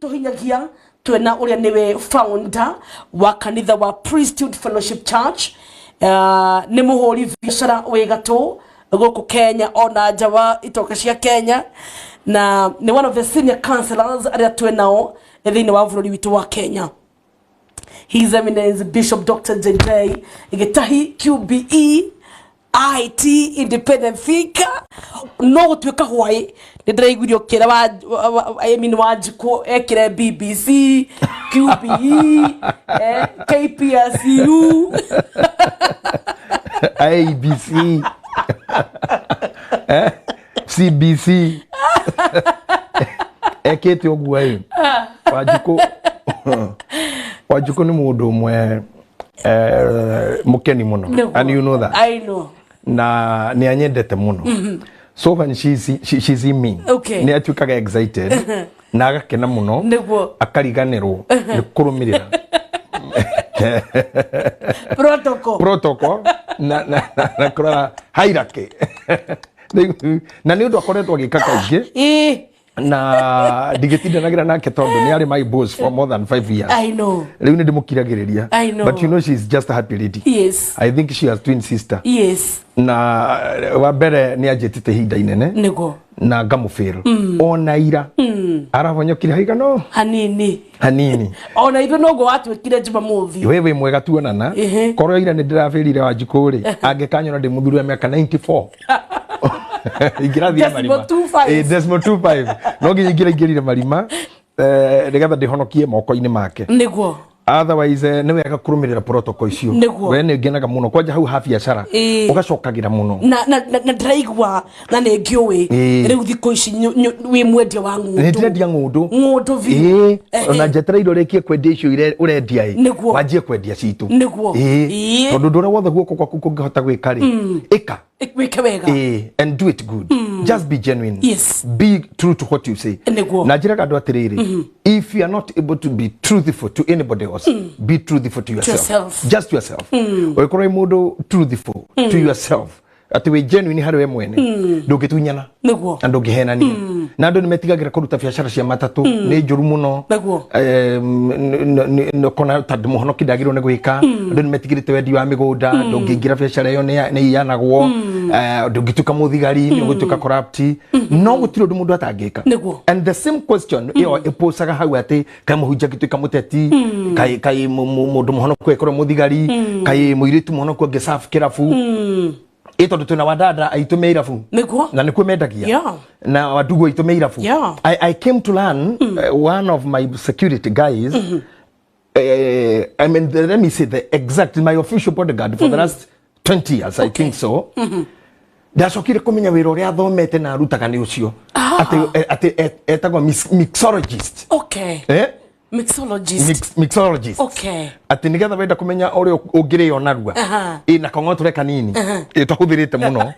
Tuhinyagia twena uria niwe founder wa kanitha wa Priesthood Fellowship Church, nĩ mũhũri biacara wĩ gatũ gũkũ Kenya ona nja wa itoka cia Kenya, na nĩ one of the senior counselors arĩa twĩ nao thĩinĩ wa bũrũri witũ wa Kenya, His Eminence Bishop Dr. JJ Gitahi QBE IT independent thinker. No gũtuĩka hwaĩ nĩ ndĩraiguire ũkĩra wa I mean Wanjikũ ekĩre BBC QBE, KPSU. ABC, CBC ekĩte ũguo ĩ. Wanjikũ, Wanjikũ nĩ mũndũ ũmwe mũkeni mũno. Nĩguo. And you know that. I know. Na nĩ anyendete mũno, so when she see me, nĩ atuĩkaga excited na agakena mũno, akariganĩrwo nĩ kũrũmĩrĩra protocol. Protocol na kũrora hierarchy, na nĩ ũndũ akoretwo agĩka kaingĩ, na ndigĩtindanagĩra nake tondũ nĩ arĩ my boss for more than 5 years. I know. Rĩu nĩ ndĩmũkiragĩrĩria. I know. But you know she's just a happy lady. I think she has twin sister. Na wa mbere nĩ anjĩtĩte ihinda inene na ngamũbĩrũ ona ira arahonyokire haigano hanini. Hanini. Ona ithuĩ noguo watuĩkire Jumamothi. We wĩ mwega tuonana. Korwo ira nĩ ndĩrabĩrire Wanjikũ rĩ, angĩkanyona ndĩ mũthuri wa mĩaka 94 ingĩrathire Decimal marima. 25. Decimal 25 no nginya ingĩraingĩrire marima, nĩgetha ndĩhonokie moko-inĩ make. Otherwise, nĩ wega kũrũmĩrĩra protocol icio. We nĩ ngenaga mũno kwanja hau ha biacara, ũgacokagĩra mũno. Na ndĩraigua na nĩ ngĩũĩ rĩu thikũ ici wĩ mwendia wa Nĩ ng'ũndũ. ndĩrendia ng'ũndũ. Ng'ũndũ biũ. Ona njetereire ũrĩkie kwendia icio ũrendia ĩ, wanjie kwendia citũ. Tondũ ũndũ ũrĩa wothe guoko gwaku kũngĩhota gwĩka rĩ, ĩka. Wĩke wega. And do it good. Just be genuine. Be true to what you say. Na njĩraga andũ atĩrĩrĩ, if you are not able to be truthful to anybody else, be truthful to yourself. Yourself. Just yourself. Ũngĩkorwo wĩ mũndũ truthful to yourself, atĩ wĩ genuine harĩ we mwene, ndũngĩtunyana na ndũngĩhenania, na andũ nĩ metigagĩra kũruta biacara cia matatũ, nĩ njũru mũno. Kona tondũ mũhonoki ndagĩrĩirwo nĩ gwĩka, andũ nĩ metigĩrĩte wendi wa mĩgũnda, ndũngĩingĩra biacara ĩyo nĩ iyanagwo. Ndũngĩtuĩka mũthigari, nĩ ũgũtuĩka corrupt, no gũtirĩ ũndũ mũndũ atangĩka. And the same question ĩyo ĩpũcaga hau atĩ kaĩ mũhunjia angĩtuĩka mũteti, kaĩ mũndũ mũhonoku ekorwo mũthigari, kaĩ mũirĩtu mũhonoku angĩserve kĩrabu ĩ, tondũ twĩna wadada aitũ me irabu na nĩkuo mendagia, na wadugu aitũ me irabu. I came to learn, one of my security guys, I mean, let me say the exact, my official bodyguard for the last 20 years, I think so, ndacokire kũmenya wĩra ũrĩa athomete na arutaga nĩ ũcio, atĩ etagwo mixologist. Eh? Mixologist. Mixologist. Atĩ nĩgetha wenda kũmenya ũrĩa ũngĩrĩo narua, ĩ na kong'otore kanini ĩ twahũthĩrĩte mũno,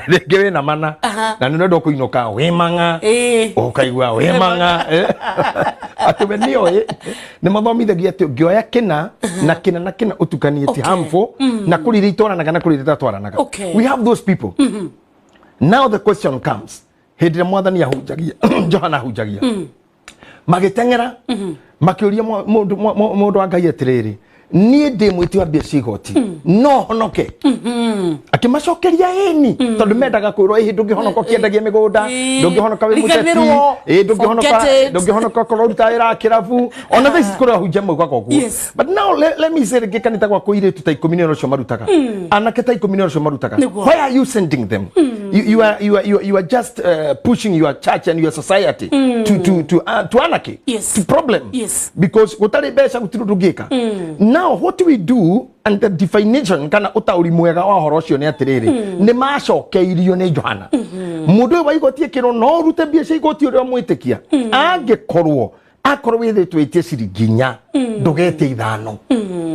rĩngĩ wĩna mana na nĩ ũrenda kũinũka wĩ mang'a, ũkaigua wĩ mang'a, atĩ we nĩoĩ nĩ mathomithagia atĩ ũngĩoya kĩna na kĩna na kĩna ũtukanie ti harmful, na kũrĩ iria itwaranaga na kũrĩ iria itatwaranaga. We have those people. Now the question comes, hĩndĩ ĩrĩa mwathani ahunjagia, Johana ahunjagia, magĩteng'era makĩũria mũndũ wa Ngai atĩrĩrĩ, "Niĩ ndĩ mwĩti wa mbia cia igoti, no honoke?" Akĩmacokeria ĩni, tondũ mendaga kwĩrwo ĩhĩ ndũngĩhonoka ũkĩendagia mĩgũnda, ndũngĩhonoka wĩ mũteti. Riganĩrwo. Ndũngĩhonoka. Forget it. Ndũngĩhonoka korwo ũrutaga wĩra wa kĩrabu, ona thaa ici kũrĩ ahunjia maugaga ũguo. But now let me say, rĩngĩ kanitha gwa kũirĩtu ta 10 nĩ ũcio marutaga, anake ta 10 nĩ ũcio marutaga. Why are you sending them? You are just pushing your church and your society to anarchy, to problem, because gũtarĩ mbeca gũtirĩ ũndũ ũngĩka. Now what we do, and the definition kana ũtaũri mwega wa ũhoro ũcio nĩ atĩrĩrĩ, nĩ macokeirio nĩ Johana, mũndũ ũyũ wa igoti ĩkĩrwo no ũrute mbia cia igoti ũrĩa ũmwĩtĩkia, angĩkorwo akorwo wĩthĩtwo wĩtie ciringi 4, ndũgetie 5.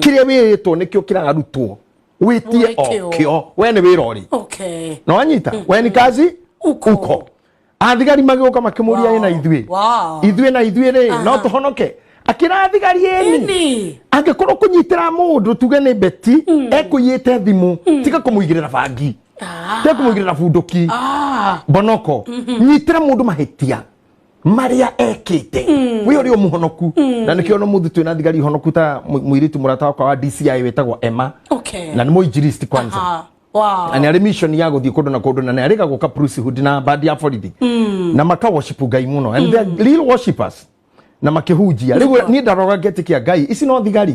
Kĩrĩa wĩrĩtwo nĩkĩo kĩrarutwo, wĩtie o Wĩkĩo. Kĩo we nĩ wĩra ũrĩ na wanyita we ni kazi Uko. Uko athigari magĩũka makĩmũria, ĩna ithuĩ, ithuĩ na ithuĩ rĩ, no tũhonoke? Akĩra thigari ĩni, angĩkorwo kũnyitĩra mũndũ tuge nĩ beti ekũiyĩte thimũ, tiga kũmũigĩrĩra bangi, tiga kũmũigĩrĩra bunduki, bonoko, nyitĩra mũndũ mahĩtia. Maria ekite we uri muhonoku na nikio no muthu twina thigari honoku ta muiritu murata wakwa wa DCI wetagwo Emma. Okay. Na ni muinjilisti kwanza. Wow. Na nĩ arĩ mission ya gũthiĩ kũndũ na kũndũ na nĩ arĩga gũka priesthood na bandi ya borithi na maka worship Ngai mũno and they are real worshipers na makĩhunjia. Rĩu niĩ ndaroga ngetĩkia Ngai ici no thigari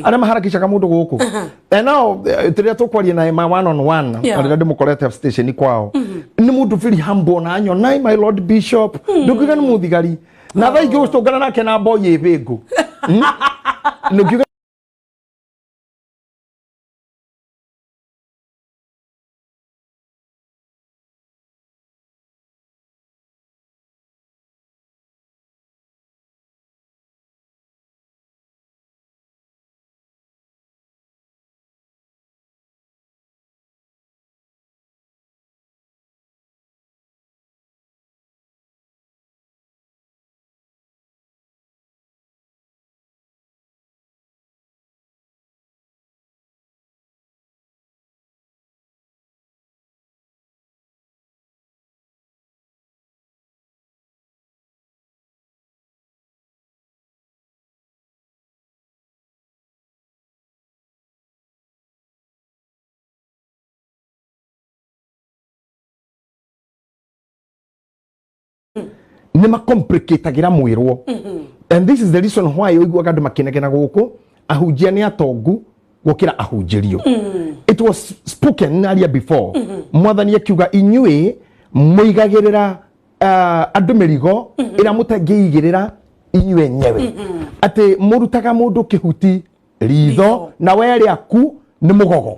arĩa maharakicaga mũndũ gũkũ. And now tũrĩa tũkwaria na Emma one on one arĩa ndĩmũkorete station kwao nĩ mũndũ very humble na anyona my lord bishop ndũngiuga nĩ mũthigari na thaa ingĩ gũcũngana nake na boy ĩbĩngũ ndũngiuga nĩ macomplicatagira mwĩrwo. And this is the reason why ũiguaga andũ makĩnegena gũkũ ahunjia nĩ atongu gũkĩra ahunjĩrio. It was spoken earlier before. Mwathani akiuga inyuĩ mũigagĩrĩra andũ mĩrigo ĩrĩa mũtangĩigĩrĩra inyuĩ enyewe. Atĩ mũrutaga mũndũ kĩhuti ritho na we rĩaku nĩ mũgogo.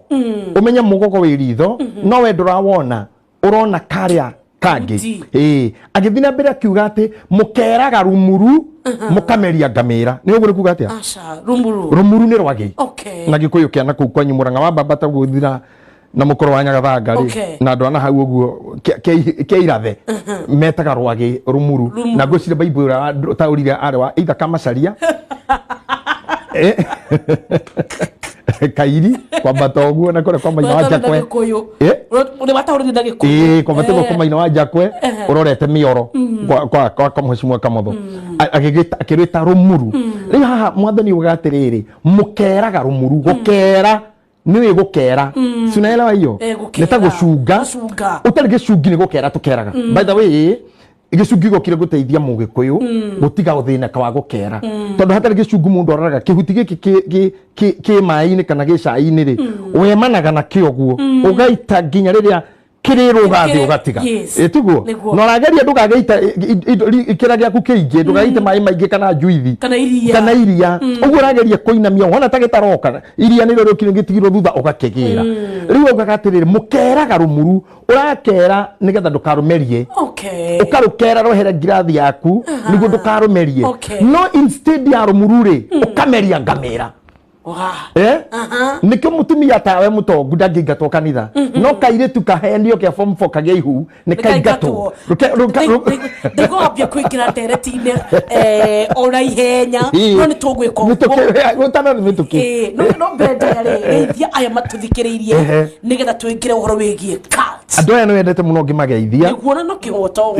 Ũmenye mũgogo wĩ ritho no we ndũrawona ũrona karĩa kangi. Agĩthiĩ na mbere akiuga atĩ mũkeraga rumuru mũkameria ngamĩra. Nĩ ũguo nĩ kuga atĩa? Aca, rumuru. Rumuru nĩ rwagĩ. Okay. Na Gĩkũyũ kĩa na kũu kwanyu Mũrang'a wa Mbamba gũthira na mũkoro wa Nyagathanga rĩ na andũ ana hau ũguo kĩa irathe metaga rwagĩ rumuru. Na ngwĩciria Bible ũrĩa ũtaũrire arĩ wa either Kamacaria Kairi kwambata ũguo na kũrĩa kwa Maina wa Njakwe. Kwambata ũguo kwa Maina wa Njakwe ũrorete mĩoro kwa Mheshimiwa Kamotho akĩrwĩta rumuru. Rĩu haha mwathani uga atĩrĩrĩ mũkeraga rumuru gũkera nĩwĩ gũkera si unaelewa hiyo nĩ ta gũcunga ũtarĩ gĩcungi nĩ gũkera tũkeraga. By the way gĩcungi gĩokire gũteithia mũgĩkũyũ gũtiga ũthĩnĩka wa gũkera tondũ hatarĩ gĩcungi mũndũ aroraga kĩhuti gĩkĩ kĩ maĩ-inĩ kana gĩ cai-inĩ rĩ wemanaga nakĩo ũguo ũgaita nginya rĩrĩa kĩrĩrũga thĩ ũgatiga. Tiguo na ũrageria ndũkagĩita kĩrĩa gĩaku kĩingĩ ndũgaite maĩ maingĩ kana njuithi kana iria ũguo ũrageria kũinamia wona ta gĩtaroka iria nĩrĩo rĩũkire gĩtigirwo thutha ũgakĩgĩra. Rĩu augaga atĩrĩrĩ mũkeraga rumuru ũrakera nĩgetha ndũkarũmerie. Ũkarũkera rwehere ngirathi yaku nĩguo ndũkarũmerie. No instead ya rumuru rĩ ũkameria ngamĩra. Nĩkĩo mũtumia tawe mũtongu ndangĩingatwo kanitha no kairĩtu kahenio kĩa form 4 kagĩa ihu nĩ kaingatwo. Ndĩgwambia kũingĩra ndereti-inĩ ona ihenya no nĩ tũgwĩka ũguo no mbere ndaya rĩ geithia aya matũthikĩrĩirie nĩgetha tũingĩre ũhoro wĩgiĩ cult. Andũ aya nĩ wendete mũno ngĩmageithia nĩguo na no kĩhoto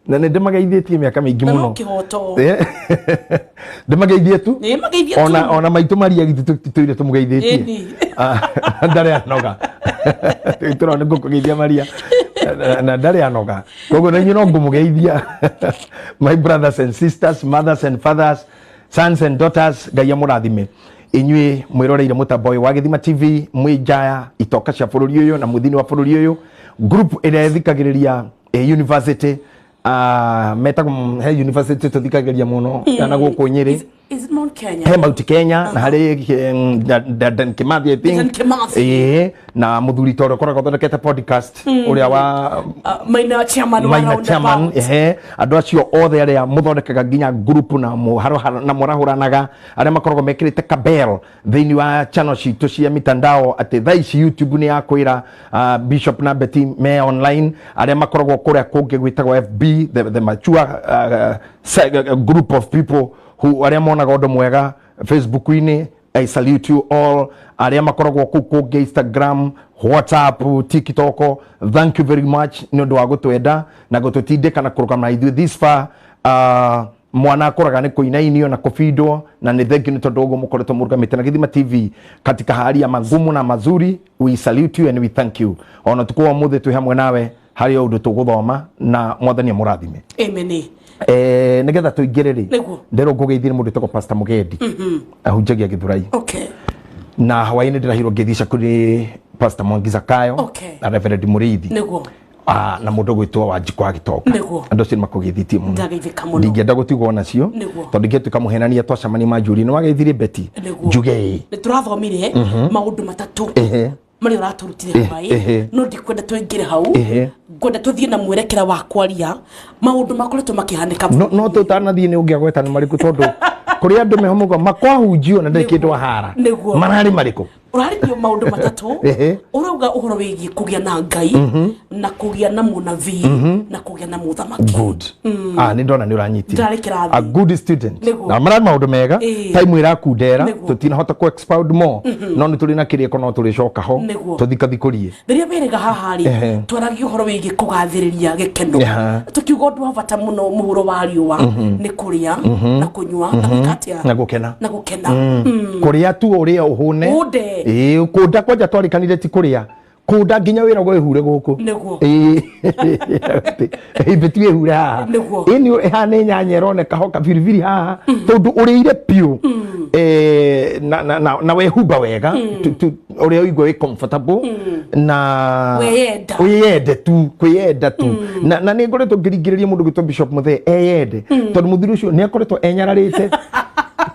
na nĩ ndĩmageithĩtie mĩaka mĩingĩ mũno no kĩhoto ndĩmageithie tu ona maitũ Maria githĩ tũire tũmũgeithĩtie ndarĩ anoga tũrona ngũkũgeithia Maria na ndarĩ anoga koguo na inyuĩ no ngũmũgeithia. My brothers and sisters, mothers and fathers, sons and daughters, Ngai amũrathime inyuĩ mwĩroreire mũtambo ũyũ wa Gĩthima TV mwĩ njaya itoka cia bũrũri ũyũ na mũthini wa bũrũri ũyũ group ĩrĩa ĩthikagĩrĩria university metagwo he university tũthikagĩrĩria mũno kana gũkũ Nyĩrĩ. Is it Mount Kenya? He Mount Kenya na harĩ Dedan Kimathi I think. Kimathi. Na mũthuri tondũ ũkoragwo ũthondekete podcast ũrĩa wa Maina chairman wa roundabout. Andũ acio othe arĩa mũthondekaga nginya group na mũrahũranaga arĩa makoragwo mekĩrĩte kabel thĩinĩ wa channel citũ cia mitandao atĩ thaa ici YouTube nĩ yakwĩra Bishop na Betty me online arĩa makoragwo kũrĩa kũngĩ gwĩtagwo FB the mature group of people who arĩa monaga ũndũ mwega Facebook-inĩ. I salute you all arĩa makoragwo kũu kũngĩ Instagram, WhatsApp, TikTok. Thank you very much nĩ ũndũ wa gũtwenda na gũtũtindĩka na kũrũgama na ithuĩ this far. Mwana akũraga nĩ kũinainio na kũbindwo, na nĩ thank you nĩ tondũ ũguo mũkoretwo mũrũgamĩte na Gĩthima TV katika hali ya magumu na mazuri. We salute you and we thank you. Ona tukũ wa ũmũthĩ twĩ hamwe nawe harĩ o ũndũ tũgũthoma, na Mwathani amũrathime. Amen. Nĩgetha tũingĩre rĩ, Nĩguo. Ndĩrwo ngũgeithie nĩ mũndũ wĩtagwo Pastor Mũgendi, ahunjagia Gĩthurai, na hwaĩ-inĩ ndĩrahirwo ngĩthiĩ cakuru nĩ Pastor Mwangi Zakayo na Reverend Mũrĩithi, na mũndũ ũgwĩtwo Wanjikũ wa Gĩtonga. Andũ acio nĩ makũgeithĩtie mũno. Ndageithĩka mũno. Ndingĩenda gũtigwo nacio, tondũ ingĩtuĩka mũhenania twacemania manjũrie nĩ wageithirie Betty, njuge ĩĩ. Nĩ tũrathomire maũndũ matatũ marĩa ũratũrutire hwaĩ, no ndikwenda tũingĩre hau. Ngwenda tũthiĩ na mwerekera wa kwaria maũndũ makoretwo makĩhanĩka. No tũtanathiĩ nĩ ũngĩagweta nĩ marĩkũ, tondũ kũrĩ andũ meho mũgo makwahunjio na ndarĩ kĩndũ ahara. Mararĩ marĩkũ? Ũrarĩrio maũndũ matatũ. Ũrauga ũhoro wĩgiĩ kũgĩa na Ngai, na kũgĩa na mũnabii, na kũgĩa na mũthamaki. Good. Nĩ ndona nĩ ũranyitire. Ndarĩ kĩrathi. A good student. Na mararĩ maũndũ mega. Time ĩrakundera, tũtinahota ku expound more, no nĩ tũrĩ na kĩrĩko no tũrĩcoka ho tũthikathikũrie. Rĩrĩa wĩrĩga haha rĩ, twaragia ũhoro wĩgiĩ kũgathĩrĩria gĩkeno, tũkiuga ũndũ wa bata mũno mũhuro wa riũa nĩ kũrĩa na kũnyua na gwĩka atĩa? Na gũkena. Na gũkena. Kũrĩa tu ũrĩe ũhũne. Ũnde. Ĩĩ, kũnda kwanja twarĩkanire ti kũrĩa kũnda nginya wĩra gwĩhure gũkũ. Ĩĩ. Ibeti wĩhure haha. Ĩĩ, nĩ haha nĩ nyanya ĩroneka ho kabiribiri haha, tondũ ũrĩire biũ, na wehumba wega, ũrĩa ũigua wĩ comfortable na Weyenda. Wĩyende tu, kwĩyenda tu, na nĩ ngoretwo ngĩringĩrĩria mũndũ gwĩtwo Bishop Muthee eyende, tondũ mũthuri ũcio nĩ akoretwo enyararĩte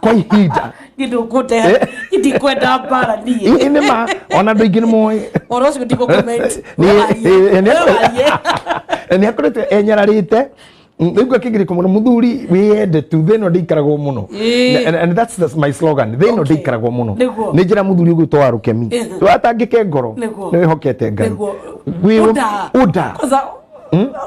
kwa ihinda. Niĩ ndũkũndehe, niĩ ndikwenda mbara niĩ. Ĩ, nĩ ma ona andũ aingĩ nĩ moĩ. Ũhoro ũcio ndigũ-comment. Nĩ- Warie. nĩ- Warie. Nĩ akoretwo enyararĩte. Rĩu ngakĩgirĩka mũno, mũthuri wĩyende tu, thĩ ĩno ndĩikaragwo mũno. And that's my slogan, thĩ ĩno ndĩikaragwo mũno. Nĩ njĩra mũthuri ũgwĩtwo wa Rũkemi, watangĩke ngoro, nĩ wĩhokete Ngai. Ũnda. Ũnda. Kwanza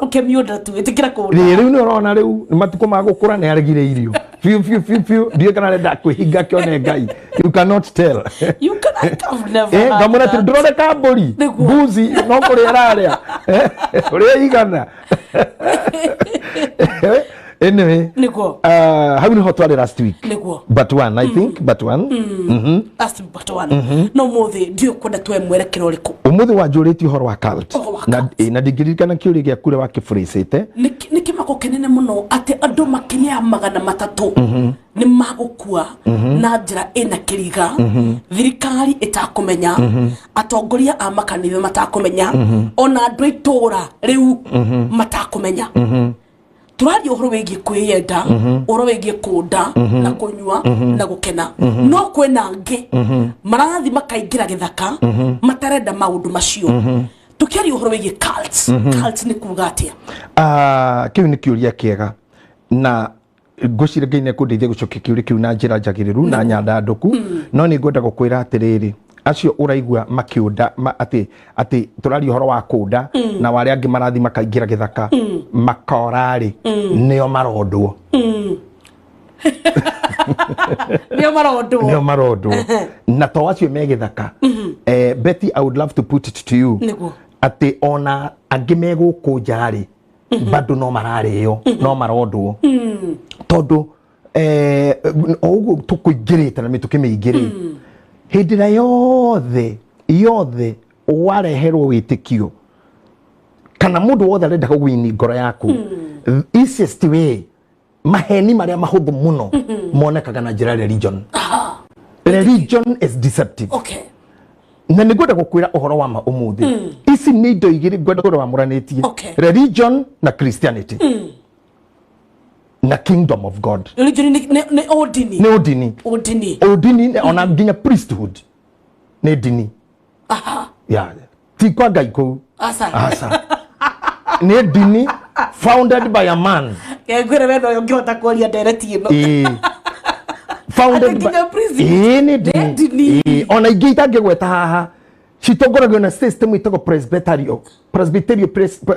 Rũkemi ũnda tu, ĩtĩkĩra kũnda. Rĩ, rĩu nĩ ũrona rĩu nĩ matukũ ma gũkũra, nĩ aregire irio biũ biũ biũ biũ. Ndiũĩ kana arenda kwĩhinga kĩone Ngai, you cannot tell. You can, I've never heard Ngamwĩra atĩ that. ndũroneka mbũri, mbuzi no kũrĩa ararĩa ũrĩa igana. Anyway, hau nĩho twarĩ last week. But one, I think, but one. Last but one. No mũthĩ ndiũĩ kwenda tuoe mwerekero ũrĩkũ. Ũmũthĩ wanjũrĩtie ũhoro wa cult. Ũhoro wa Na, cult. na ndingĩririkana kĩũria gĩaku ũrĩa wakĩbũrĩcĩte. Nĩ kĩmako kĩnene mũno atĩ andũ makĩria ya 300 nĩ magũkua na njĩra ĩna kĩriga, thirikari ĩtakũmenya, atongoria a makanitha matakũmenya, ona andũ a itũũra rĩu matakũmenya. Tũraria ũhoro wĩgiĩ kwĩyenda, ũhoro wĩgiĩ kũnda na kũnyua na gũkena, no kwĩna angĩ marathiĩ makaingĩra gĩthaka matarenda maũndũ macio. Tũkĩaria ũhoro wĩgiĩ cults, cults nĩ kuga atĩa? Kĩu nĩ kĩũria kĩega, na ngwĩciria Ngai nĩ ekũndeithia gũcokia kĩũria kĩu na njĩra njagĩrĩru na nyandandũku, no nĩ ngwenda gũkwĩra atĩrĩrĩ, acio ũraigua makĩũnda, atĩ tũraria ũhoro wa kũnda, na arĩa angĩ marathiĩ makaingĩra gĩthaka makorarĩ, nĩo marondwo. Nĩo marondwo. Nĩo marondwo, na to acio me gĩthaka. Betty, I would love to put it to you atĩ ona angĩ me gũkũ nja rĩ, bado no mararĩo, no marondwo, tondũ o ũguo tũkũingĩrĩte na mĩtũkĩ mĩingĩ rĩ, hĩndĩ ĩrĩa yothe yothe wareherwo wĩtĩkio kana mũndũ wothe arenda kũgwini ngoro yaku, easiest way, maheni marĩa mahũthũ mũno monekaga na njĩra ya religion. Religion is deceptive. Na nĩ ngwenda gũkwĩra ũhoro wa ma ũmũthĩ, ici nĩ indo igĩrĩ ngwenda kũrora wamũranĩtie, religion na Christianity na kingdom of God. Religion nĩ ũndini. Nĩ ũndini. Ũndini. Ũndini, ona nginya priesthood nĩ ndini. Yeah. Ti kwa Ngai kũu. Aca. Aca, nĩ ndini founded by a man. Ngwĩre we noyo ũngĩhota kwaria ndereti ĩno. Ĩĩ. Founded Atĩ by nginya priesthood. Ĩĩ, nĩ Nĩ ndini. ndini. Ĩĩ, ona ingĩ itangĩgweta haha citongoragio na system ĩtagwo presbyterial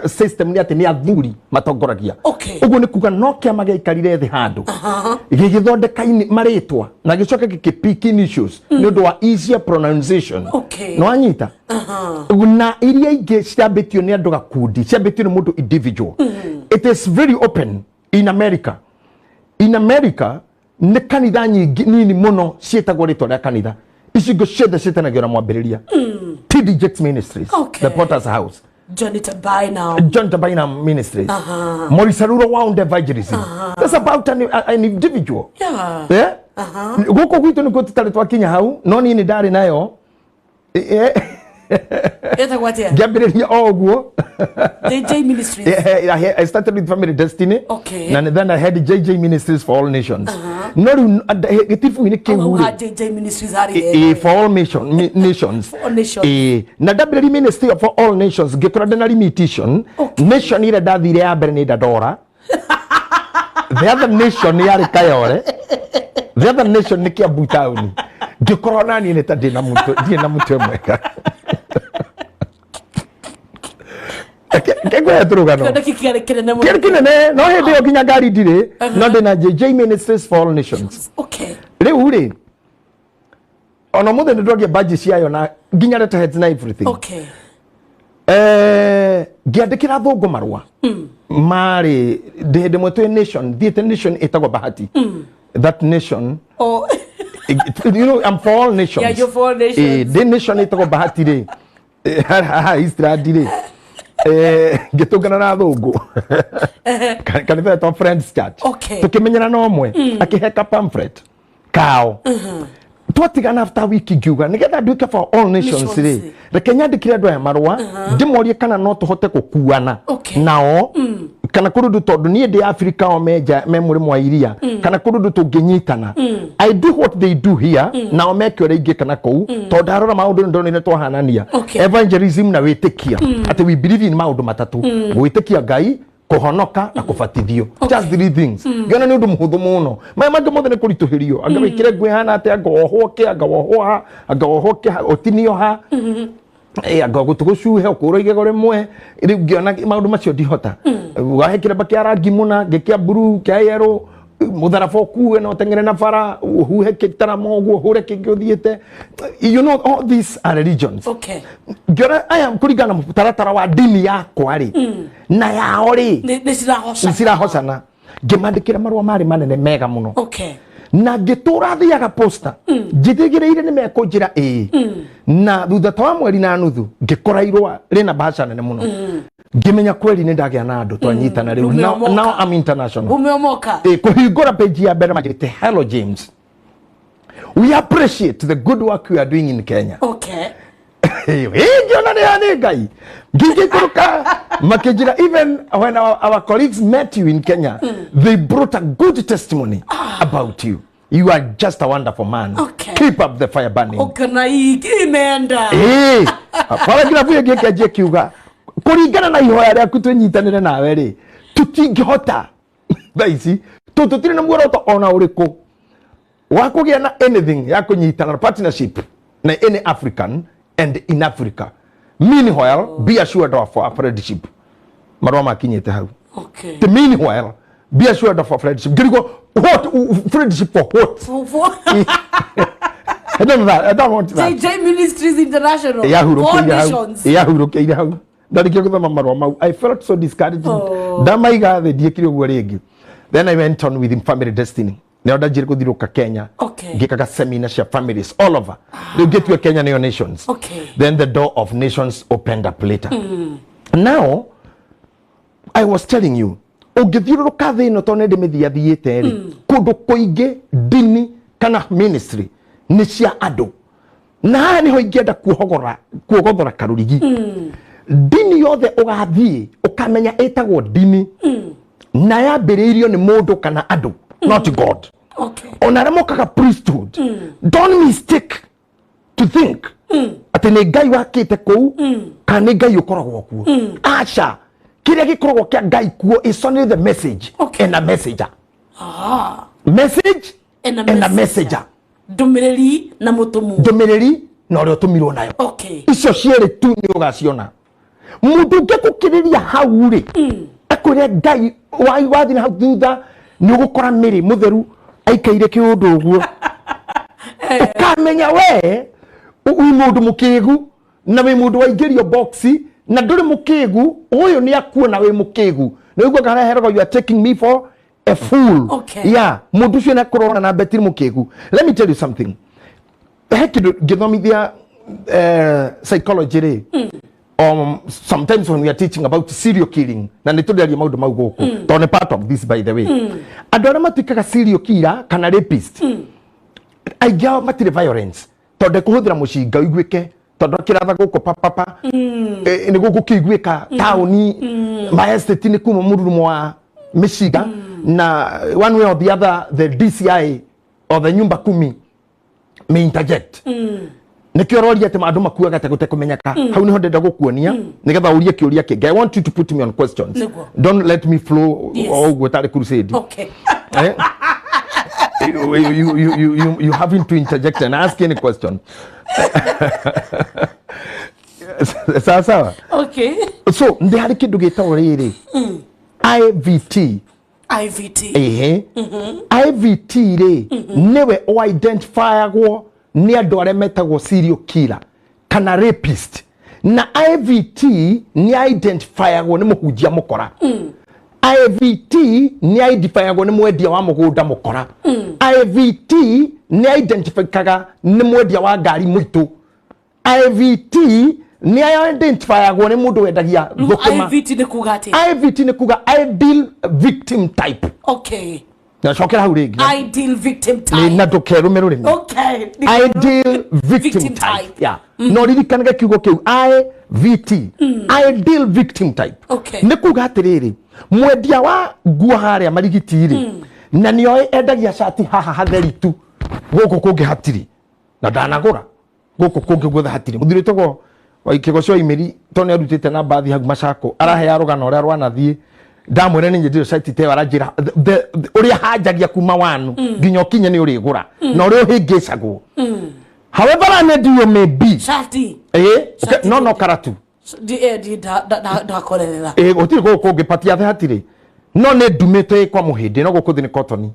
system, nĩ atĩ nĩ athuri matongoragia. Ũguo nĩ kuga no kĩama gĩaikarire thĩ handũ gĩgĩthondeka marĩtwa na gĩcoka gĩkĩpick initials nĩ ũndũ wa easier pronunciation. Nĩ wanyita? Na iria ingĩ ciambĩtio nĩ andũ gakundi, ciambĩtio nĩ mũndũ individual. It is very open. In America, in America nĩ kanitha nyingĩ nini mũno ciĩtagwo rĩtwa rĩa kanitha. Icio ciothe ciĩtanagio na mwambĩrĩria. TD Jakes Ministries, Okay. The Potter's House, Johnny Bynum. John Bynum Ministries, Maurice Aruro Wound Evangelism. That's about an individual. Yeah. Yeah? Gũkũ gwitũ nĩkuo tũtarĩ twakinya hau, no niĩ nĩ ndarĩ nayo. Ĩtagwo atĩa? Ngĩambĩrĩria o ũguo. JJ Ministries. Yeah, I started with Family Destiny. Okay. And then I had JJ Ministries for all nations. No rĩu gĩtibu-inĩ kĩu Hau rĩ, ha JJ Ministries harĩ for all nations. For all nations. Na ndambĩrĩria ministry for all nations ngĩkora ndĩ na limitation. Okay. Nation ĩrĩa ndathire ya mbere nĩ Dandora. The other nation yarĩ Kayole. The other nation nĩ Kiambu town. Ngĩkorwo naniĩ nĩ ta ndĩ na mũtwe, ndirĩ na mũtwe mwega. Ngĩkwĩra tũrũgano. Kĩoneki kĩarĩ kĩnene mũno. Kĩarĩ kĩnene, no hĩndĩ ĩyo nginya ngari ndirĩ, no ndĩ na JJ Ministries for all nations. Okay. Rĩu rĩ, ona mũthĩ nĩ ndwagia badge ciayo na nginya letterheads na everything. Okay. Ngĩandĩkĩra thũngũ marũa. Marĩ ndĩ hĩndĩ ĩmwe twĩ nation, thiĩte nation ĩtagwo Bahati. That nation, Oh. you know, I'm for all nations. Yeah, you're for all nations. Ndĩ nation ĩtagwo Bahati rĩ, haha Eastland rĩ, ngĩtũngana na thũngũ. Kanitha ĩtagwo Friends Church. Okay. Tũkĩmenyana na ũmwe, akĩhe ka pamphlet kao. Twatigana after wiki ngiuga nĩgetha nduĩke for all nations Nations. rĩ, reke nyandĩkĩre andũ aya marũa, ndĩmorie kana no tũhote gũkuana Okay. nao, kana kũrĩ ũndũ tondũ niĩ ndĩ Africa o menja me mũrĩmo wa iria, kana kũrĩ ũndũ tũngĩnyitana. I do what they do here, nao meke ũrĩa ingĩka na kũu, tondũ ndarora maũndũ nĩ ndonire twahanania. Okay. Evangelism na wĩtĩkia, atĩ we believe in maũndũ matatũ, gwĩtĩkia Ngai, kũhonoka na kũbatithio. Just three things. Ngĩona nĩ ũndũ mũhũthũ mũno. Maya mangĩ mothe nĩ kũritũhĩrio. Anga wĩkĩre nguo ĩhana atĩa, anga wohwo kĩ, anga wohwo ha, anga wohwo kĩ, ũtinio ha. Anga gũtũ gũcuhe, ũkũrwo igego rĩmwe. Rĩu ngĩona maũndũ macio ndihota. Wahe kĩremba kĩa rangi mũna, ngĩkĩa blue, kĩa yellow, mũtharaba ũkue na ũteng'ere na bara, ũhuhe kĩtarama ũguo, ũhũre kĩngĩ ũthiĩte. You know, all these are religions. Okay. Ngĩona aya kũringana na mũtaratara wa ndini yakwa rĩ, na yao rĩ, Nĩ cirahocana. nĩ cirahocana. Ngĩmandĩkĩra marũa marĩ manene mega mũno. Okay. Na ngĩtũra thiaga posta, njĩthĩgĩrĩire nĩ mekũnjĩra ĩĩ. Na thutha ta wa mweri na nuthu, ngĩkora irũa rĩna bahasha nene mũno. Ngĩmenya kweli nĩ ndagĩa na andũ twanyitana rĩu. Umeomoka. Now I'm international. Umeomoka. Kũhingũra page ya mbere manjĩrĩte, Hello James. We appreciate the good work you are doing in Kenya. Okay. Ngĩona nĩ nĩ Ngai. Ngĩikũrũka makĩnjĩra, even when our colleagues met you in Kenya, they brought a good testimony about you. You are just a wonderful man. Okay. Keep up the fire burning. Ũkona imeenda. Paragraph ĩyo ĩngĩanjia kiuga, kũringana na ihoya rĩaku twĩnyitanĩre nawe rĩ, tũtingĩhota thaa ici, tondũ tũtirĩ na muoroto ona ũrĩkũ wa kũgĩa na anything ya kũnyitana partnership na any African and in Africa. Meanwhile, be assured of our friendship. Marũa makinyĩte hau. Okay. The meanwhile, be assured of our friendship. Ngĩrigwo, what friendship for what? For I don't know that. I don't want that. JJ Ministries International. All Yahurũkĩire hau. nations. Yahurũkĩire hau. Ndarĩkia gũthoma marũa mau, I felt so discouraged. Oh. Ndamaiga thĩ ndiĩkire ũguo rĩngĩ. Then I went on with Family Destiny. Nĩo ndanjire gũthiũrũrũka Kenya. Okay. Ngĩkaga seminar cia families all over. Rĩu ngĩtua Kenya nĩyo nations. Okay. Then the door of nations opened up later. Now, I was telling you, ũngĩthiũrũrũka thĩ ĩno tondũ nĩ ndĩmĩthiathiĩte rĩ, kũndũ kũingĩ ndini kana ministry nĩ cia andũ. Na haha nĩho ingĩenda kuogothora karũrigi. Ndini yothe ũgathiĩ ũkamenya ĩtagwo ndini, na yambĩrĩirio nĩ mũndũ kana andũ, not God. Okay. Ona arĩa mokaga priesthood, don't mistake to think atĩ nĩ Ngai wakĩte kũu, kana nĩ Ngai ũkoragwo kuo. Aca, kĩrĩa gĩkoragwo kĩa Ngai kuo is only the message Okay. and a messenger. Ah. Message And a and a messenger. messenger. Ndũmĩrĩri na mũtũmwo. Ndũmĩrĩri na ũrĩa ũtũmirwo nayo. Okay. Icio cierĩ tu nĩ ũgaciona. Mũndũ ũngĩgũkĩrĩria hau rĩ, akwĩre Ngai wathiĩ na hau thutha nĩ ũgũkora mĩrĩ mũtheru aikaire kĩũndũ ũguo. Ũkamenya we wĩ mũndũ mũkĩgu na wĩ mũndũ waingĩrio boxi na ndũrĩ mũkĩgu, ũyũ nĩ akuona wĩ mũkĩgu. Nĩ ũguo kareheragwo, you are taking me for a fool. Okay. Yeah, mundu ucio na kurona na betiri mukigu. Let me tell you something. He kindu ngithomithia psychology ri. Sometimes when we are teaching about serial killing, na nĩ tũrĩaria maũndũ mau gũkũ, tondũ nĩ part of this by the way. Andũ arĩa matuĩkaga serial killer kana rapist, aingĩ ao matirĩ violence, tondũ ndekũhũthĩra mũcinga ũiguĩke, tondũ akĩratha gũkũ papapa, nĩ gũkĩiguĩka taũni, ma estate nĩ kuma mũrurumo wa mĩcinga, na one way or the other the DCI or the nyumba kumi may interject. Nikio roria ati andu makuaga ta gutekumenyeka hau niho ndenda gukuonia nigetha urie kiuria kingi. I want you to put me on questions. Niguo. Don't let me flow. Yes. O uguo tari crusade. Okay. Eh? You having to interject and ask any question. Sawa sawa. Okay. So ndi hari kindu gitagwo riri IVT. IVT. Ehe. IVT ri niwe o identifyagwo ni andu aria metagwo serial killer kana rapist, na IVT ni identifyagwo ni muhunjia mukora. IVT ni identifyagwo ni mwendia wa mugunda mukora. IVT ni identifykaga ni mwendia wa ngari muitu. IVT ni identifyagwo ni mundu wendagia thukuma. IVT ni kuga ati? IVT ni kuga ideal victim type. Okay. Na cokera hau ringi. Ideal victim type. Na ndukerume rurimi. Okay. Ideal victim type. Yeah. No ririkanage kiugo kiu IVT. Ideal victim type. Okay. Ni kuga atiriri, mwendia wa nguo haria marigiti ri, na nioe endagia cati haha hatheri tu, guku kungi hatiri na ndanagura, guku kungi guothe hatiri. Muthuri witagwo Waikĩgoco Imĩri to nĩ arutĩte na mbathi hau Macako, arahea rũgano ũrĩa rwanathie. Ndamwĩra nĩ nyendire site te aranjĩra ũrĩa hanjagia kuma wanu nginya ũkinye nĩ ũrĩgũra na ũrĩa ũhĩngĩcagwo. However learned you may be. Shati. Eh, no no karatu. Di da da korerera. Eh, gũtirĩ gũkũ kũngĩ patia the hatirĩ. No nĩ ndumĩte kwa mũhĩndĩ no gũkũ thĩ nĩ cotton.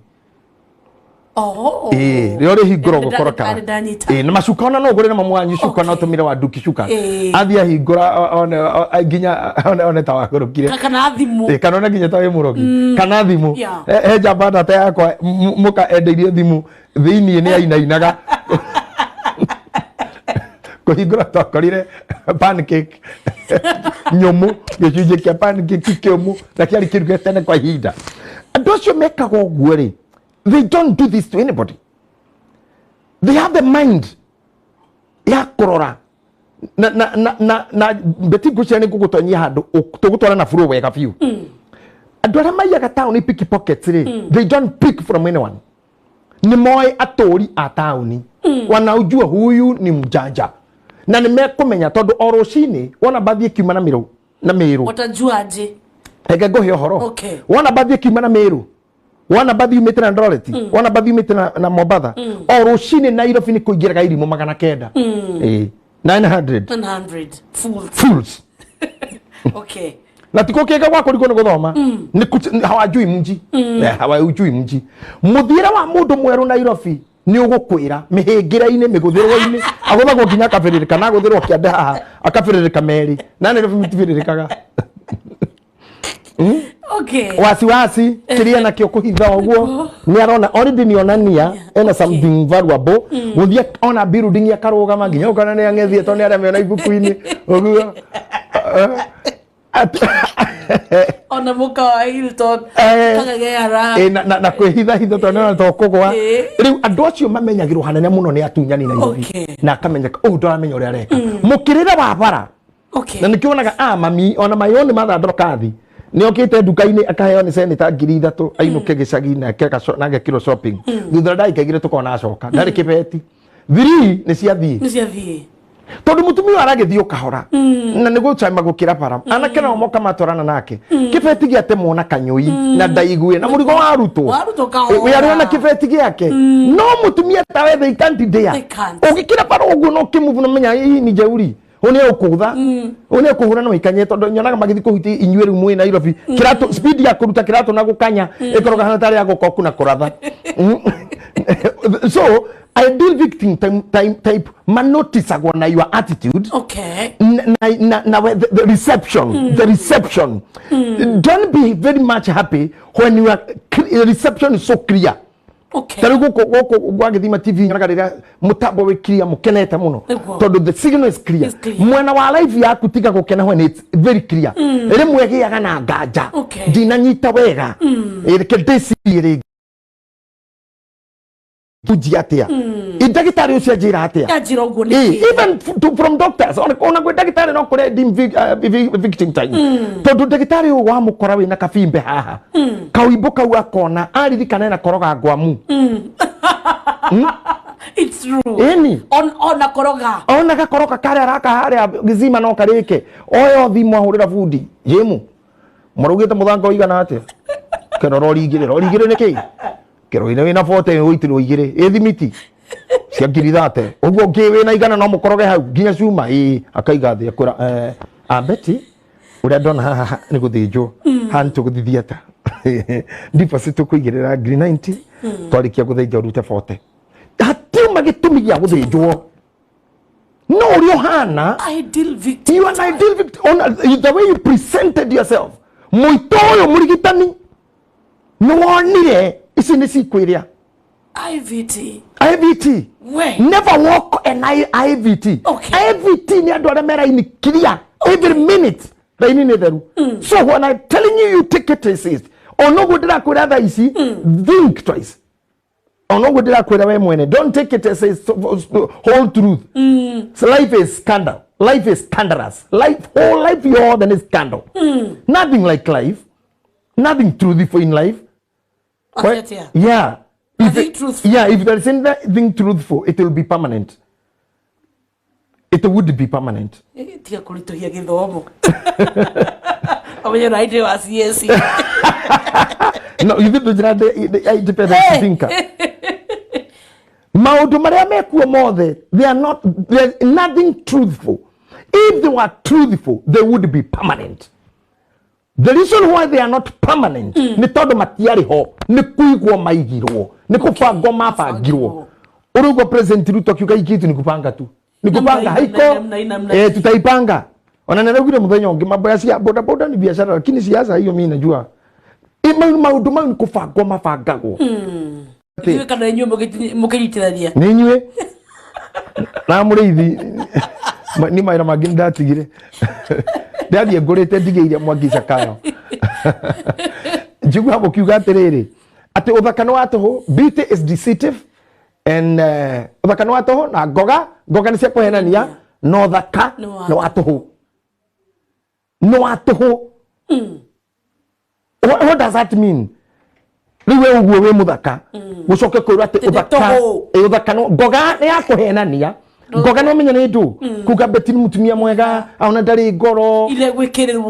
Oh. Eh, rĩo rĩhingũra gũkoro kara. Eh, na macuka ona no ũgũre na mamu wanyu cuka no tũmire wa nduki cuka. Athiĩ ahingũra one nginya one ta wagũrũkire. Kana thimũ. Eh, kana one nginya ta wĩ mũrogi. Kana thimũ. He njamba ndata yakwa mũka endeirie thimũ thĩiniĩ nĩ ainainaga. Kũhingũra twakorire pancake nyũmũ, gĩcunjĩ kĩa pancake kĩũmũ na kĩarĩ kĩruge tene kwa ihinda. Andũ acio mekaga ũguo rĩ, they don't do this to anybody. They have the mind ya kũrora na na na na na beti ngũcia nĩ ngũgũtonyia handũ tũgũtwara na flow wega biũ. Andũ arĩa maiyaga taũni pickpockets rĩ, they don't pick from anyone. Nĩ moĩ atũri a taũni, wanaujua huyu ni mjanja, na nĩ mekũmenya tondũ o rũcinĩ wona mbathi ĩkiuma na mĩrũ na mĩrũ. Watajua aje? Reke ngũhe ũhoro. Okay. Wona mbathi ĩkiuma na mĩrũ, wona mbathi yumĩte na Eldoret, wona mbathi yumĩte na Mombatha, o rũcinĩ Nairobi nĩ kũingĩraga irimũ 900. Eh, 900. 900 fools. Fools. Okay. Na tiko kega gwako riko nĩ gũthoma. Nĩ hawajui mji. Hawajui mji. Mũthiĩre wa mũndũ mwerũ Nairobi nĩ ũgũkwĩra mĩhĩngĩra-inĩ, mĩgũthĩrwo-inĩ, agũthagwo nginya akabĩrĩrĩka na agũthĩrwo kĩande haha akabĩrĩrĩka merĩ. Na Nairobi mĩtibĩrĩrĩkaga. Okay. Wasiwasi kiria nakio kuhitha ũguo nĩ arona already nĩ onania ena something valuable gũthiĩ ona building akarũgama nginya ũkona nĩ ang'ethie tondũ nĩ arĩa mena ibuku-inĩ ũguo. Ona mũka wa Hilton kagageara na kwĩhitha hitha tondũ nĩ to kũgwa. Rĩu andũ acio mamenyagĩrwo hanene mũno nĩ atunyani Nairobi na akamenyeka ũũ ndaramenya ũrĩa areka mũkĩrĩre wa bara. Na nĩkĩo wonaga mami ona my own mother Dorothy nĩ okĩte nduka-inĩ akaheo nĩ seneta 3,000 ainũke gĩcagi na agekĩrwo shopping. Thutha ndagĩka igĩrĩ tũkona acoka ndarĩ kĩbeti 3 nĩ ciathiĩ. Nĩ ciathiĩ. Tondũ mũtumia aragĩthiĩ ũkahora na nĩ gũcama gũkĩra bara anake nao moka matwarana nake kĩbeti gĩatemwo na kanyũi na ndaigue na mũrigo warutwo wĩarĩ na kĩbeti gĩake no mũtumia tawe they can't dare ũgĩkĩra bara ũguo no kĩmove no menya hii ni jeuri ũnĩ ũkũgũtha ũnĩ ũkũhũra no ikanye tondũ nyonaga magĩthiĩ kũhutia inyuĩ rĩu mwĩ Nairobi kĩratũ speed ya kũruta kĩratũ na gũkanya ĩkoragwo hana tarĩ ya gũkoku na kũratha. So Ideal victim type manoticagwo na your attitude. Okay. Na the reception. The reception. Don't be very much happy when your reception is so clear. Okay. Tari guku gwa Githima TV nyonaga rĩrĩa mũtambo wĩ clear mũkenete mũno tondũ the signal is clear. Mwena wa live yaku tiga gũkena when it's very clear. Rĩmwe gĩaga na nganja. Ndinanyita wega. Reke ndĩcirie rĩngĩ. Tuji atia. Ndagĩtarĩ ũcio anjĩra atia. Anjĩra ũguo nĩkĩ? Even from doctors ona gwĩ ndagĩtarĩ no kũrĩa victim time. Tondũ ndagĩtarĩ ũyũ wamũkora wĩna kabimbe haha. Kauimbo kau akona aririkana ena koroga ngwamu. It's true. Ĩni. Ona koroga. Ona gakoroga karĩa araka harĩa gĩcima no karĩke. Oyo thimũ ahũrĩra bundi. Jĩmu. Mũraugĩte mũthanga ũigana atĩa? Kero rori igĩrĩ. Rori igĩrĩ nĩ kĩĩ? Kero ine wĩna 40 ũitirwo igĩrĩ. Ĩ thimiti. Cia ngiri 30. Ũguo ngĩ wĩna igana no mũkoroge hau nginya cuma. Ĩ akaiga thĩ akwĩra Betty ũrĩa ndona haha nĩ gũthĩnjwo. Haha nĩ tũgũthiĩ theatre. Deposit tũkũigĩrĩra ngiri 90. Twarĩkia gũthĩnja ũrute 40. Hatiuma gĩtũmi gĩa gũthĩnjwo. No ũrĩa ũhana. Ideal victim. You are an ideal victim. The way you presented yourself. Mũito ũyũ mũrigitani nĩ wonire ici nĩ cikwĩrĩa. IVT. IVT. We. Never walk an IVT. Okay. IVT ni andũ arĩa me raini clear. Every minute raini nĩ theru. So when I'm telling you, you take it as is. Onoguo ndĩrakwĩra thaa ici, think twice. Onoguo ndĩrakwĩra we mwene, don't take it as a whole truth. So life is scandal. Life is scandalous. Life, whole life yothe nĩ scandal. Nothing like life. Nothing truthful in life. Yeah. Truthful. Yeah, if there is anything truthful, it will be permanent. It would be permanent. Tiga kũritũhia gĩthomo. Amenye na ide wa CSE. No, you think the independent thinker. Maũndũ marĩa mekuo mothe, they are not, there is nothing truthful. If they were truthful, they would be permanent. The reason why they are not permanent nĩ tondũ matiarĩ ho, nĩ kũigwo maigirwo, nĩ kũbangwo mabangirwo. Ũrauga President Ruto akiuga hii kitu ni kupanga tu. Ni kupanga haiko. Tutaipanga. Ona naraugire mũthenya ũngĩ mambo ya cia boda boda ni biashara lakini siasa hiyo mimi najua. Maũndũ mau nĩ kũbangwo mabangagwo. Ithuĩ kana inyuĩ mũkĩnyitithania. Nĩ inyuĩ. Na mũrĩithi ni mawĩra mangĩ nĩndatigire. Ndathiĩ ngũrĩte ndigĩire Mwangi Zakayo. Njigua mũkiuga atĩrĩrĩ atĩ ũthaka nĩ wa tũhũ, beauty is deceptive and ũthaka nĩ wa tũhũ na ngoga nĩ cia kũhenania no ũthaka nĩ wa tũhũ. Nĩ wa tũhũ. What does that mean? Rĩu we ũguo wĩ mũthaka gũcoke kwĩrwo atĩ ũthaka ngoga nĩ ya kũhenania. Ngoga no menya nĩ ndũ kuga Betty nĩ mũtumia mwega ona ndarĩ ngoro ile gwĩkĩrĩrwo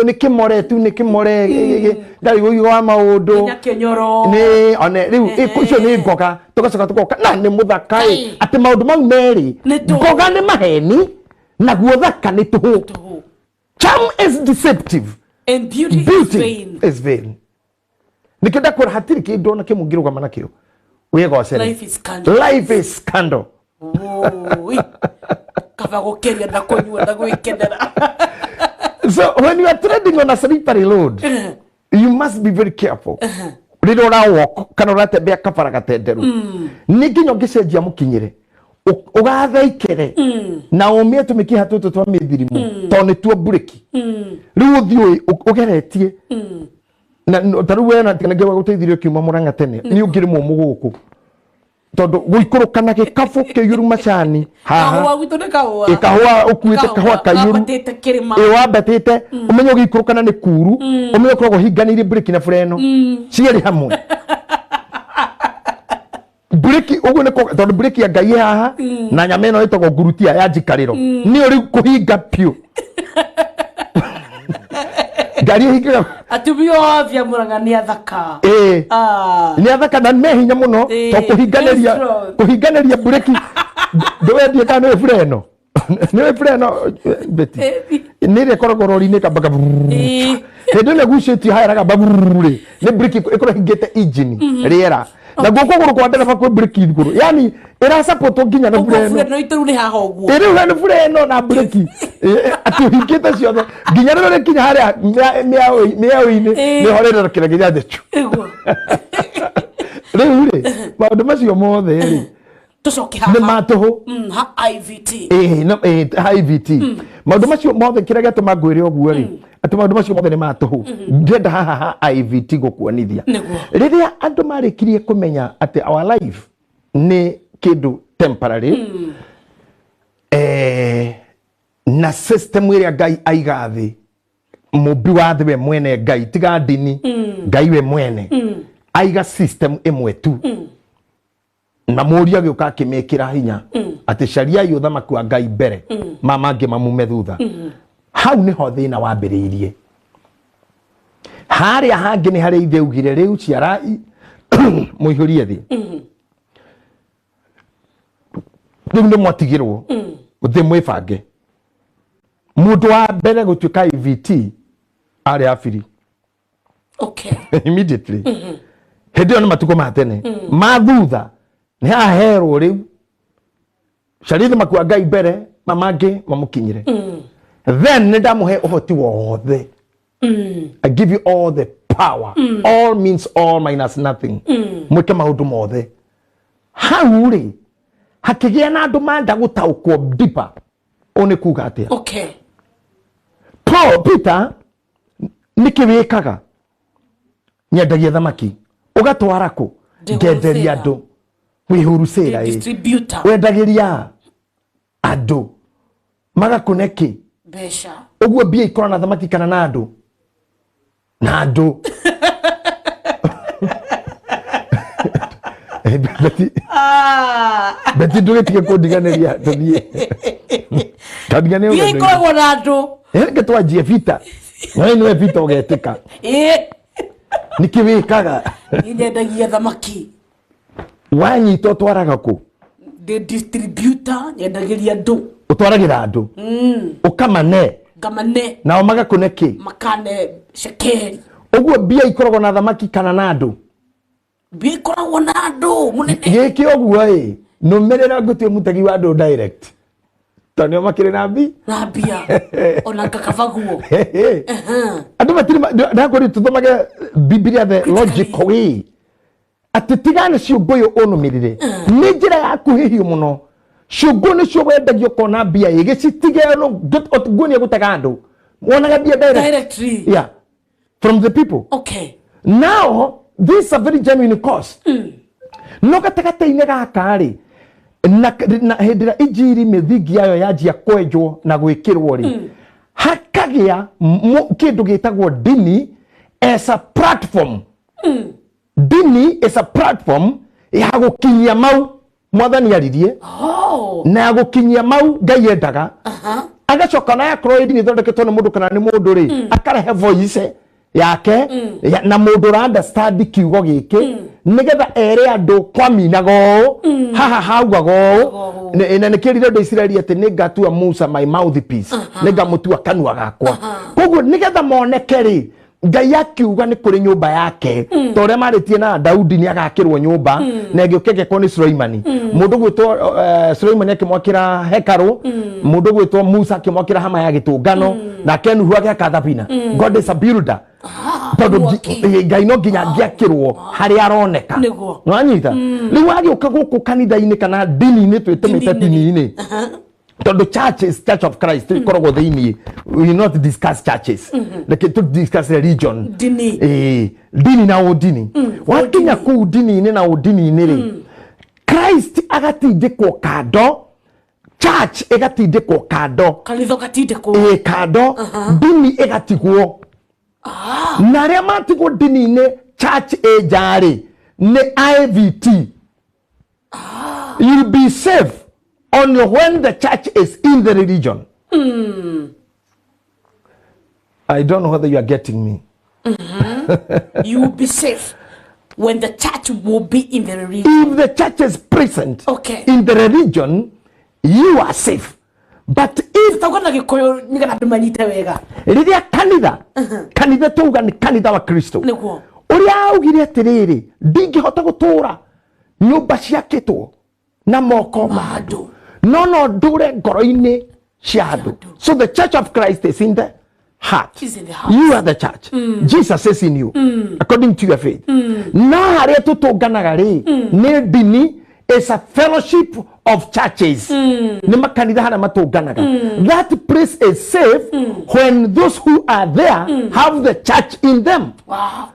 nĩ kĩmore tu nĩ kĩmore ndarĩ ũigũ wa maũndũ nĩ one rĩu icio nĩ ngoga tũgacoka tũgoka na nĩ mũthaka ĩ atĩ maũndũ mau merĩ ngoga nĩ maheni naguo thaka nĩ tũhũ. Charm is deceptive and beauty is vain. Is vain. Nĩkĩo ndakwĩra hatirĩ kĩndũ ona kĩmwe ũngĩrũgama nakĩo wĩgocere. Life is scandal. Life is scandal. Kaba gũkĩria na kũnyua na gwĩkenera. So when you are treading on a slippery road, you must be very careful. Rĩrĩa ũrawalk kana ũratembea kabara gatenderu nĩ nginya ũngĩcenjia mũkinyĩre ũgathaikĩre na ũmie tũmĩkiha tũtũ twa mĩthirimũ tondũ nĩtuo mburĩki. Rĩu ũthiĩ ũgeretie na ta rĩu we na gũteithirie ũkiuma Mũrang'a tene nĩ ũngĩrĩmwo mũgũkũ tondũ gũikũrũka na gĩkabũ kĩiyũru macani haha kahũa gwitũ nĩ kahũa kahũa ũkuĩte kahũa kaiyũru ĩ wambatĩte ũmenye ũgĩikũrũka na nĩ kuru ũmenye ũkoragwo ũhinganĩirie breki na bureno cierĩ hamwe breki ũguo nĩ tondũ breki ya Ngai haha na nyama ĩno ĩtagwo ngurutia ya njikarĩro nĩyo rĩu kũhinga piũ ngari ĩhingaga atumia othe a Mũrang'a nĩ athaka. Nĩ athaka na me hinya mũno to kũhinganĩria breki ndũwendie kana nĩ bureno nĩ bureno Betty nĩ ĩrĩa ĩkoragwo rori-inĩ ĩkambaga hĩndĩ ĩno ĩgucĩtio haya ĩragamba rĩ nĩ breki ĩkorwo ĩhingĩte engine rĩera Na guo kũgũrũ kwa ndereba kwĩ breki igũrũ, yani ĩrasapotwo nginya na bure ĩno. No itũ nĩ haha ũguo. Rĩu nĩ bure ĩno na breki atĩ ũhingĩte ciothe nginya rĩrĩa rĩkinya harĩa mĩaũ-inĩ nĩho rĩrorokera nginya thĩ chu. Rĩu rĩ maũndũ macio mothe rĩ tũcoke haha nĩ matũhũ ha IVT. Ha IVT maũndũ macio mothe kĩrĩa gĩatũma ngwĩre ũguo rĩ atĩ maũndũ macio mothe nĩ matũhũ ndĩrenda haha ha IVT gũkuonithia rĩrĩa andũ marĩkirie kũmenya atĩ our life nĩ kĩndũ temporary na system ĩrĩa Ngai aiga thĩ mũmbi wa thĩ we mwene Ngai tiga ndini Ngai we mwene aiga system ĩmwe tu na mũriũ agĩũka akĩmĩkĩra hinya atĩ cariai ũthamaki wa Ngai mbere ma mangĩ mamume thutha. Hau nĩho thĩna wambĩrĩirie. Harĩa hangĩ nĩ harĩa ithe augire rĩu ciarai mũihũrie thĩ. Rĩu nĩ mwatigĩrwo thĩ mwĩbange. Mũndũ wa mbere gũtuĩka IVT arĩ Abiri. Okay. Immediately. Hĩndĩ ĩyo nĩ matukũ ma tene. Ma thutha nĩ haherwo rĩu carithi makua Ngai mbere mamangĩ mamũkinyire. Then nĩ ndamũhe ũhoti wothe. I give you all the power. All means all minus nothing. Mwĩke maũndũ mothe. Hau rĩ hakĩgĩa na andũ manda gũtaũkwo deeper. Ũũ nĩ kuga atĩa? Okay. Paul Peter nĩkĩ wĩkaga? Nyendagia thamaki. Ũgatwara kũ? Ngenderia andũ. Wĩhurusĩra ĩ. Wendagĩria andũ. Magakũne kĩ? Mbeca. Ũguo mbia ikorwo na thamaki kana na andũ? Na andũ. Beti ndũgĩtige kũndiganĩria tũthiĩ. Kandiganĩria. Mbia ikoragwo na andũ. Reke twanjie vita. Nawe nĩwe vita ũgetĩka. Nĩkĩ wĩkaga? Nyendagia thamaki. Wanyita ũtwaraga kũ? Ndĩ distributor, nyendagĩria andũ. Ũtwaragĩra andũ. Ũkamane. Ngamane. Nao magakũne kĩ? Makane cekeri. Ũguo mbia ikoragwo na thamaki kana na andũ? Mbia ikoragwo na andũ mũnene. Gĩkĩ ũguo ĩ, nũmĩrĩra ngũtue mũtegi wa andũ direct. Tondũ nĩo makĩrĩ na mbi? Na mbia. Ona ngakabaguo. Andũ matirĩ ndakwĩrire tũthomage Bibilia the logical way. Atĩ tigana ciũngũyũ ũnũmĩrĩre. Nĩ njĩra ya kuhĩhio mũno. Ciũngũyũ nĩcio wendagio ũkona mbia ĩ, gĩcitige nguonia gũtega andũ. Wonaga mbia direct. Directly. Yeah. From the people. Okay. Now, this is a very genuine cause. No gatagatĩ-inĩ gaka rĩ, na hĩndĩ ĩrĩa injiri mĩthingi yayo yanjia kwenjwo na gwĩkĩrwo rĩ, hakagĩa kĩndũ gĩtagwo ndini as a platform. Ndini is a platform ya gũkinyia mau mwathani aririe na ya gũkinyia mau Ngai endaga. Agacoka na yakorwo ndini ĩthondeketwo nĩ mũndũ kana nĩ mũndũ rĩ, akarehe voice yake na mũndũ ũra understand kiugo gĩkĩ nĩgetha ere andũ kwaminaga ũũ haha haugaga ũũ na nĩkĩrire andũ Isiraeli atĩ nĩngatua Musa my mouthpiece, nĩngamũtua kanua gakwa. Koguo nĩgetha moneke rĩ, Ngai akiuga nĩ kũrĩ nyũmba yake ta ũrĩa marĩtie na Daudi nĩ agakĩrwo nyũmba na ĩgĩũka ĩgekwo nĩ Suleimani. Mũndũ gwĩtwo Suleimani akĩmwakĩra hekarũ, mũndũ gwĩtwo Musa akĩmwakĩra hama ya gĩtũngano, nake Nuhu agĩaka thabina. God is a builder. Tondũ Ngai no nginya angĩakĩrwo harĩa aroneka. Nĩwanyita? Rĩu agĩũka gũkũ kanitha-inĩ kana ndini-inĩ twĩtũmĩte ndini-inĩ. Tondũ churches, Church of Christ ikoragwo thĩinĩ, we will not discuss churches. Reke tu discuss religion. Ndini. Ndini na ũndini. Wakinya kũu ndini-inĩ na ũndini-inĩ rĩ, Christ agatindĩkwo kando, church ĩgatindĩkwo kando. Kanitha ũgatindĩkwo. Kando, ndini ĩgatigwo. Na arĩa matigwo ndini-inĩ, church ĩ nja rĩ, nĩ IVT. You'll be safe only when the church is in the religion. I don't know whether you are getting me. You will be safe when the church will be in the religion. If the church is present in the religion, you are safe. But if rĩrĩa kanitha kanitha tuuga nĩ kanitha wa Kristo ũrĩa augire atĩrĩrĩ, ndingĩhota gũtũra Nyũmba ciakĩtwo na moko ma andũ, no no ndũre ngoro-inĩ cia andũ. So the church of Christ is in the heart. Is in the heart. You are the church. Jesus is in you according to your faith. No harĩa tũtũnganaga rĩ, nĩ ndini is a fellowship of churches. Nĩ makanitha harĩa matũnganaga. That place is safe when those who are there have the church in them. Wow.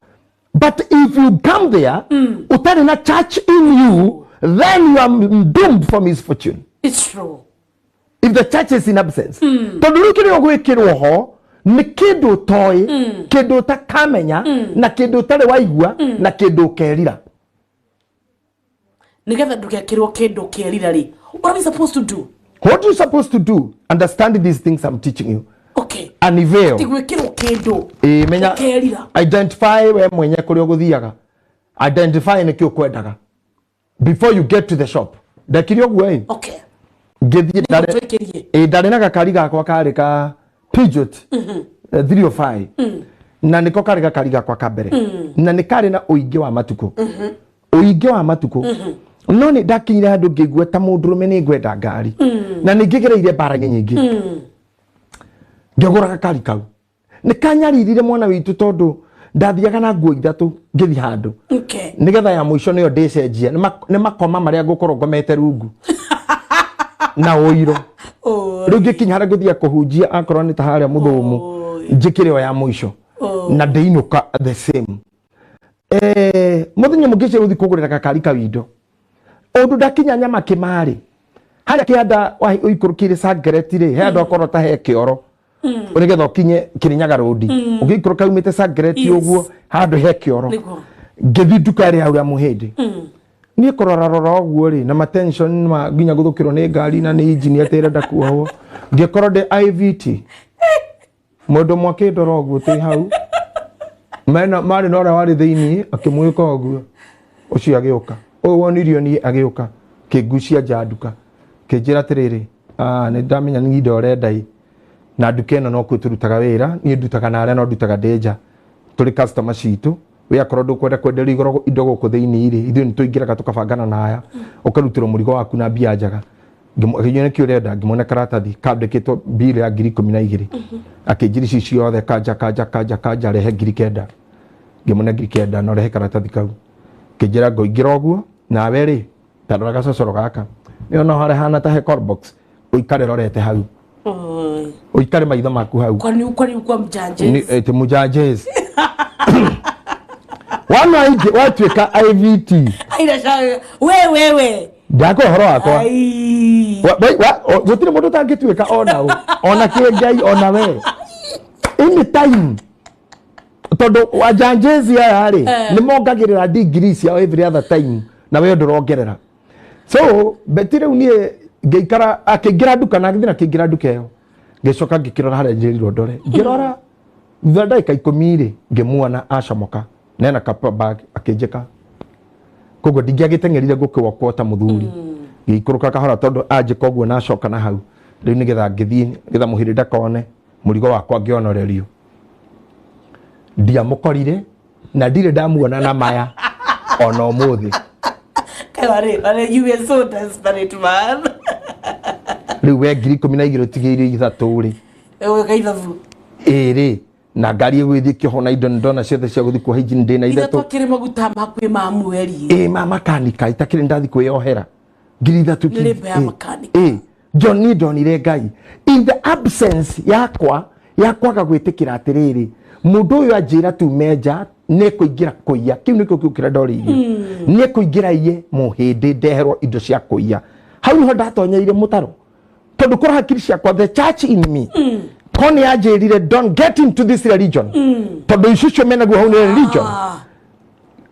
But if you come there, utarĩ na church in you, then you are doomed for misfortune. It's true. If the church is in absence. Tondũ rĩu kĩrĩa ũgwĩkĩrwo ho nĩ kĩndũ ũtoĩ, kĩndũ ũtakamenya, na kĩndũ ũtarĩ waigua, na kĩndũ ũkerira. Nigetha ndũgekĩrwo kĩndũ ũkerira rĩ, what are we supposed to do? What you supposed to do? Understand these things I'm teaching you. Okay. Unveil. Ti gwĩkĩrwo kĩndũ Ĩĩ, menya ũkerira. Identify we mwenye kũrĩa ũgũthiaga. Identify nĩkĩ ũkwendaga before you get to the shop. Ndekire ũguo ĩ. Okay. Ngĩthiĩ ndarĩ Twĩkĩrie. ĩ ndarĩ na gakari gakwa karĩ ka Peugeot 305, na nĩko karĩ gakari gakwa ka mbere, na nĩ karĩ na ũingĩ wa matukũ, ũingĩ wa matukũ. No nĩ ndakinyire handũ ngĩigua ta mũndũrũme nĩ ngwenda ngari, na nĩ ngĩgereire mbara nyingĩ. Ngĩgũra gakari kau, nĩ kanyaririre mwana witũ tondũ ndathiaga na nguo ithatũ ngĩthiĩ handũ, nĩgetha ya mũico nĩyo ndĩcenjia. Nĩ makoma marĩa ngũkorwo ngomete rungu na ũiro. Oh. Rĩu ngĩkinya harĩa ngũthiĩ kũhunjia, akorwo nĩ ta harĩa mũthũmũ, njĩkĩre o ya mũico na ndĩinũka the same. Mũthenya mũngĩ ũcio gũthiĩ kũgũrĩra gakari kau indo, ũndũ ndakinya nyama kĩmarĩ harĩa kĩanda ũikũrũkĩire Sangereti rĩ, he handũ akorwo ta he kĩoro, nĩgetha ũkinye Kĩrĩnyaga rũndi, ũgĩikũrũka umĩte Sangereti ũguo, handũ he kĩoro. Ngĩthiĩ nduka ĩrĩa hau ya mũhĩndĩ, niĩ kũrora rora ũguo rĩ, na matension ma nginya gũthũkĩrwo nĩ ngari na nĩ injini atĩ ĩrenda kuohwo, ngĩkorwo ndĩ IVT mũndũ ũmwe akĩndora ũguo twĩ hau mena marĩ na ũrĩa warĩ thĩiniĩ akĩmwĩka ũguo, ũcio agĩũka, ũyũ wonirio niĩ agĩũka kĩngucia nja nduka, kĩnjĩra atĩrĩrĩ, "Ah, nĩ ndamenya nĩ indo ũrenda ĩ, na nduka ĩno no kuo tũrutaga wĩra, niĩ ndutaga na arĩa no ndutaga ndĩ nja, tũrĩ customer citũ, we akorwo ndũkwenda kwenderio igoro indo gũkũ thĩiniĩ rĩ, ithuĩ nĩ tũingĩraga tũkabangana na aya, ũkarutĩrwo mũrigo waku na mbia njega." Akĩnjĩra nĩkĩ ũrenda, ngĩmuona karatathi kandĩkĩtwo bill ya 12,000. Akĩnjĩra ici ciothe kanja kanja kanja kanja, rehe 9,000. Ngĩmuona 9,000 na ũrehe karatathi kau. Akĩnjĩra ngũingĩra ũguo nawe rĩ, ta rora gacocoro gaka, nĩona harĩa hana ta he call box, ũikare rorete hau, Oi. ũikare maitho maku hau. Kwani kwa mjanje? Ĩ, mũjanjezi wana ingĩ watuĩka IVT. Aira sha we we we. Ndakwa ũhoro wakwa. Ai. Gũtirĩ mũndũ ũtangĩtuĩka ona ũ, ona kĩ Ngai, ona we any time, tondũ wajanjezi aya rĩ, nĩ mongagĩrĩra degree ciao every other time, na we ndũrongerera. So beti rĩu niĩ ngĩikara, akĩingĩra nduka na agĩthiĩ na akĩingĩra nduka ĩyo, ngĩcoka ngĩkĩrora harĩa njĩrirwo ndore, ngĩrora thutha wa ndagĩka 10 rĩ, ngĩmuona acomoka nena kapa bag akĩnjĩka, koguo ndingĩagĩteng'erire ngũkĩwokwo ta mũthuri, ngĩikũrũka kahora tondũ anjĩka ũguo na acoka na hau rĩu nĩgetha ngĩthiĩ nĩgetha mũhĩrĩ ndakone mũrigo wakwa ngĩonorerio. Ndiamũkorire na ndirĩ ndamuona na maya ona ũmũthĩ. Kai wale wale, you were so desperate, man. Rĩu we 12,000 ũtigĩire ithatũ rĩ, Ewe kaithabu. Ĩrĩ na ngari ĩgũgĩthiĩ kĩoho na indo ndona ciothe cia gũthiĩ kuoha injini ndĩ na ithatũ. Ithatũ. Akĩrĩ maguta makuĩ ma mweri. Ĩ ma makanika itakĩrĩ ndathi kwĩyohera 3,000. Nĩ labour ya makanika. Ĩ John, niĩ ndonire Ngai in the absence yakwa ya kwaga gwĩtĩkĩra atĩrĩrĩ, mũndũ ũyũ anjĩra tume nja nĩ kũingĩra kũiya, kĩu nĩkĩo kĩu kĩrĩa ndorĩirio, nĩ kũingĩra iye mũhĩndĩ ndeherwo indo cia kũiya, hau niho ndatonyeire mũtaro, tondũ korwo hakiri ciakwa, the church in me, ko nĩ anjĩrire don't get into this religion, tondũ icio cio menaguo hau nĩ religion.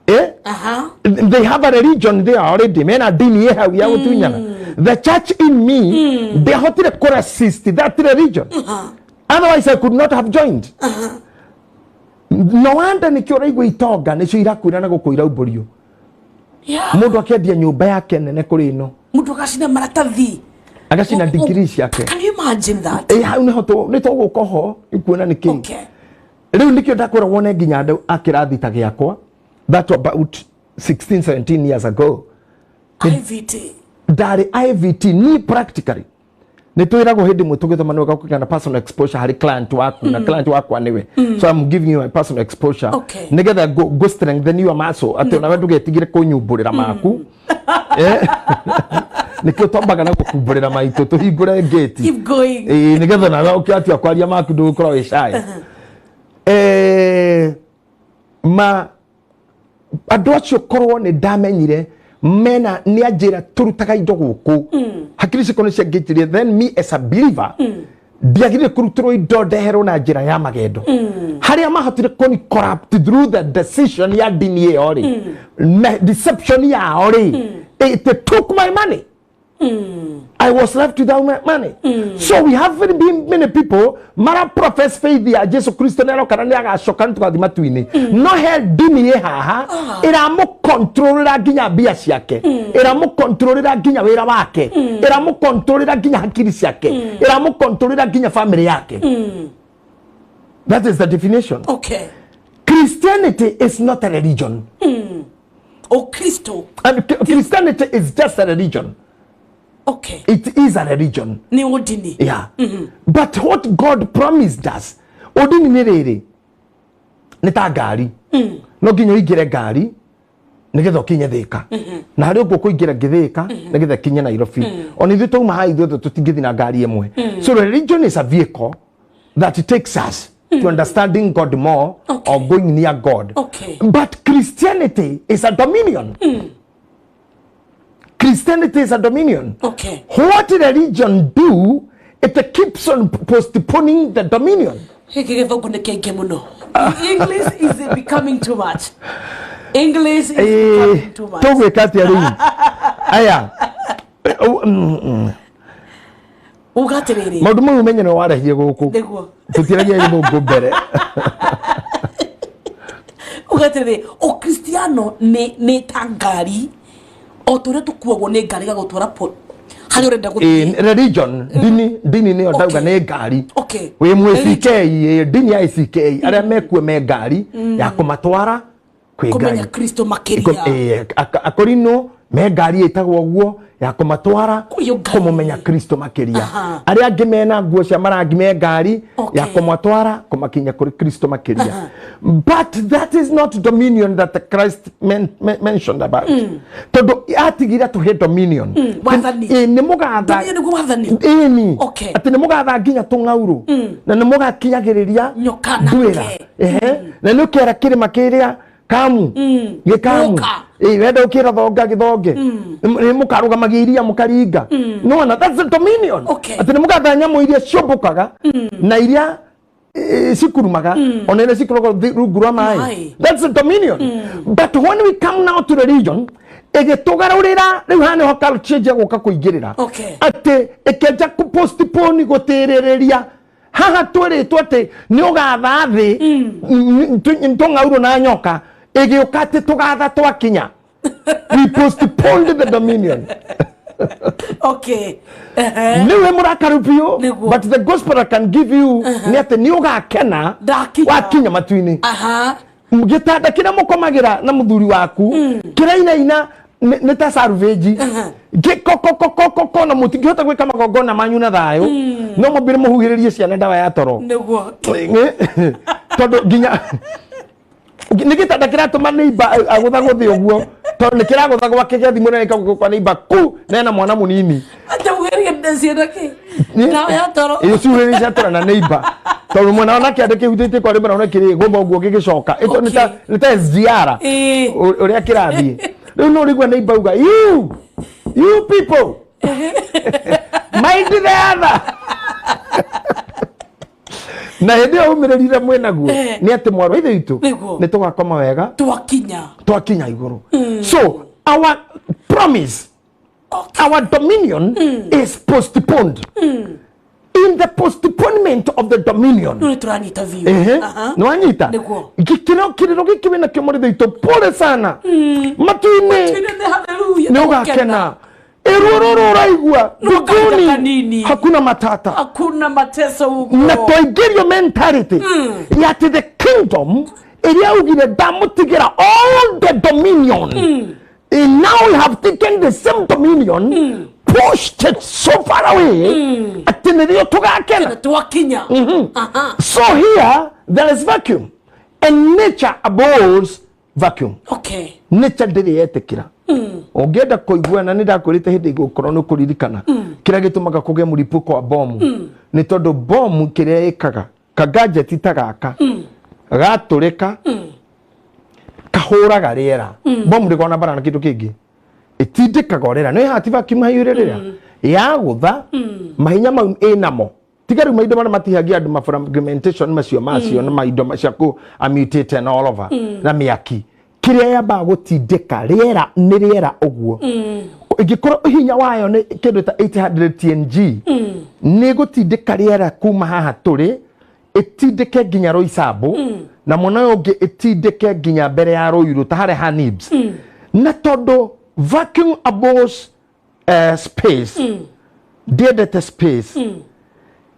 Eh? Aha. They have a religion there already, mena dini ye hau ya gutunyana. The church in me ndehotire kũresist that religion, otherwise I could not have joined. No wonder nĩkĩo ũraigua itonga nĩcio irakwĩra na gũkũ iraumbũrio. Mũndũ akĩendia nyũmba yake nene kũrĩ ĩno. Mũndũ agacina maratathi. Agacina degree ciake. Can you imagine that? Ĩ hau nĩho nĩ tũgũka ho ikuona nĩ kĩĩ. Okay. Rĩu nĩkĩo ndakwĩra wone nginya andũ a kĩrathi ta gĩakwa, that about 16 17 years ago. IVT Ndarĩ IVT ni practically nĩ twĩragwo hĩndĩ ĩmwe tũgĩthoma nĩ wega kũgĩa na personal exposure harĩ client waku, na client wakwa nĩwe, so I'm giving you my personal exposure nĩgetha go strengthen your muscle atĩ onawe ndũgetigĩre kũnyumbũrĩra maku. Nĩkĩo twambaga na gũkumbũrĩra maitũ tũhingũre ngĩti. Keep going. Ĩĩ, nĩgetha nawe ũkĩatua kwaria maku ndũgũkorwo wĩ shy. Ma andũ acio korwo nĩ ndamenyire mena nĩ anjĩra tũrutaga indo gũkũ, hakiri ciakwa nĩ ciangĩnjirie. Then me as a believer ndiagĩrĩire kũrutĩrwo indo ndeherwo na njĩra ya magendo harĩa mahotire kũni corrupt through the decision ya ndini ĩyo rĩ, deception yao rĩ, it took my money. I was left without my money. So we have very many people mara profess faith ya Jesu Kristo nĩ aroka na nĩ agacoka nĩ tũgathiĩ matu-inĩ, no he ndini ĩ haha ĩramũkontrolera nginya mbia ciake, ĩramũkontrolera nginya wĩra wake, ĩramũkontrolera nginya hakiri ciake, ĩramũkontrolera nginya family yake. That is the definition. Christianity is not a religion. O Kristo. And Christianity is just a religion. It is a religion. Nĩ ũndini. Yeah. But what God promised us, ũndini nĩ rĩrĩ, nĩ ta ngari. No nginya ũingĩre ngari nĩgetha ũkinye Thĩka. Na harĩ ũguo kũingĩra ngĩthĩka nĩgetha kinye Nairobi. Ona ithuĩ twauma haha ithuothe tũtingĩthiĩ na ngari ĩmwe. So religion is a vehicle that takes us to understanding God more or going near God. But Christianity is a dominion. Christianity is a dominion. What religion do, it keeps on postponing the dominion. Gĩkĩ gĩthũngũ nĩ kĩingĩ mũno. English is becoming too much. English is becoming too much. Tũgwĩka atĩa rĩu? Aya. Uga atĩrĩrĩ. Maũndũ mau ũmenye nĩwe warehire gũkũ. Nĩguo. Tũtiragia gĩthũngũ mbere. Uga atĩrĩrĩ, ũkristiano nĩ ta ngari o tũrĩa tũkuagwo nĩ ngari gagũtwara harĩa ũrenda gũthiĩ. Religion, ndini nĩyo ndauga nĩ ngari. Wĩ mwĩ CK, ndini ya ACK, arĩa mekuo me ngari ya kũmatwara kwĩ Ngai. Kũmenya Kristo makĩria. Akorino me ngari ĩtagwo ũguo ya kũmatwara kũmũmenya Kristo makĩria. Arĩa angĩ mena nguo cia marangi me ngari ya kũmatwara kũmakinya kũrĩ Kristo makĩria. But that is not dominion that the Christ mentioned about. Tondũ atigire tũhe dominion. Wathani. Nĩ mũgatha. Dominion nĩguo wathani. Ĩni. Atĩ nĩ mũgatha nginya tũng'aurũ. Na nĩ mũgakinyagĩrĩria nyoka nake. Nduĩra. Na nĩ ũkera kĩrĩma kĩrĩa kamu. Gĩkamu. Wenda ũkĩra thonga gĩthonge. Nĩ mũkarũgamagia iria mũkaringa. No, na that's the dominion. Atĩ nĩ mũgatha nyamũ iria ciũmbũkaga na iria cikurumaga ona iria cikoragwo rungu rwa maĩ. That's the dominion. But when we come now to religion, ĩgĩtũgarũrĩra rĩu haha nĩho culture change gũka kũingĩrĩra. Atĩ ĩkĩanjia kũ-postpone gũtĩrĩrĩria. Haha twĩrĩtwo atĩ nĩ ũgatha thĩ tũng'aurũ na nyoka, ĩgĩũka atĩ tũgatha twakinya. We postponed the dominion. Nĩwe mũrakaru biũ, but the gospel I can give you nĩ atĩ nĩ ũgakena wakinya matu-inĩ. Gĩtanda kĩrĩa mũkomagĩra na mũthuri waku kĩrainaina nĩ ta salvage. Gĩkokokokoko na mũtingĩhota gwĩka magongona manyu na thayũ, no mũmbire mũhuhĩrĩrie ciana ndawa ya toro. Nĩguo. Tondũ nginya nĩ gĩtanda kĩratũma neighbor agũthagũthe ũguo, tondũ nĩ kĩragũtha gwake gĩa thimũ na gĩkaguka kwa neighbor kũ na ena mwana mũnini. Atahuhĩrĩria ciana kĩ? Ndawa ya toro. Ĩĩ, cihuhĩrĩria cia toro na neighbor. Tondũ mwena onake andũ kĩhutĩtie kwa rĩmwe na kĩrĩ gũtha ũguo gĩgĩcoka. Ĩto nĩ ta SGR. Ũrĩa kĩrathiĩ. Rĩu no ũrĩigua neighbor auga, you people, mind the other. Na hĩndĩ ĩyo umĩrĩrire mwĩnaguo nĩ atĩ mwarũ ithe witũ nĩ tũgakoma wega twakinya igũrũ. So our promise, our dominion is postponed. In the postponement of the dominion. Nĩ tũranyita biũ. Nĩ wanyita? Gĩkĩro kĩrĩro gĩkĩ wĩna kĩo mũrĩthe witũ, pole sana. Matu-inĩ. Nĩ ũgakena. Erororo ũraigua mbinguni hakuna matata, hakuna mateso huko. Na twaingĩrio mentality ya atĩ the kingdom ĩrĩa augire ndamũtigĩra all the dominion. And now we have taken the same dominion, pushed it so far away, atĩ nĩrĩo tũgakena. Twakinya. Aha. So here there is vacuum, and nature abhors vacuum. Nature ndĩrĩ yetĩkĩra. Ũngĩenda kũigua, na nĩ ndakwĩrĩte hĩndĩ igũkorwo nĩ kũririkana kĩrĩa gĩtũmaga kũgĩe mũripũko wa bomu, nĩ tondũ bomu kĩrĩa ĩkaga, kagadget ta gaka gatũrĩka kahũraga rĩera. Bomu ndĩkoragwo na mbara na kĩndũ kĩngĩ, ĩtindĩkaga rĩera. Nĩ hati vacuum haiyũire rĩera yagũtha mahinya mau ĩnamo, tiga rĩu maindo marĩa matihagia andũ, ma fragmentation macio na maindo cia kũ ammutate and all over na mĩaki. Kĩrĩa yambaga gũtindĩka rĩera nĩ rĩera. Ũguo ĩngĩkorwo hinya wayo nĩ kĩndũ ta 800 TNG, nĩ gũtindĩka rĩera kuma haha tũrĩ ĩtindĩke nginya Roysambu, na mwena ũyũ ũngĩ ĩtindĩke nginya mbere ya Ruiru ta harĩa ha Nibs. Na tondũ vacuum abhors space, ndiendete space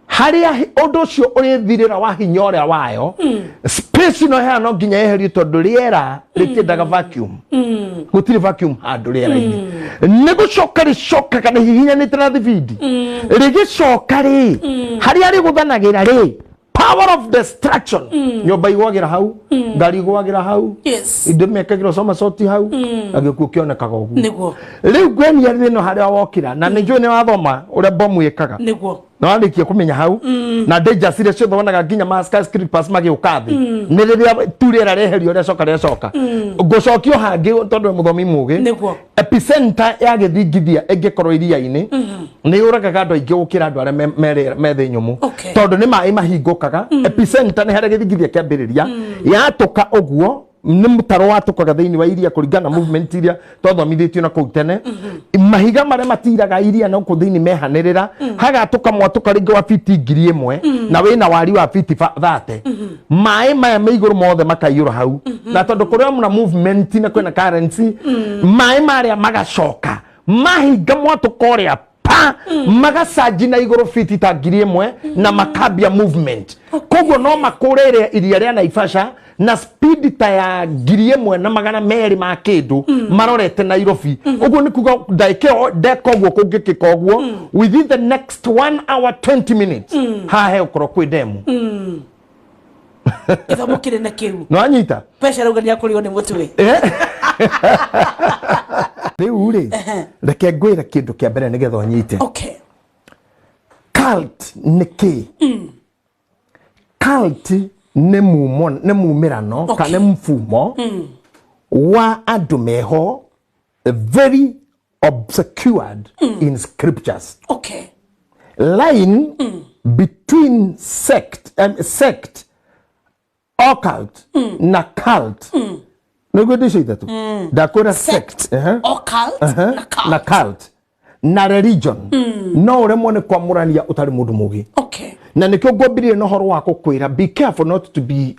harĩa ũndũ ũcio ũrĩthirĩra wa hinya ũrĩa wayo, space ĩno heana no nginya yeherio, tondũ rĩera rĩtiendaga vacuum. Gũtirĩ vacuum handũ rĩera-inĩ. Nĩ gũcoka rĩcokaga na hihinyanĩte na thibindi, rĩgĩcoka rĩ harĩa rĩgũthanagĩra rĩ, power of destruction. Nyũmba igwagĩra hau, ngari igwagĩra hau, indo mekagĩrwo somersault hau, na gĩkuũ kĩonekaga ũguo. Rĩu ngwenia ĩno harĩa wokĩra, na nĩ njũĩ nĩ wathoma ũrĩa bomu ĩkaga, na warĩkia kũmenya hau na dangers iria ciothe wonaga nginya ma skyscrapers magĩũka thĩ, nĩ rĩrĩa tu rĩera rĩeherio rĩacoka rĩacoka ngũcokio hangĩ, tondũ wĩ mũthomi mũgĩ. Epicenter ya gĩthingithia ĩngĩkorwo iria-inĩ, nĩ yũragaga andũ aingĩ gũkĩra andũ arĩa me thĩ nyũmũ, tondũ nĩ maĩ mahingũkaga. Epicenter nĩ harĩa gĩthingithia kĩambĩrĩria. Yatũka ũguo nĩ mũtaro watũkaga thĩinĩ wa iria kũringana na movement iria twathomithĩtio na kũu tene. Mahiga marĩa matiraga iria na gũkũ thĩinĩ mehanĩrĩra, hagatũka mwatũka rĩngĩ wa fiti 1000 na wĩna wari wa fiti 30. Maĩ maya me igũrũ mothe makaiyũra hau, na tondũ kũrĩ na movement na kwĩna currency, maĩ marĩa magacoka mahinga mwatũka ũrĩa pa magacanji na igũrũ fiti ta 1000 na makambia movement. Koguo no makũre ĩrĩa iria rĩa Naivasha na speed ta ya 1200 ma kĩndũ marorete Nairobi. Ũguo nĩ kuga ndagĩka ĩyo ndeka ũguo, kũngĩkĩka ũguo within the next 1 hour 20 minutes, haha hegũkorwo kwĩ demu. Gĩthomo kĩnene kĩu. Nĩwanyita? Mbeca rauga nĩ akũrĩo nĩ mũtwe. Rĩu rĩ, reke ngwĩre kĩndũ kĩa mbere nĩgetha ũnyite. Cult nĩ kĩ? Cult nĩ mumo, nĩ mumĩrano kana nĩ mfumo wa andũ meho very obscured in scriptures. Line between sect, occult na cult, nĩguo indo icio ithatũ ndakwĩra, sect, occult na cult. Na cult na religion, no ũremwo nĩ kwamũrania ũtarĩ mũndũ mũgĩ. Na nĩkĩo ngwambĩrĩria na ũhoro wa gũkwĩra be careful not to be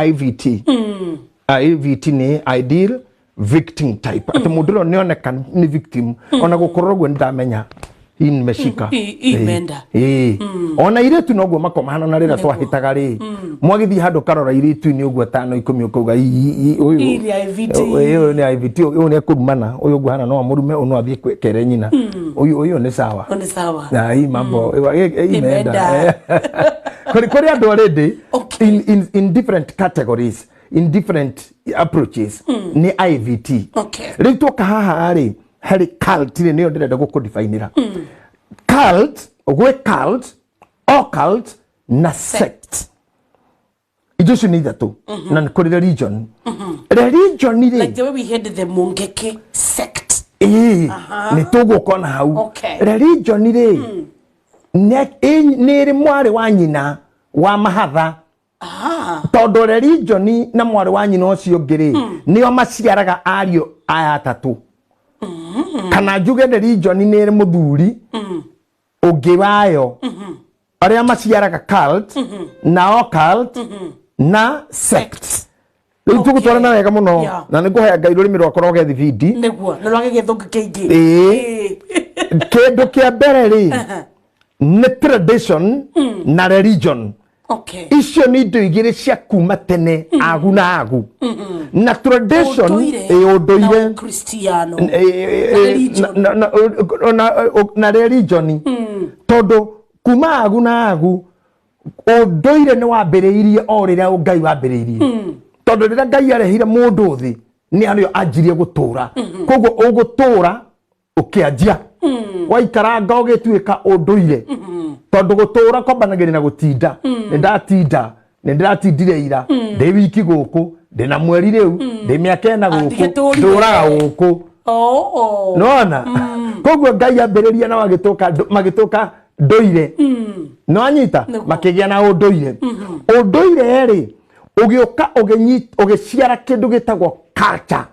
IVT. IVT nĩ ideal victim type, atĩ mũndũ ũrĩa nĩoneka nĩ victim, ona gũkorwo ũguo nĩndamenya hii nimeshika. Hii imeenda. Ĩĩ, ona irĩtu noguo makomahana na rĩrĩa twahĩtaga rĩ, mwagĩthiĩ handũ karora irĩtu-inĩ ũguo tano ikũmi, ũkauga ũyũ Hii ni IVT. Ũyũ nĩ IVT, ũyũ nĩ ekũrumana, ũyũ ũguo hana no amũrume, ũyũ no athiĩ kere nyina, ũyũ nĩ sawa. Ũyũ nĩ sawa. Na hii mambo hii imeenda. Imeenda kũrĩ andũ already in different categories, in different approaches, nĩ IVT. Rĩu twoka haha rĩ, harĩ cult rĩ, nĩyo ndĩrenda gũkũdifainĩra. Cult, gwĩ cult, occult na sect. Indo icio nĩ ithatũ, na nĩ kũrĩ religion. Religion rĩ, Like the way we had the Mungeke sect. Ĩĩ, nĩ tũgũka ona hau. Religion rĩ, nĩ ĩrĩ mwarĩ wa nyina wa mahatha, tondũ religion na mwarĩ wa nyina ũcio ũngĩ rĩ, nĩo maciaraga ariũ aya atatũ. Kana njuge religion nĩ ĩrĩ mũthuri ũngĩ wayo, arĩa maciaraga cult na occult na sect. Rĩu tũgũtwarana wega mũno, na nĩ ngũhoya Ngai rũrĩmĩ rwakwa rwage thibindi. Nĩguo na rwage gĩthũngũ kĩingĩ. Ĩĩ. Kĩndũ kĩa mbere rĩ, nĩ tradition na religion. Icio nĩ indo igĩrĩ cia kuma tene, agu na agu na tradition. Ũndũire. Ĩ, ũndũire. Na Ũkristiano. Religion. Na religion, tondũ kuma agu na agu ũndũire nĩ wambĩrĩirie o rĩrĩa Ngai wambĩrĩirie, tondũ rĩrĩa Ngai arehire mũndũ thĩ nĩ arĩo anjirie gũtũra. Koguo ũgũtũra ũkĩanjia waikaranga ũgĩtuĩka ũndũire, tondũ gũtũra kwambanagĩria na gũtinda. Nĩ ndatinda, nĩ ndĩratindire ira ndĩ wiki gũkũ, ndĩ na mweri rĩu, ndĩ mĩaka 4 gũkũ. Ndigĩtũrire. Ndũraga gũkũ. Nona koguo Ngai ambĩrĩria na magĩtũka ndũire, nĩwanyita? Makĩgĩa na ũndũire. Ũndũire rĩ ũgĩũka ũgĩciara kĩndũ gĩtagwo culture.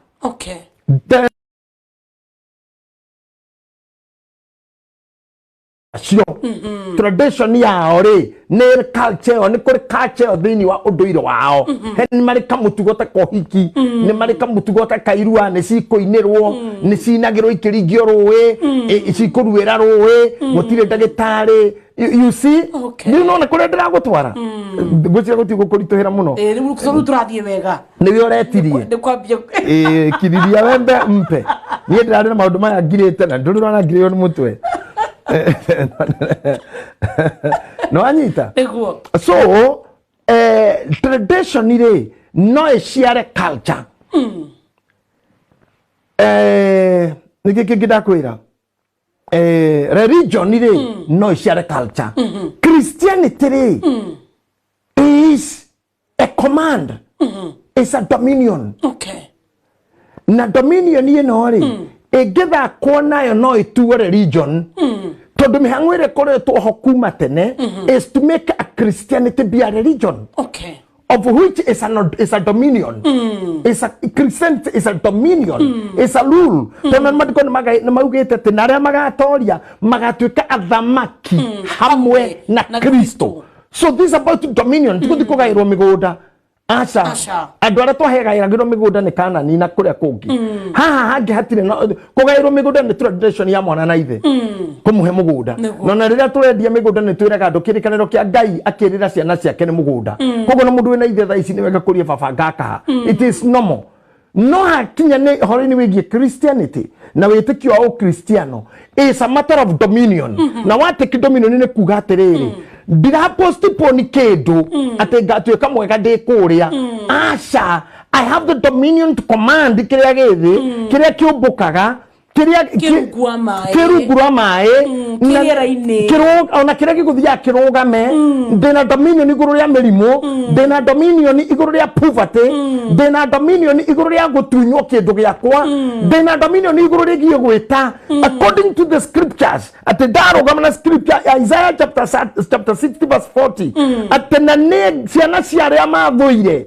Acio tradition yao rĩ nĩ culture ĩyo, nĩ kũrĩ culture ĩyo thĩinĩ wa ũndũire wao. He nĩ marĩ kamũtugo ta kohiki, nĩ marĩ kamũtugo ta kairua, nĩ cikũinĩrwo, nĩ cinagĩrwo ikĩringio rũĩ, cikũruĩra rũĩ, gũtirĩ ndagĩtarĩ. You see? Rĩu nona kũrĩa ndĩragũtwara, ngwĩciria gũtigũkũritũhĩra mũno. Ĩ, rĩu tũrathiĩ wega. Nĩwe ũretirie. Nĩ kwambia. Ĩ, kiriria wembe mpe niĩ ndĩrarĩ na maũndũ maya ngirĩte na ndũrĩ ũrona ngirĩrwo nĩ mũtwe. Nĩwanyita? Nĩguo. So tradition rĩ no ĩciare culture. Nĩkĩ kĩngĩ ndakwĩra? Religion rĩ no ĩciare culture. Christianity rĩ is a command, is a dominion. Na dominion ĩno rĩ ĩngĩthakwo nayo no ĩtuo religion, tondũ mĩhang'o ĩrĩa ĩkoretwo ho kuma tene is to make a Christianity be a religion, of which is a dominion. Is a Christianity is a dominion, is a rule, tondũ maandĩko nĩ maugĩte atĩ na arĩa magatoria magatuĩka athamaki hamwe na na Kristo. Kristo. So this is about dominion. Tiguthi kũgaĩrwo mĩgũnda, aca. Aca. Andũ arĩa twahegaĩragĩrwo mĩgũnda nĩ Kanani na kũrĩa kũngĩ. Haha hangĩ hatirĩ na kũgaĩrwo mĩgũnda, nĩ tradition ya mwana na ithe kũmũhe mũgũnda. No na rĩrĩa tũrendia mĩgũnda nĩ twĩraga andũ kĩrĩkanĩro kĩa Ngai akĩrĩra ciana ciake nĩ mũgũnda. Koguo na mũndũ wĩna ithe thaa ici nĩ wega kũria baba ngakaha, it is normal. No hakinya nĩ ũhoro-inĩ wĩgiĩ Christianity na wĩtĩkio wa ũkristiano is a matter of dominion. Na watĩki dominion nĩ kuga atĩrĩrĩ, ndirapostpone kĩndũ atĩ ngatuĩka mwega ndĩ kũrĩa. Aca, I have the dominion to command kĩrĩa gĩthĩ, kĩrĩa kĩũmbũkaga, kĩrĩa Kĩ rungu wa maĩ. Kĩ rungu rwa maĩ. Kĩ rĩera-inĩ. Ona kĩrĩa gĩgũthiaga kĩrũgame. Ndĩna dominion igũrũ rĩa mĩrimũ, ndĩna dominion igũrũ rĩa poverty, ndĩna dominion igũrũ rĩa gũtunywo kĩndũ gĩakwa, ndĩna dominion igũrũ rĩgiĩ gwĩta according to the scriptures, atĩ ndarũgama na scripture ya Isaiah chapter 60 verse 40, atĩ na nĩ ciana cia arĩa mathũire,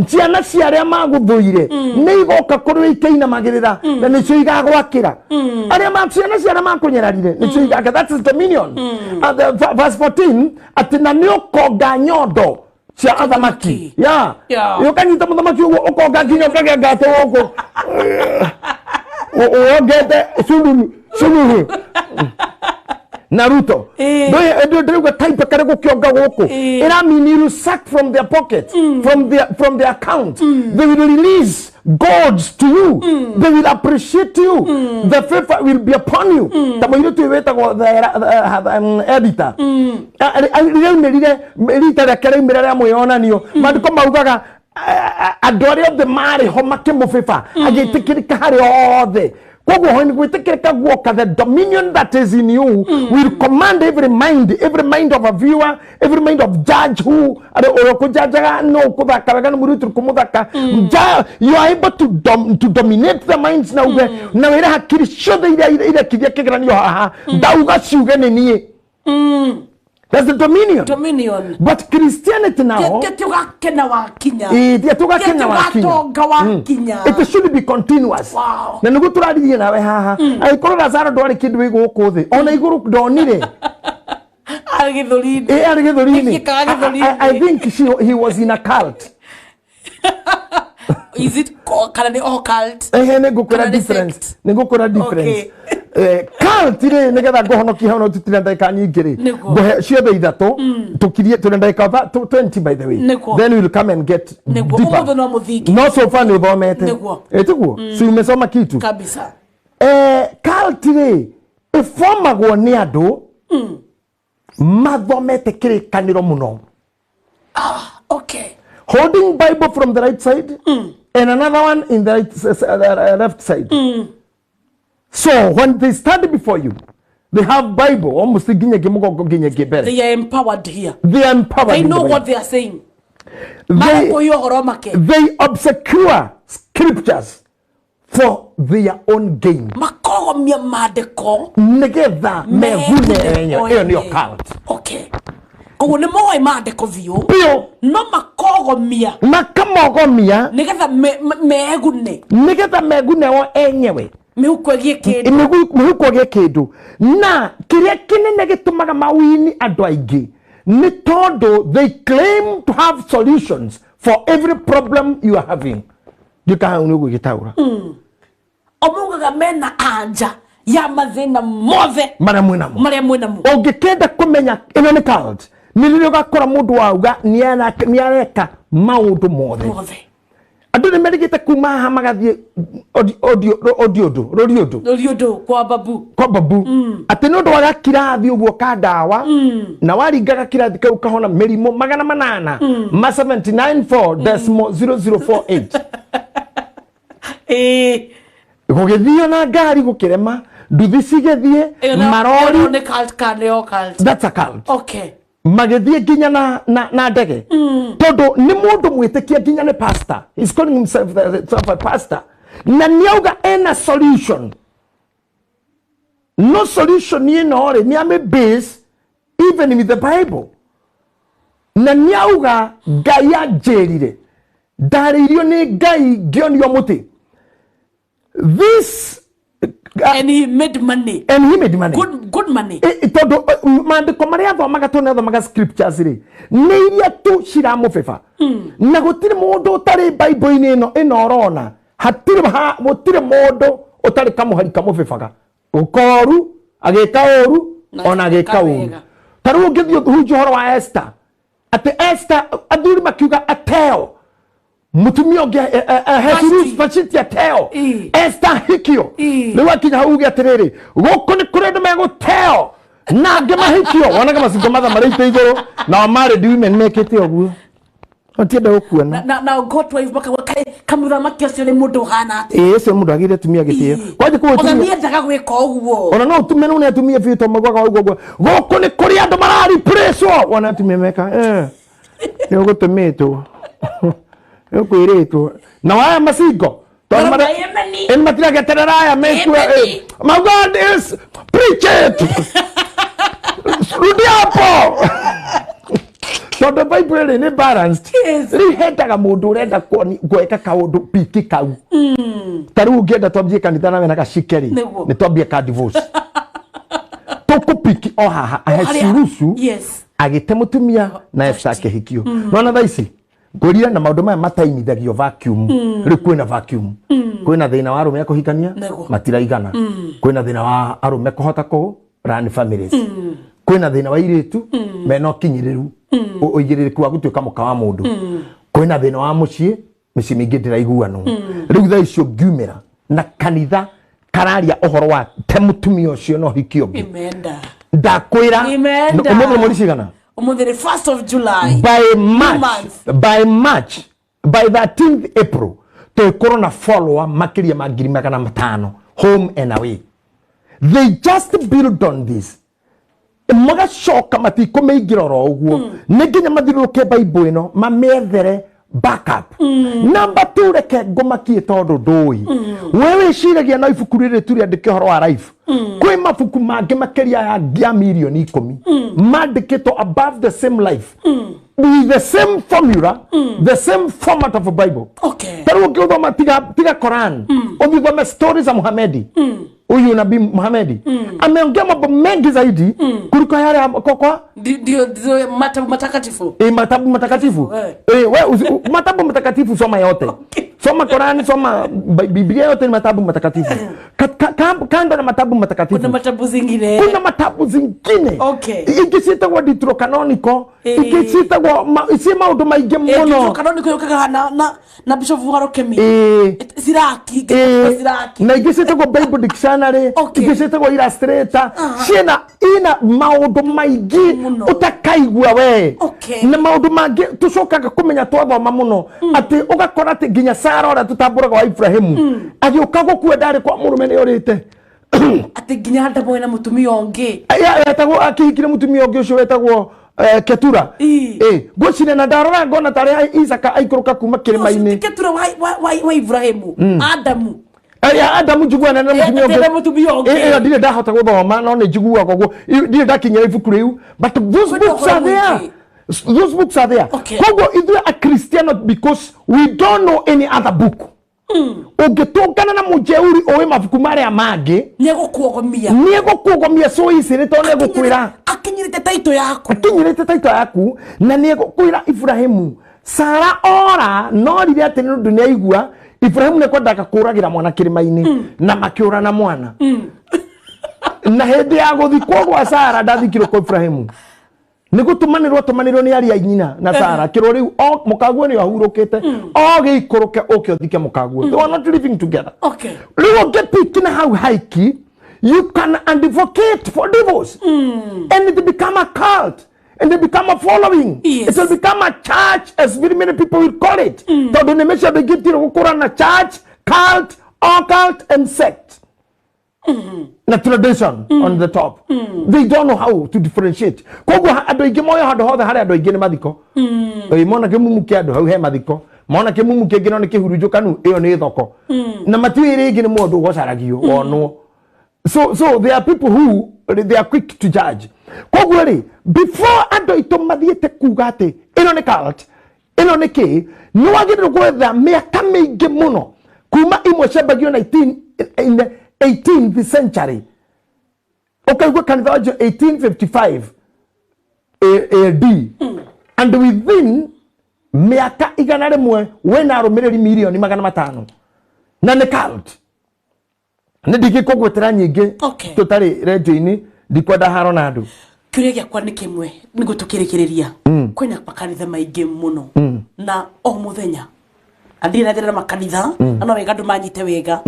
ciana cia arĩa magũthũire nĩ igoka kũrĩ we ikĩinamagĩrĩra na nĩcio igagwakĩra. Arĩa ma ciana cia arĩa makũnyararire nĩcio igaka. That is dominion. Verse 14, atĩ na nĩ ũkonga nyondo cia athamaki ya ũkanyita mũthamaki ũguo, ũkonga nginya ũkagĩa ngatũ gũkũ wongete Suluhu, Suluhu na Ruto. Ndĩrauga type karĩ gũkĩonga gũkũ. Ĩramini you suck from their pocket, from their account. They will release gods to you, they will appreciate you, the favor will be upon you. Ta mũirĩtu ũyũ wĩtagwo editor rĩrĩa aumĩrire rita rĩake rĩaumĩra rĩa mwĩyonanio, maandĩko maugaga andũ arĩa othe marĩ ho makĩmũbĩba, agĩtĩkĩrĩka harĩ othe. Koguo when gwĩtĩkĩrĩka guoka, the dominion that is in you will command every mind, every mind of a viewer, every mind of judge who arĩa ũrĩa ũkũjanjaga no ũkũthaka wega nĩ mũirĩtu kũmũthaka. You are able to dominate the minds na uge na wĩre hakiri ciothe iria irekithia kĩgeranio haha ndauga ciuge nĩ niĩ. That's the dominion. Dominion. But Christianity now, Ti ũgakena wakinya. Ĩĩ, ti atĩ ũgakena Ti atĩ wakinya. ũgatonga wakinya. It should be continuous. Na nĩguo tũraririe nawe haha, angĩkorwo Lazaro ndwarĩ kĩndũ wĩ gũkũ thĩ, ona igũrũ ndonire. Arĩ gĩthũri-inĩ. Ĩ, arĩ gĩthũri-inĩ. Ekĩkaga gĩthũri-inĩ. I think he was in a cult. Is it kana nĩ occult? Ehe, nĩ ngũkwĩra Kana nĩ difference. sect? Nĩ ngũkwĩra difference. Cult rĩ, nĩgetha ngũhonokie hau, no tũtirĩ ndagĩka nyingĩ rĩ, Nĩguo. Ngũhe ciothe ithatũ, tũkirie tũrĩ ndagĩka 20, by the way. Nĩguo. Then we'll come and get Nĩguo. deeper. Ũmũthĩ no mũthingi. No so far nĩ ũthomete. Nĩguo. Ĩtiguo si umesoma kitu? Kabisa. Cult rĩ, ĩbomagwo nĩ andũ mathomete kĩrĩkanĩro mũno, holding Bible from the right side and another one in the left side. So when they stand before you, they have Bible almost nginya ĩngĩ mũgongo, nginya ĩngĩ mbere. They are empowered here. They are empowered They in the know Bible. what they are saying. Marakũiywo ũhoro make. They obscure scriptures for their own gain. Makogomia maandĩko Nigetha megune enyewe. Ĩyo nĩyo ene. Cult. Okay, koguo nĩ moĩ maandĩko biũ, Biũ. No makogomia Makamogomia nĩgetha megune. Nigetha megune o enyewe. Mĩhuko ĩgĩe kĩndũ. Mĩhuko ĩgĩe kĩndũ, na kĩrĩa kĩnene gĩtũmaga mawini andũ aingĩ nĩ tondũ they claim to have solutions for every problem you are having. Ndikaha nĩ ũgũgĩtaũra. O maugaga mena anja ya mathĩna mothe marĩa mwĩnamo. Marĩa mwĩnamo. Ũngĩkenda kũmenya ĩno nĩ cult, nĩ rĩrĩa ũgakora mũndũ wauga nĩ areka maũndũ mothe. Mothe. Andũ nĩ merigĩte kuma haha magathiĩ odiũndũ rũriũndũ. Rũriũndũ kwa babu. Kwa babu, atĩ nĩ ũndũ wa gakirathi ũguo ka ndawa, na waringa gakirathi kau kahona mĩrimũ 800 ma 79.0048. Gũgĩthio na ngari gũkĩrema, nduthi cigĩthiĩ, marori. Ĩyo nĩ cult kana nĩyo cult? That's a cult. Magĩthiĩ nginya na ndege, tondũ nĩ mũndũ mwĩtĩkia, nginya nĩ pastor. He's calling himself a pastor, na nĩauga ena solution. No solution ĩno rĩ, nĩ amĩ base even with the Bible, na nĩauga Ngai anjĩrire, ndarĩirio nĩ Ngai, ngĩonio mũtĩ. This And he made money. And he made money. Good, good money. Tondũ maandĩko marĩa athomaga, tondũ nĩ athomaga scriptures rĩ, nĩ iria tu ciramũbeba, na gũtirĩ mũndũ ũtarĩ Bible-inĩ ĩno ũrona, hatirĩ gũtirĩ mũndũ ũtarĩ kamũhari kamũbebaga ũkoru agĩka ũru Na ona agĩka agĩka ũru. wega. Ta rĩu ũngĩthiĩ ũhunjie ũhoro wa Esther, atĩ Esther athuri makiuga ateo mutumia ũngĩ, Ahasuerus. Vashti. Vashti ateo, Esther hikio. Rĩu akinya hau uge atĩrĩrĩ, gũkũ nĩ kũrĩ andũ megũteo na angĩ mahikio, wonaga macingo matha marĩite igũrũ, nao married women mekĩte ũguo, matienda gũkuona. Na God wife makauga, kaĩ kamũthamaki ũcio nĩ mũndũ ũhana atĩa? Ĩĩ, ũcio mũndũ agĩire atumia gĩtĩo kwanjĩ kũu Ona atumia. niendaga gwĩka ũguo. Ona no ũtume nĩ atumia biũ, tondũ maugaga ũguo ũguo, gũkũ nĩ kũrĩ andũ marariprĩcwo, wona atumia meka nĩ ũgũtũmĩtwo, nĩ ũkwĩrĩtwo na waya macingo tondũ Marauga, "Yemeni." Ĩni matirageterera aya mekue. Yemeni. My God is preach it, rudi hapo, tondũ Bible rĩ nĩ balanced. Rĩu hendaga mũndũ ũrenda gwĩka kaũndũ piki kau. Ta rĩu ũngĩenda twambie kanitha nawe na gacike rĩ, nĩ twambie ka divorce, tũkũpiki o haha Ahasuerusu agĩte mũtumia na Esther akĩhikio. Nona thaa ici ngũria na maũndũ maya matainithagio vacuum. Rĩu kwĩna vacuum, kwĩna thĩna wa arũme a kũhikania, matiraigana, kwĩna thĩna wa arũme kũhota kũ run families, kwĩna thĩna wa airĩtu mena ũkinyĩrĩru, ũigĩrĩrĩku wa gũtuĩka mũka wa mũndũ, kwĩna thĩna wa mũciĩ, mĩciĩ mĩingĩ ndĩraiguanwo. Rĩu thaa icio ngiumĩra na kanitha kararia ũhoro wa te mũtumia ũcio no hikio ũngĩ. Imeenda. Ndakwĩra. Imeenda. Ũmũthĩ nĩ mweri cigana? Ũmũthĩ nĩ 1st of July. By March, Month. by March, by 13th April tũgĩkorwo na follower makĩria ma 500,000 home and away. They just build on this, magacoka matikũmĩingĩra oro ũguo, nĩ nginya mathiũrũrũke Bible ĩno mamĩethere backup. Number two, reke ngũmakie, tondũ ndũĩ we wĩciragia no ibuku rĩrĩ tu rĩandĩke ũhoro wa life. Kwĩ mabuku mangĩ makĩria ya 10,000,000 mandĩkĩtwo above the same life with the same formula, the same format of a Bible. Ta rĩu ũngĩũthoma, tiga Quran, ũthiĩ ũthome stories za Muhammadi. Huyu Nabii Muhammad ameongea mambo mengi zaidi kuliko yale kwa ndio matabu matakatifu. Matabu matakatifu. Wewe matabu matakatifu soma yote. Okay. Soma Korani, soma Biblia, yote ni matabu matakatifu. Kando na matabu matakatifu kuna matabu zingine. Kuna matabu zingine. Okay. Ingicitagwo Deuterocanonical, ingicitagwo si maundu maingi muno. Deuterocanonical yukaga na Bishop Warokemi. Siraki, Siraki. Na ingicitagwo Bible Dictionary, ingicitagwo Illustrator. Ciena ina maundu maingi utakaigua we. Na maundu mangi tucokaga kumenya twathoma muno ati ugakora ati nginya Sara ũrĩa tũtambũraga wa Ibrahimu agĩũka gũkua ndarĩ kwa mũrũme nĩ orĩte. Atĩ nginya Adamu ena mũtumia ũngĩ. Etagwo akĩhikire mũtumia ũngĩ ũcio wetagwo Ketura. Ngwĩciria na ndarora ngona tarĩ Isaka aikũrũka kuma kĩrĩma-inĩ. Ketura wa Ibrahimu, Adamu. Adamu njiguaga na mũtumia ũngĩ. Ĩyo ndirĩ ndahota gũthoma no nĩ njiguaga ũguo. Ndirĩ ndakinyĩra ibuku rĩu. But those books are there. Those books are there. Koguo ithuĩ a Christian because we don't know any other book. Ũngĩtũngana na mũjeuri ũĩ mabuku marĩa mangĩ, nĩegũkuogomia. Nĩegũkuogomia so easy tondũ nĩegũkwĩra akinyĩrĩte taito yaku. Akinyĩrĩte taito yaku na nĩegũkwĩra Ibrahimu Sara ora no rire atĩ nĩ ũndũ nĩaigua Ibrahimu nĩkwendaga kũragĩra mwana kĩrĩma-inĩ na makĩũra na mwana. Na hĩndĩ ya gũthikwo gwa Sara ndathikirwo kwa Ibrahimu. Nĩgũtũmanĩrwo tũmanĩrwo nĩ aria nyina na Sara kĩrwo rĩu o mũkaguo nĩ ahurũkĩte o gĩikũrũke ũke ũthike mũkaguo. They were not living together. Okay. Rĩu ũngĩpiki na hau haiki, you can advocate for divorce. And it become a cult and it become a following. Yes. It will become a church as very many people will call it. Tondũ nĩ meciambĩngĩtire gũkũra na church, cult, occult and sect. Na tradition on the top. They don't know how to differentiate. Koguo andũ aingĩ moyo handũ hothe harĩa andũ aingĩ nĩ mathiko. Mona kĩmumu kĩa andũ hau he mathiko. Mona kĩmumu kĩngĩ no nĩ kĩhurunjũkanu ĩyo nĩ thoko. Na matiũĩ rĩngĩ nĩ mũndũ ũgocaragio onwo. So there are people who they are quick to judge. Koguo rĩ, before andũ aitũ mathiĩte kuga atĩ ĩno nĩ cult, ĩno nĩ kĩ, nĩ wagĩrĩirwo gwetha mĩaka mĩingĩ mũno kuma imwe ciambagio 19 in the 18th century. Ukaigua kanitha wa 1855 AD. And within miaka 100 wena arũmĩrĩri mirioni 500. Na nĩ cult. Nĩ ndingĩkũgwetera nyingĩ tũtarĩ radio-inĩ, ndikwenda haro na andũ. Kĩũria gĩakwa nĩ kĩmwe nĩguo tũkĩrĩkĩrĩria. Kwĩna makanitha maingĩ mũno na o mũthenya. Na ndirĩ na thĩna na makanitha, na no wega andũ manyite wega.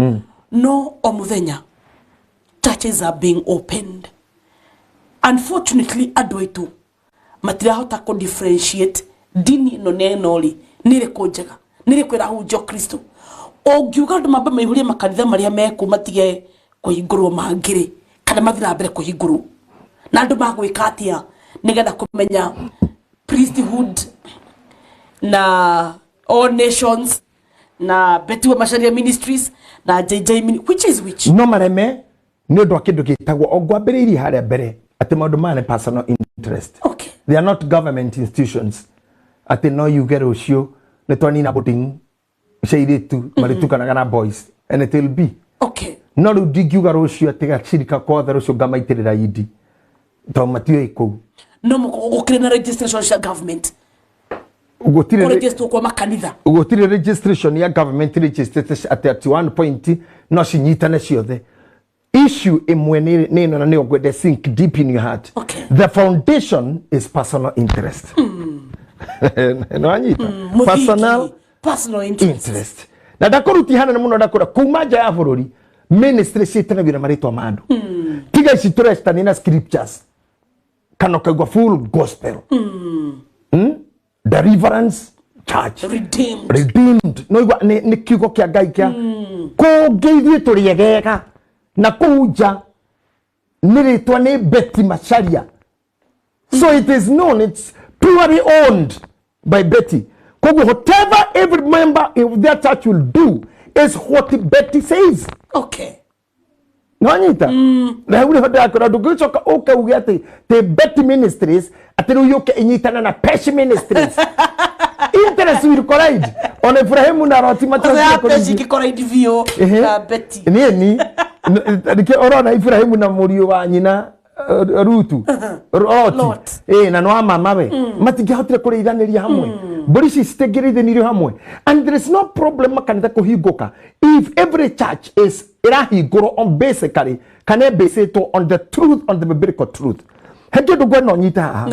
No o mũthenya churches are being opened. Unfortunately andũ aitũ matirahota kũ differentiate dini ĩno na ĩno rĩ nĩ ĩrĩkũ njega, nĩ ĩrĩkũ ĩrahunjia Kristo. Ũngiuga andũ mambe maihũrie makanitha marĩa mekũ matige kũhingũrwo mangĩ rĩ, kana mathiĩ na mbere kũhingũrwo, na andũ magwĩka atĩa nĩgetha kũmenya priesthood na all nations na Betty wa Macharia Ministries na JJ which is which? No mareme nĩ ũndũ wa kĩndũ gĩtagwo o ngwambĩrĩirie harĩa mbere atĩ maũndũ maya nĩ personal interest. Okay. They are not government institutions. Atĩ no yuge rũciũ nĩ twanina boarding cia airĩtu marĩtukanaga na boys and it will be. Okay. No rĩu ndingiuga rũciũ atĩ gacirika kothe rũciũ ngamaitĩrĩra indi tondũ matiũĩ kũu. No gũkĩrĩ na registration cia government. Gũtirĩ kwa makanitha. Gũtirĩ registration ya government registered at one point no cinyitane ciothe. Issue ĩmwe nĩ ĩno na nĩyo ngwenda sink deep in your heart. Okay. The foundation is personal interest. No anyita. Personal interest. Na ndakũruti hanene mũno ndakũra kuma nja ya bũrũri ministry ciĩtanagio na marĩtwa ma andũ. Tiga ici tũrecitania na scriptures kana ũkaigua full gospel. Deliverance Church. Redeemed. No igua nĩ kiugo kĩa Ngai kĩa kũngĩ ithuĩ tũrĩegega na kũu nja nĩ rĩtwa nĩ Betty Macharia. So it is known, it's purely owned by Betty. Koguo whatever every member of their church will do is what Betty says. Okay. Nĩwanyita? Na hau nĩho ndĩrakwĩra ndũngĩcoka ũke uge atĩ tĩ Betty Ministries atĩ rĩu yũke ĩnyitane na Pesh Ministries. Interest will collide. Ona Ibrahimu na Loti matiacokire na Betty. Nĩ. Nĩkĩo ũrona Ibrahimu na mũriũ wa nyina Rutu Lot na no mama we matingĩahotire kũrĩithanĩria hamwe. Mbũri ici citingĩrĩithanĩrio hamwe. And there is no problem makanitha kũhingũka if every church is ĩrahingũrwo on basically kana ĩbĩcĩtwo on the truth, on the biblical truth. He kĩndũ ngwenda ũnyite haha.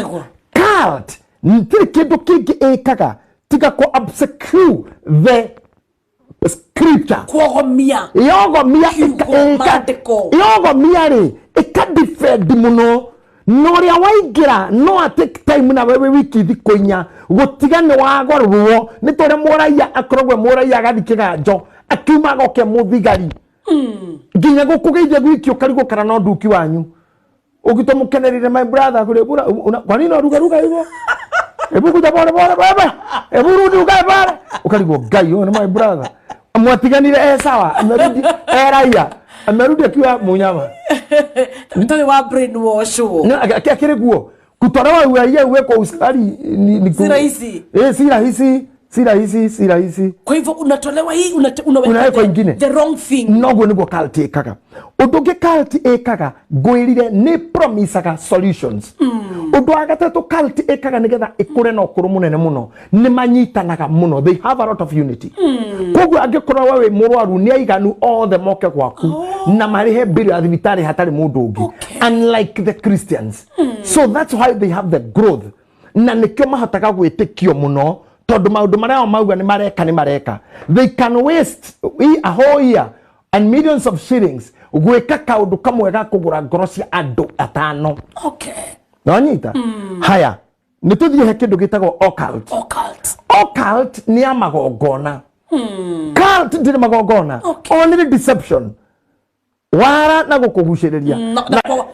Cult ntirĩ kĩndũ kĩngĩ ĩkaga tiga kũ obscure the scripture. Kuogomia. Yogomia yogomia rĩ ĩkadefend mũno na ũrĩa waingĩra no a take time na wewe wiki thikũ inya gũtiga nĩ wagorwo nĩ ta ũrĩa mũraiya akoragwo mũraiya agathiĩ kĩganjo akiuma agoke mũthigari nginya gũkũgeithia gwiki ũkarigwo kana no nduki wanyu ũgĩtũmũkenerire my brother kule bura kwa nini unaruga ruga hivyo hebu kuja pole pole baba hebu rudi ukae pale ukarigwo Ngai huyo ni my brother mwatiganire sawa amerudi raia amerudi akiwa munyama mtoni wa brainwash huo na akire guo kutolewa uraia uweko uskari ni si rahisi si rahisi si rahisi si rahisi. Kwa hivyo unatolewa hii unaweka ingine the wrong thing. Noguo niguo cult ĩkaga. Ũndũ ũngĩ cult ĩkaga ngwĩrire nĩ promisaga solutions. Ũndũ wa gatatũ cult ĩkaga nĩgetha ĩkũre na ũkũrũ mũnene mũno nĩ manyitanaga mũno. They have a lot of unity. Koguo angĩkorwo we wĩ mũrwaru nĩ aiganu othe moke gwaku na marĩhe bill ya thibitarĩ hatarĩ mũndũ ũngĩ. Unlike the Christians. So that's why they have the growth. Na nĩkĩo mahotaga gwĩtĩkio mũno tondũ maũndũ marĩa mauga nĩ mareka nĩ mareka. They can waste a whole year and millions of shillings gwĩka kaũndũ kamwe ga kũgũra ngoro cia andũ atano. Okay. Nonyita? Haya, nĩ tũthiĩ he kĩndũ gĩtagwo occult. Occult. Occult nĩ ya magongona. Cult ndĩrĩ magongona. Okay. Only deception. Wara na gũkũgucĩrĩria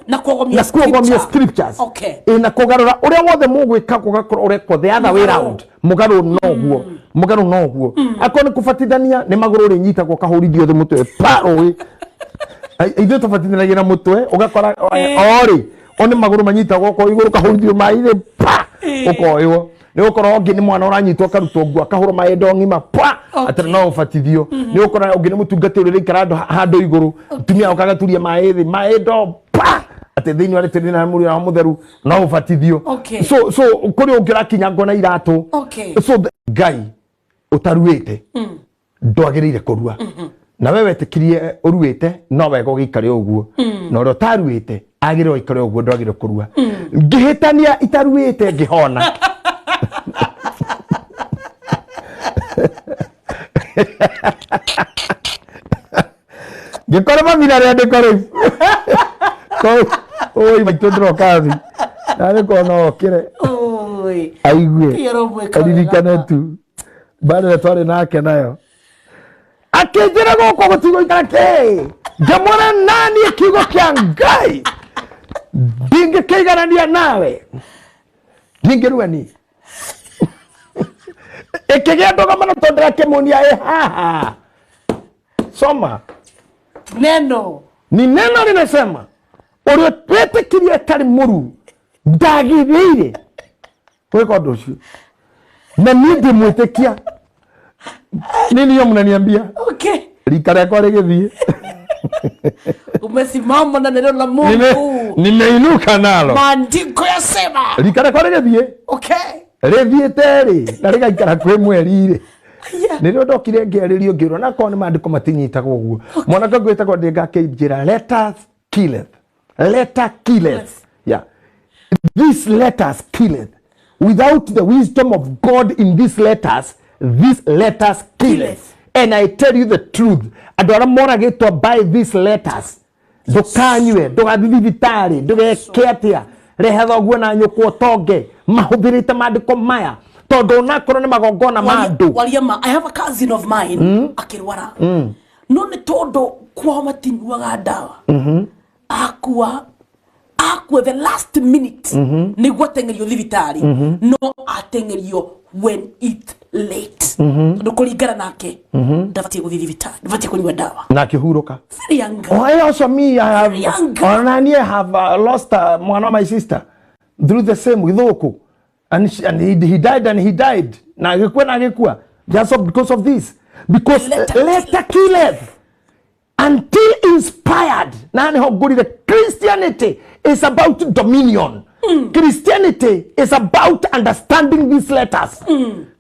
na kuogomia scriptures. Okay. Na kũgarũra ũrĩa wothe mũgwĩka gũgakorwo ũrekwo the other way round. Mũgarũ noguo. Mũgarũ noguo. Akorwo nĩ kũbatithania nĩ magũrũ ũrĩnyitagwo ũkahũrithio thĩ mũtwe pa rũĩ. Ithuĩ tũbatithanagia na mũtwe ũgakora orĩ o nĩ magũrũ manyitagwo kwa igũrũ ũkahũrithio maĩ-inĩ pa ũkoywo. Nĩ ũgũkora ũngĩ nĩ mwana ũranyitwo akarutwo nguo akahũrwo maĩ ndoo ng'ima pa atĩ no ũbatithio. Nĩ ũgũkora ũngĩ nĩ mũtungatĩri ũrĩikara handũ igũrũ mũtumia oka agaturia maĩ thĩ maĩ ndoo pa atĩ thĩinĩ wa rĩtwa na mũriũ na mũtheru no ũbatithio. So kũrĩ ũngĩ ũrakinyangwo na iratũ. So Ngai ũtaruĩte ndwagĩrĩire kũrua. Na we wetĩkirie ũruĩte no wega ũgĩikare ũguo. Na ũrĩa ũtaruĩte agĩrĩire gũikara ũguo ndwagĩrĩire kũrua. Ngĩhĩtania itaruĩte ngĩhona. Ngĩkora mami na rĩandĩko rĩu. Oi maitũ ndĩroka thĩ. Na nĩ no okĩre. Oi. Aigue. Aririkane tu. Mbara ĩrĩa twarĩ nake nayo. Akĩnjĩra gũkũ gũtigũikara kĩ. Ngĩmwĩra nani kiugo kĩa Ngai. Ndingĩkĩiganania nawe. Ndingĩrua niĩ. Ĩkĩgĩa ndũgamano tondũ ndĩrakĩmuonia ĩ haha. Soma. Neno. Ni neno linasema ũrĩa wetĩkirie atarĩ mũru ndagĩrĩire gwĩka ũndũ ũcio. Na niĩ ndĩmwĩtĩkia. Nini hiyo mnaniambia? Okay. Rika rĩakwa rĩgĩthiĩ. Umesimama na neno la Mungu. Nimeinuka nalo. Maandiko yasema. Rika rĩakwa rĩgĩthiĩ. Okay. Rĩthiĩte rĩ na rĩgaikara kwĩ mweri rĩ. Nĩrĩo ndokire ngĩarĩrio ngĩrwo na korwo nĩ maandĩko matinyitagwo ũguo. Mwanake ũngĩ wĩtagwo Ndĩngakĩnjĩra letters killeth. Letter killeth. Yeah. These letters killeth. Without the wisdom of God in these letters, these letters killeth. And I tell you the truth. Andũ arĩa moragĩtwo by these letters. Ndũkanyue, ndũgathiĩ thibitarĩ, ndũgeke atĩa. Rehe thoguo na nyũkwa ũtonge. Mahũthĩrĩte maandĩko maya. Tondũ onakorwo nĩ magongona ma andũ. Waliama, I have a cousin of mine akĩrwara. No nĩ tondũ kwao matinyuaga ndawa. Akua the last minute nĩguo ateng'erio thibitarĩ. No ateng'erio when it late. Tondũ kũringana nake ndabatiĩ gũthiĩ thibitarĩ, ndabatiĩ kũnyua ndawa. Na akĩhurũka. Very young. Oh, I also me, I have, ona niĩ have lost one of my sister through the same gĩthũkũ. And he died and he died. Na agĩkua na agĩkua. Just because of this. Because letter killeth. Until inspired na nĩho ngũrire. Christianity is about dominion. Christianity is about understanding these letters.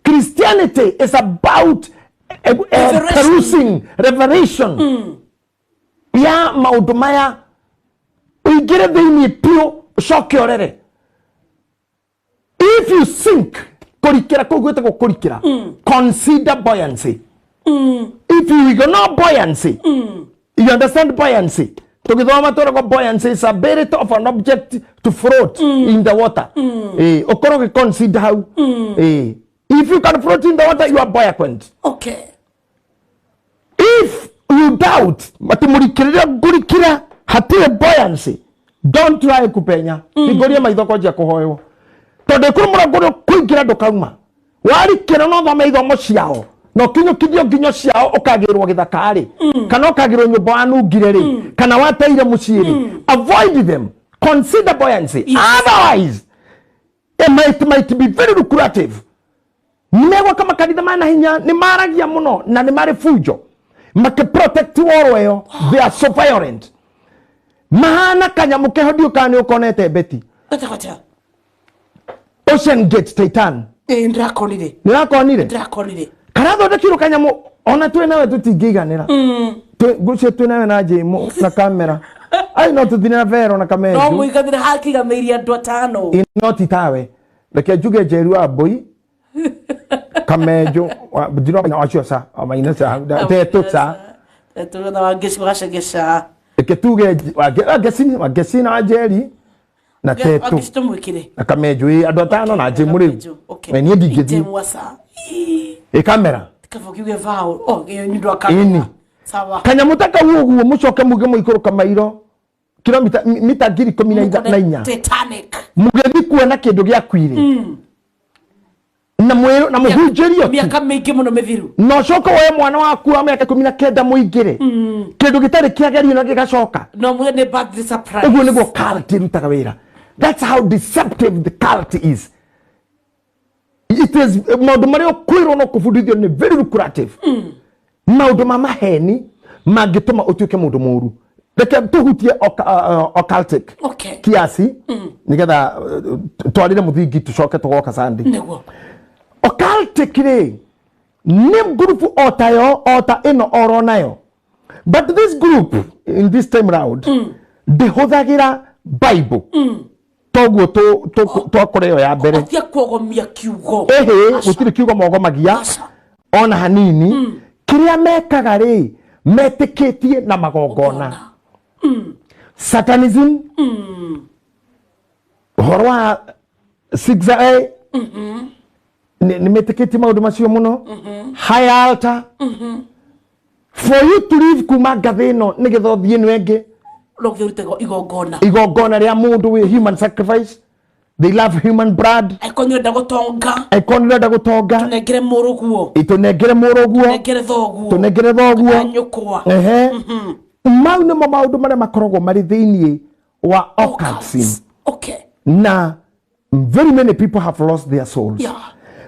Christianity is about Revelation. Perusing revelation ya maũndũ maya, ũingĩre thĩinĩ biũ, ũcoke ũrere. If you sink, kũrikĩra kũu gwĩtagwo kũrikĩra. Consider buoyancy. If you ignore buoyancy, you understand buoyancy, tũgĩthoma tũragwo buoyancy is ability of an object to float in the water. Ũkorwo ũgĩconsider hau. If you can float in the water, you are buoyant. If you doubt ati mũrikĩrĩre ngũrikĩra hatirĩ buoyancy, don't try kupenya. Hingũria maitho kwanjia kũhoywo, tondũ ĩkũrũ mũrango ũrĩa kũingĩra ndũkauma. Warikĩra no thome ithomo ciao na ũkinyũkithio nginyo ciao, ũkagĩrwo gĩthaka-rĩ, kana ũkagĩrwo nyũmba wanungire rĩ, kana wateire mũciĩ rĩ. Avoid them. Consider buoyancy. Otherwise it might be very lucrative. Nĩmegwaka makanitha mana hinya, nĩ maragia mũno na nĩ marĩ bunjo makĩprotect woro ĩyo. They are so violent, mahana kanyamũ keho. Ndiũ kana nĩ ũkonete, Beti. Gata gata. Ocean Gate Titan. Ndĩrakonire. Nĩ ũrakonire? Ndĩrakonire. Karathondekirwo kanyamũ ona twĩ nawe tũtingĩiganĩra. Ngũcio twĩ nawe na njĩmũ na kamera ai no tũthire na vero na No kamenju. mũiganĩre hakigamĩirie andũ atano. Ĩ, no ti tawe, reke njuge Njeru wa mbũi, kamenju njiro acio ca maina ca tetũ ca. Tetũ na Wangeci wagacegeca. Reke tuge Wangeci na Njeri na Tetũ. Wangeci tũmwĩkĩre. Na kamenju, ĩ, andũ atano na njĩmũ rĩu. Okay. Na niĩ ndingĩthiĩ. Njemwa ca. Ĩ kamera. Kaba kiuge vao. Oh, ĩyo nĩ ũndũ wa kamera. Ĩni. Sawa. Kanyamũ ta kau ũguo, mũcoke muge mũikũrũka mairo kilomita mita 14,000 Titanic. Mũgĩthiĩ kuona kĩndũ gĩakuire na mwĩrũ na mũhunjĩrio tu. Mĩaka mĩingĩ mũno mĩthiru. Na ũcoke woe mwana waku wa mĩaka 19 mũingĩre kĩndũ gĩtarĩ kĩagerio na gĩgacoka. No muge nĩ birthday surprise. Ũguo nĩguo cult ĩrutaga wĩra. That's how deceptive the cult is. It is maũndũ marĩa ũkwĩrwo no kũbundithio nĩ very lucrative, maũndũ ma maheni mangĩtũma ũtuĩke mũndũ mũru. Reke tũhutie occultic kiasi nĩgetha twarĩre mũthingi, tũcoke tũgoka Sunday. Nĩguo. Occultic rĩ, nĩ group o tayo, o ta ĩno oro nayo, but this group in this time round ndĩhũthagĩra Bible toguo twakora ĩyo ya mbere. Atia kuogomia kiugo. Ĩhĩ. Aca. Gũtirĩ kiugo mogomagia. Aca. Ona hanini. Kĩrĩa mekaga rĩ, metĩkĩtie na magongona, satanism, ũhoro wa 6A, nĩ metĩkĩtie maũndũ macio mũno. High altar for you to live kuma ngathĩ ĩno nĩgetha ũthiĩ ĩno ĩngĩ. No gĩthe ũrute igongona. Igongona rĩa mũndũ wĩ human sacrifice. They love human blood. Angĩkorwo nĩ ũrenda gũtonga. Angĩkorwo nĩ ũrenda gũtonga. Tũnengere mũrũguo. Tũnengere mũrũguo. Tũnengere thoguo. Tũnengere thoguo. Kana nyũkwa. Ehe, mau nĩmo maũndũ marĩa makoragwo marĩ thĩinĩ wa occultism. Na very many people have lost their souls.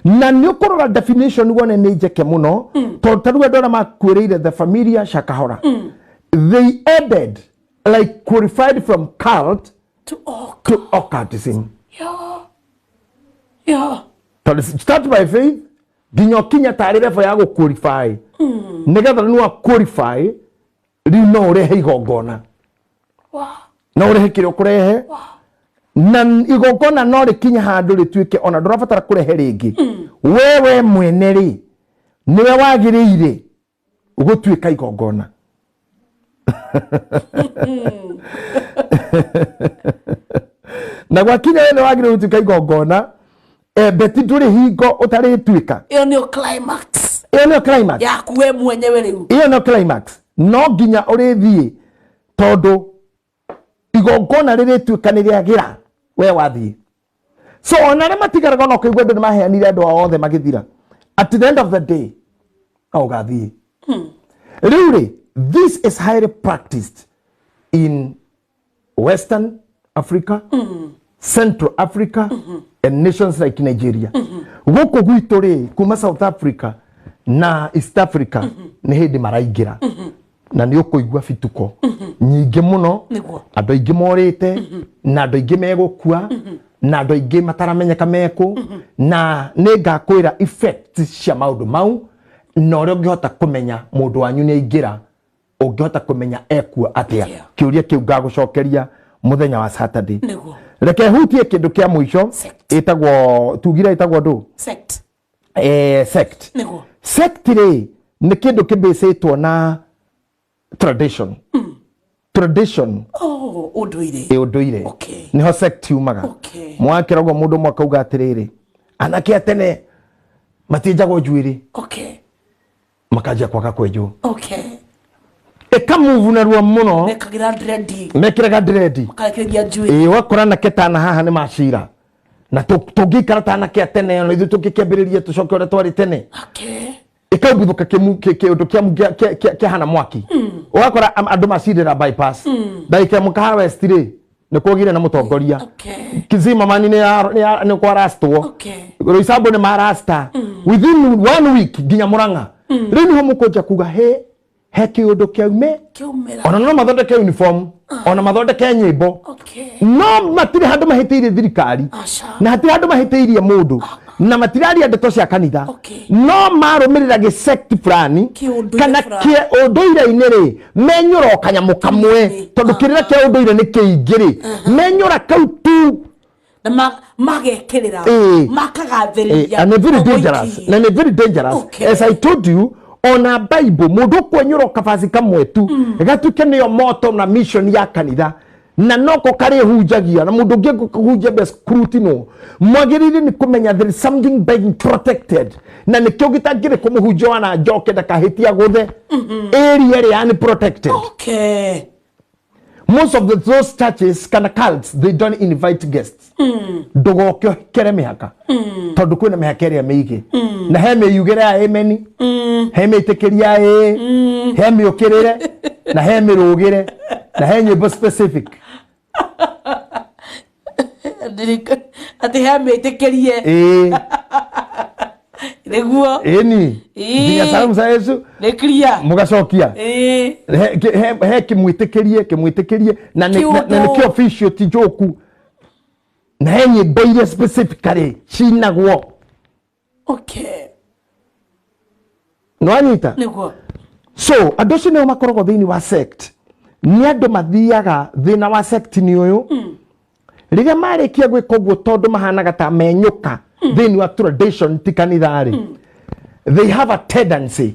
Na nĩ ũkũrora definition wone nĩ njeke mũno, tondũ ta rĩu andũ arĩa makuĩrĩire the familia Shakahora, they ended like qualified from cult to to occultism. Tondũ start by faith nginya ũkinya tarĩ level ya gũ qualify, nĩgetha nĩ wa qualify rĩu no ũrehe igongona. No ũrehe kĩrĩa ũkũrehe, na igongona no rĩkinye handũ rĩtuĩke ona ndũrabatara kũrehe rĩngĩ. Wewe mwene rĩ, nĩwe wagĩrĩire gũtuĩka igongona. Na gwakinya we nĩ wagĩrĩire gũtuĩka igongona, Beti, ndũrĩ hingo ũtarĩtuĩka. Ĩyo nĩyo climax. Ĩyo nĩyo climax. Yaku we mwenyewe rĩu. Ĩyo nĩyo climax, no nginya ũrĩthiĩ, tondũ igongona rĩrĩtuĩka nĩ rĩagĩra we wathiĩ. So ona arĩa matigaraga, ona ũkaigua andũ nĩ maheanire andũ ao othe magĩthira, at the end of the day no ũgathiĩ. Rĩu rĩ, this is highly practiced in Western Africa, Central Africa and nations like Nigeria. Gũkũ gwitũ rĩ, kuma South Africa na East Africa nĩ hĩndĩ maraingĩra. Na nĩ ũkũigua bituko nyingĩ mũno. Nĩguo. Andũ aingĩ morĩte, na andũ aingĩ megũkua, na andũ aingĩ mataramenyeka mekũ. Na nĩ ngakwĩra effect cia maũndũ mau, na ũrĩa ũngĩhota kũmenya mũndũ wanyu nĩ aingĩra, ũngĩhota kũmenya ekua atĩa. Kĩũria kĩu ngagũcokeria mũthenya wa Saturday. Nĩguo. Reke hutie kĩndũ kĩa mũico. Sect. Ĩtagwo, tugire ĩtagwo ndũ? Sect. Sect. Nĩguo. Sect rĩ, nĩ kĩndũ kĩbĩcĩtwo na tradition. Tradition. Oh, ũndũire. Ĩ, ũndũire. Nĩho sect yumaga. Mwakĩra ũguo mũndũ ũmwe akauga atĩrĩrĩ, anake a tene matienjagwo njuĩrĩ. Makanjia kwaga kwenjwo. Ĩkamuvu narua mũno. Mekagĩra dread. Mekĩraga dread. Makarekereria njuĩrĩ. Ĩ, ũgakora anake tana haha nĩ macira. Na tũngĩikara ta anake a tene, ona ithuĩ tũngĩkĩambĩrĩria tũcoke ũrĩa twarĩ tene. Ĩkaumbuthũka kĩũndũ kĩahana mwaki. Ũgakora andũ macirĩra bypass. Ndagĩka ĩmwe Kahawa West rĩ, nĩ kwagire na mũtongoria. Kizima mani nĩ kwarastwo. Roysambu nĩ marasta. Within 1 week nginya Murang'a. Rĩu nĩho mũkũnja kuga he kĩũndũ kĩaume. Kĩaumĩra. Ona no mathondeke uniform, ona mathondeke nyĩmbo. No matirĩ handũ mahĩtĩirie thirikari. Aca. Na hatirĩ handũ mahĩtĩirie mũndũ. Na matiraria ndeto cia kanitha. No marũmĩrĩra gĩsect fulani, Kĩũndũire kana fulani. kĩũndũire-inĩ rĩ, menyũra o kanyamũ kamwe. Tondũ kĩrĩra kĩa ũndũire nĩ kĩingĩ rĩ, menyũra kau tu. Na magekĩrĩra, makagathĩrĩria. And very Ũguo dangerous. iki. Na nĩ very dangerous. As I told you, ona Bible, mũndũ ũkwenyũra o kabaci kamwe tu, gatuĩke nĩyo motto na mission ya kanitha, na noko karĩhunjagia, na mũndũ ũngĩ kũhunjia be scrutiny. Mwagĩrĩire nĩ kũmenya there is something being protected, na nĩkĩo gĩtangĩrĩ kũmũhunjia wana njoke ndakahĩtia gũthe. Area ĩrĩa nĩ protected. Most of those churches kana cults, they don't invite guests. Ndũgoke ũkĩre mĩhaka. Tondũ kwĩna mĩhaka ĩrĩa mĩingĩ. Na he mĩyugĩre ya ameni. He mĩtĩkĩria ya ĩĩ. He mĩũkĩrĩre. Na he mĩrũgĩre. Na he nyĩmbo specific. Atĩ he mĩtĩkĩrie. Ĩĩ. Nĩguo. Ĩni. Ĩĩ. Nginya salamu za Yesu. Nĩ clear. Mũgacokia. Ĩĩ. He kĩmwĩtĩkĩrie, kĩmwĩtĩkĩrie. Na Kĩũndũ. nĩkĩo official ti joku. Na he nyĩmbo iria specifically cinagwo. Nĩwanyita? Nĩguo. So, andũ acio nĩo makoragwo thĩinĩ wa sect. Nĩ andũ mathiaga thĩna wa sect nĩ ũyũ. Rĩrĩa marĩkia gwĩka ũguo tondũ mahanaga ta menyũka thĩinĩ wa tradition ti kanitha rĩ. They have a tendency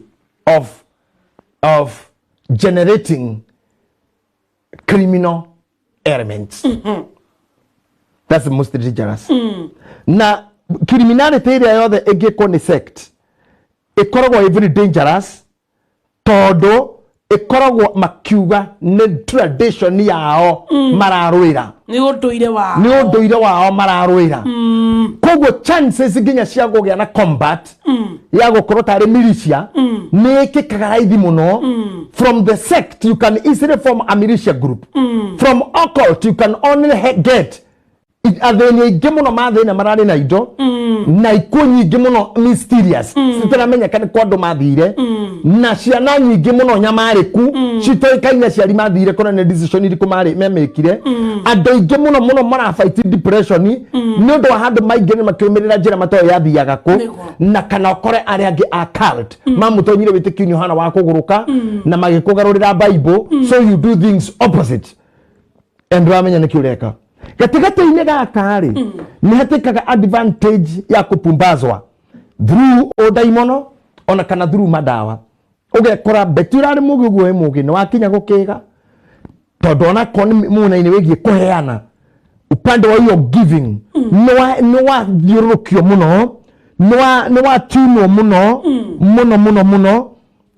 of generating criminal elements. That's the most dangerous. Na criminality ĩrĩa yothe ĩngĩkwo nĩ sect ĩkoragwo ĩ very dangerous tondũ ĩkoragwo makiuga nĩ tradition yao mararũĩra. Nĩ ũndũire wao. Nĩ ũndũire wao mararũĩra. Koguo chances nginya cia kũgĩa na combat ya gũkorwo tarĩ militia nĩ ĩkĩkaga raithi mũno. From the sect you can easily form a militia group. From occult you can only get athĩni aingĩ mũno mathĩna mararĩ na indo na ikuũ nyingĩ mũno mysterious citaramenyeka nĩ kwa andũ mathire na ciana nyingĩ mũno nyamarĩku citoĩkaine aciari mathire kũna nĩ decision irĩkũ marĩ memĩkire. Andũ aingĩ mũno mũno marafight depression nĩ ũndũ wa handũ maingĩ nĩ makĩrũmĩrĩra njĩra matoĩ yathiaga kũ. Na kana ũkore arĩa angĩ a cult mamũtonyire wĩtĩkio-inĩ ũhana wa kũgũrũka na magĩkũgarũrĩra Bible, so you do things opposite and wamenya nĩkĩ ũreka. Gatagatĩ-inĩ gaka rĩ, nĩ hatĩkaga advantage ya kũpumbazwa through ũndaimono ona kana through madawa. Ũgekora beti ũrarĩ mũgĩ ũguo wĩ mũgĩ nĩ wakinya gũkĩga tondũ onakorwo nĩ mwena-inĩ wĩgiĩ kũheana upande wa hiyo giving nĩ wathiũrũrũkio mũno, nĩ watunwo mũno, mũno, mũno, mũno,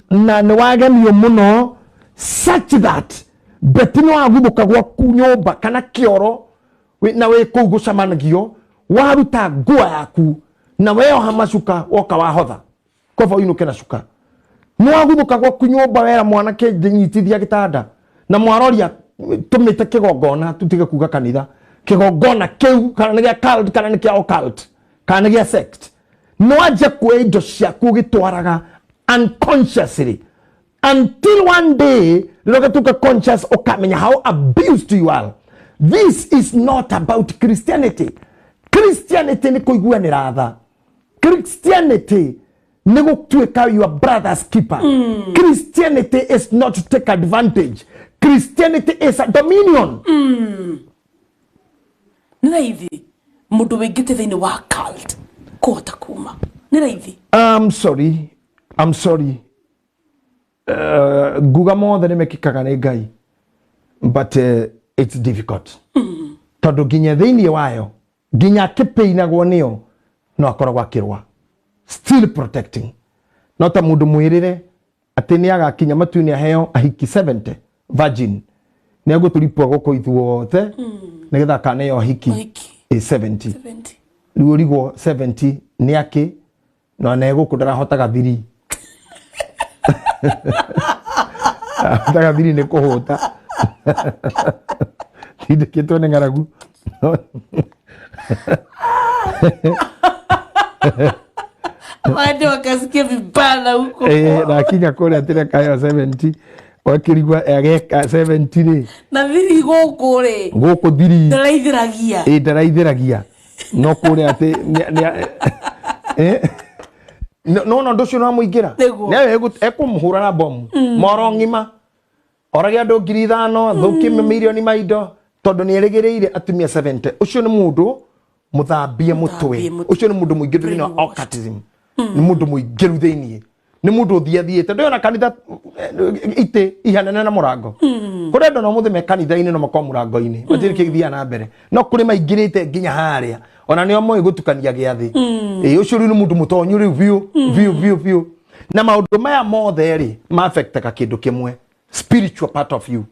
na nĩ wagemio mũno such that beti nĩ waguthũka gwaku nyũmba kana kĩoro na wĩ kũu gũcamanagio waruta nguo yaku na weoha macuka woka wahotha koba ũinũke na cuka. Nĩ waguthũka gwaku nyũmba wera mwanake nyitithia gĩtanda na mwaroria tũmĩte kĩgongona tũtige kuga kanitha kĩgongona kĩu kana nĩ gĩa cult kana nĩ kĩa occult kana nĩ gĩa sect. Nĩ wanjia kuoya indo ciaku ũgĩtwaraga unconsciously Until one day rĩrĩa ũgatuĩka conscious, ũkamenya how abused you are. This is not about Christianity. Christianity nĩ kũiguanĩra tha. Christianity nĩ gũtuĩka your brother's keeper. Christianity is not to take advantage. Christianity is a dominion. Nĩ raithi mũndũ wĩingĩte thĩinĩ wa cult kũhota kuma? Nĩ raithi? I'm sorry, I'm sorry. Nguga mothe nĩ mekĩkaga nĩ Ngai, but it's difficult, tondũ nginya thĩinĩ wayo, nginya akĩpĩinagwo nĩyo, no akoragwo akĩrũa, still protecting. No ta mũndũ mwĩrĩre atĩ nĩ agakinya matu-inĩ aheo ahiki 70 virgin, nĩ egũtũripwo gũkũ ithuothe nĩgetha akaneo ahiki Ahiki. 70. 70. Rĩu ũrigwo 70 nĩ akĩ, no ne gũkũ ndarahotaga thiri, ahotaga thiri nĩ kũhũta, tindĩkĩtwo nĩ ng'aragu. Waende wakasikia vibaya huko. Eh, na akinya kũrĩa atĩrĩ akaheo 70, wakĩrigwa ageka 70 rĩ. Na thiri gũkũ rĩ? Gũkũ thiri. Ndaraithĩragia. Ĩ, ndaraithĩragia, no kũrĩa atĩ no no ũndũ ũcio no amũingĩra. Nĩguo. Nĩwe ekũmũhũra na bomu moro ng'ima, orage andũ 5,000, thũkie mamirioni ma indo, tondũ nĩ erĩgĩrĩire atumia 70. Ũcio nĩ mũndũ mũthambie mũtwe. Mũthambie mũtwe. Ũcio nĩ mũndũ mũingĩru thĩinĩ wa Brainwashed. occultism. Nĩ mũndũ mũingĩru thĩinĩ, nĩ mũndũ ũthiathiĩte ndĩona kanitha, itĩ ihanene na mũrango. Kũrĩ andũ no mũthĩ me kanitha-inĩ, no makorwo mũrango-inĩ, matirĩ kĩgĩthiaga na mbere, no kũrĩ maingĩrĩte nginya harĩa ona nĩo moĩ gũtukania gĩathĩ. Ĩ, ũcio rĩu nĩ mũndũ mũtonyu rĩu biũ biũ biũ biũ. Na maũndũ maya mothe rĩ, ma-affectaga kĩndũ kĩmwe, spiritual part of you.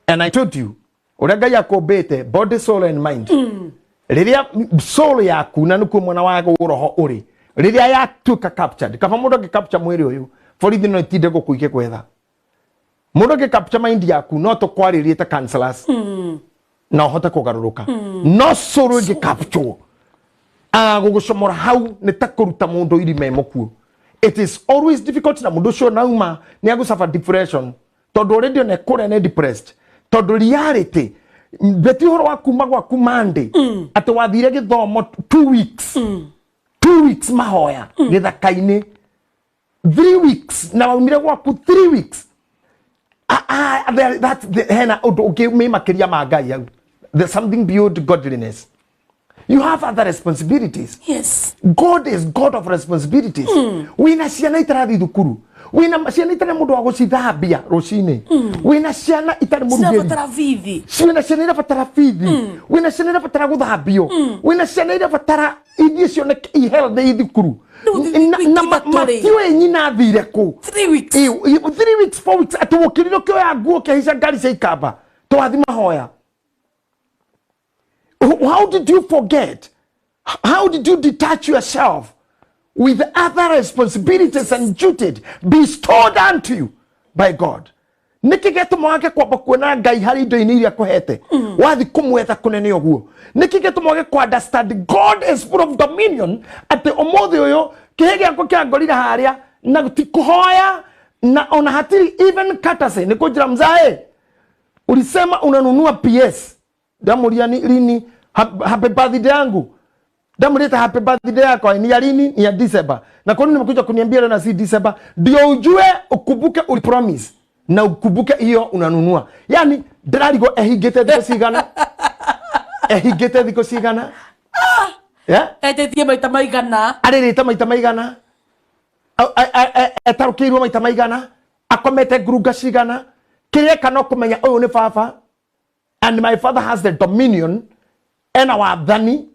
And I told you ũrĩa Ngai akũmbĩte, body, soul and mind. Rĩrĩa soul yaku, na nĩkuo mwena wa roho ũrĩ, rĩrĩa yatuĩka captured, kaba mũndũ angĩ capture mwĩrĩ ũyũ, borithi no itinde gũkũ igĩgwetha. Mũndũ angĩ capture mind yaku, no tũkwarĩrie ta counselors na ũhote kũgarũrũka, no soul ĩngĩ capture, gũgũcomora hau nĩ ta kũruta mũndũ irima e mũkuũ. It is always difficult, na mũndũ ũcio nauma nĩ agũsuffer depression, tondũ already ona kũrĩa nĩ depressed, tondũ reality beti ũhoro wa kuma gwaku Monday, atĩ wathire gĩthomo 2 weeks, 2 weeks mahoya gĩthaka-inĩ, 3 weeks, na waumire gwaku 3 weeks. Hena ũndũ ũngĩ wĩ makĩria ma Ngai hau. There's something beyond godliness. You have other responsibilities. God is God of responsibilities. Wĩna ciana itarathiĩ thukuru, wĩna ciana itarĩ mũndũ wa gũcithambia rũcinĩ, wĩna ciana itarĩ mũrugĩri. Cirabatara bithi. Wĩna ciana irabatara bithi, wĩna ciana irabatara gũthambio, wĩna ciana irabatara ithiĩ cioneke i healthy i thukuru. Rĩu wiki Na 3 rĩ. matiũĩ nyina athire kũ. 3 weeks. 3 weeks, 4 weeks, atĩ wũkĩrire ũkĩoya nguo, ũkĩhaica ngari cia ikamba twathi mahoya. How did you forget? How did you detach yourself with other responsibilities and duties bestowed unto you by God? Nĩkĩ gĩatũma wage kwamba kuona Ngai harĩ indo-inĩ iria kũhete wathi kũmwetha kũnene ũguo? Nĩkĩ gĩatũma wage kũ understand God is full of dominion, atĩ ũmũthĩ ũyũ kĩhĩ gĩakwa kĩangorire harĩa na ti kũhoya, na ona hatirĩ even courtesy nĩ kũnjĩra, "Mzae, ulisema unanunua PS." Ndamuria ni lini happy birthday yangu? Ndamuleta happy birthday yako ni ya lini? Ni ya December. Na kwa nini nimekuja kuniambia leo na si December? Ndio ujue, ukumbuke uli promise na ukumbuke hiyo unanunua. Yani ndĩrarigwo ehingĩte thikũ cigana, ehingĩte thikũ cigana, yeah? Etetie maita maigana? Arĩrĩte maita maigana? Etarũkĩirwo maita maigana? Akomete ngurunga cigana? Kĩrĩa eka no kũmenya ũyũ nĩ baba, and my father has the dominion, ena wathani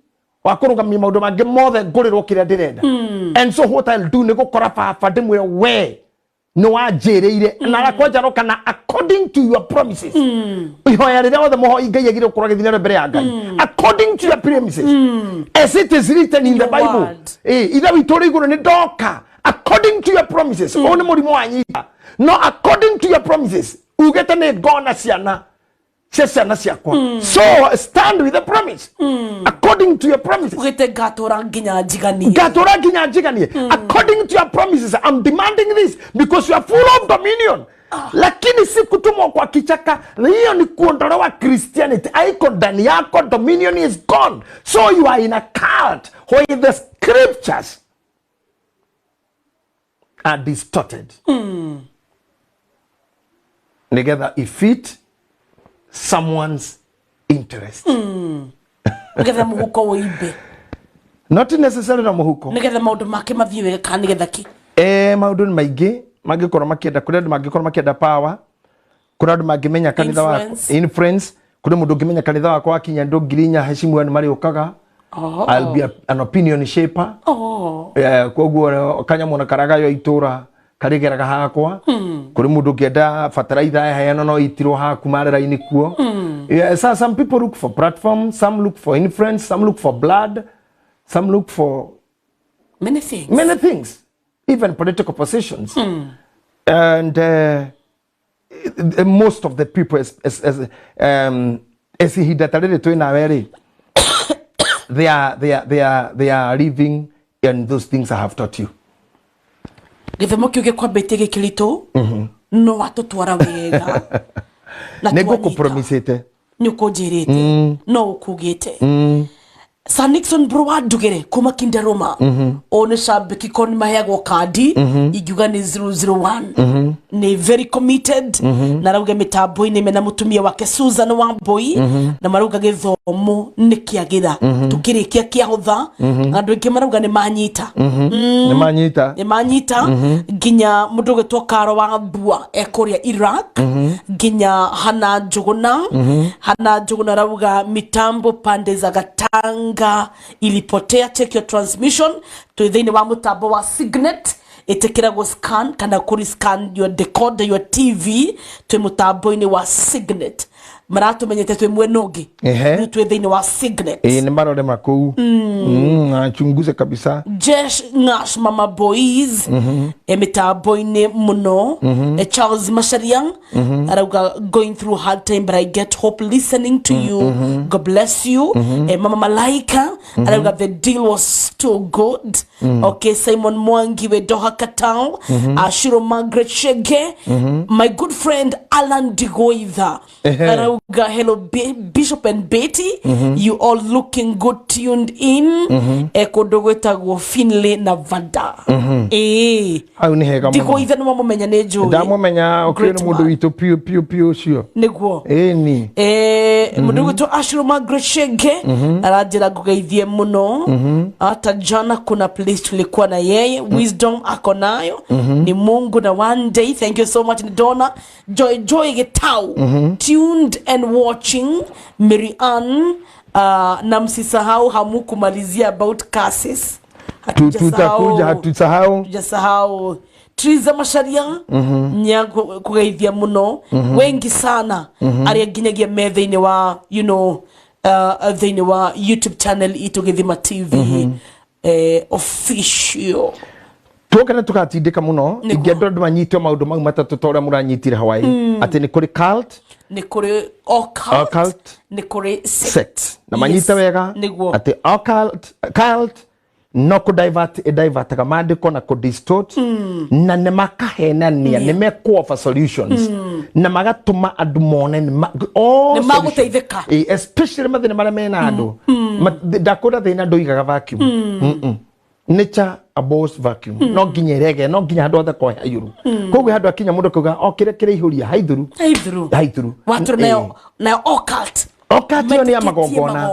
wa kũrũgamia maũndũ mangĩ mothe, ngũrĩrwo kĩrĩa ndĩrenda. And so what I'll do nĩ gũkora baba ndĩmwĩre, "We nĩ wanjĩrĩire na arakwanja roka na according to your promises." Ihoya rĩrĩa othe mũhoi Ngai agire gũkorwo agĩthiĩ narĩo mbere ya Ngai, "According to your promises as it is written in the Your Bible." word. Eh, "Ithe witũ ũrĩ igũrũ, nĩ ndoka according to your promises. Ũyũ nĩ mũrimũ wanyita, no according to your promises ugĩte nĩ ngona ciana Cia ciana ciakwa. So stand with the promise according to your promises. Ugite ngatura nginya njiganie. Ngatura nginya njiganie. According to your promises, I'm demanding this because you are full of dominion. Lakini si kutumwa kwa kichaka, hiyo ni kuondolewa Christianity. Haiko ndani yako, dominion is gone. So you are in a cult where the scriptures are distorted. Nigetha ifit someone's interest. Nigetha muhuko uimbe. Not necessarily na muhuko. Nigetha maundu make mathie wega kana nigetha ki? Maundu ni maingi mangikorwo makienda, kuri andu mangikorwo makienda power, kuri andu mangimenya kanitha wa influence, kuri mundu ungimenya kanitha wakwa wakinya andu 4,000 heshimu andu mariukaga. I'll be an opinion shaper. Koguo kanyamuna karagayo itura karigeraga hakwa. Kuri mundu ungienda fertilizer yaheanwo no itirwo haku marera-ini kuo. Yeah, so some people look for platform, some look for influence, some look for blood, some look for many things. Many things. Even political positions. And most of the people as ihinda ta rĩrĩ twĩ nawe rĩ, they are living in those things I have taught you. Gĩthomo kĩu gĩkwambĩtie gĩkĩritũ, no watũtwara wega. Nĩngũkũpromisĩte. Nĩũkũnjĩrĩte. No ũkugĩte. Sir Nixon bro wa Ndugere kuma Kindaruma. O nĩ shabiki ko nĩ maheagwo kandi ingiuga nĩ 001. Nĩ very committed. Na arauga mĩtambo-inĩ mena mũtumia wake Susan Wambui. Na marauga gĩthomo nĩ kĩagĩra. Tũkĩrĩkia kĩahũtha. Andũ aingĩ marauga nĩ manyita. Nĩ manyita. Nĩ manyita. Nginya mũndũ ũgwĩtwo Karo wa Mbua e kũrĩa Iraq. Nginya Hana Njuguna. Hana Njuguna arauga mitambo pande za Gatanga ilipotea, check your transmission. Twi thiini wa mutambo wa Signet, itikiragwo scan kana kuri scan your decoder, your TV. Twi mutambo-ini wa Signet, maratumenyete twi mwena ungi, ni twi thiini wa Signet. Ni marore makuu. Achunguze kabisa. Jesh Ngash Mama Boys mitambo-ini muno. Charles Mashariang arauga going through hard time but I get hope listening to you. God bless you. Mama Malaika arauga the deal was too good. Okay, Simon Mwangi we Doha Katao. Ashiro Margaret Shege. My good friend Alan Digoitha arauga hello Bishop and Betty. You all looking good, tuned in. Kodogwetagwo Finlay Nevada. Hau ni hega muno. Digoitha no mamumenya ni njui. Ndamumenya okire ni mundu witu piu piu piu ucio. Niguo. Ni. Mundu gwitwo Ashiro Margaret Shege aranjira ngugeithie muno. Hata jana kuna place tulikuwa na yeye, wisdom ako nayo. Ni Mungu na one day. Thank you so much Donna. Joy Joy Getau. Tuned and watching. Mary Ann, na msisahau hamukumalizia about curses. Tutakuja, hatusahau. Hatujasahau. Triza Masharia nyago kugeithia muno. Wengi sana aria nginyagia me thiini wa you know thiini wa YouTube channel itu Githima TV official. Tuokana tukatindika muno ingĩenda andũ manyite maũndũ mau matatũ ta ũrĩa mũranyitire Hawaii, atĩ nĩ kũrĩ cult, nĩ kũrĩ occult, nĩ kũrĩ sect. Na manyite wega atĩ occult, cult no kũ divert, ĩdivertaga maandĩko na kũ distort, na nĩ makahenania, nĩ mekũ offer solutions, na magatũma andũ mone nĩ magũteithĩka, especially mathĩna marĩa mena andũ. Ndakũra thĩna ndũigaga vacuum. Nature abhors vacuum. No nginya irege, no nginya handu hothe kwa haiyuru. Koguo handu akinya mundu kuga o kire kire ihuria haithuru. Haithuru. Haithuru. Watu nayo nayo occult. Occult yo ni ya magongona.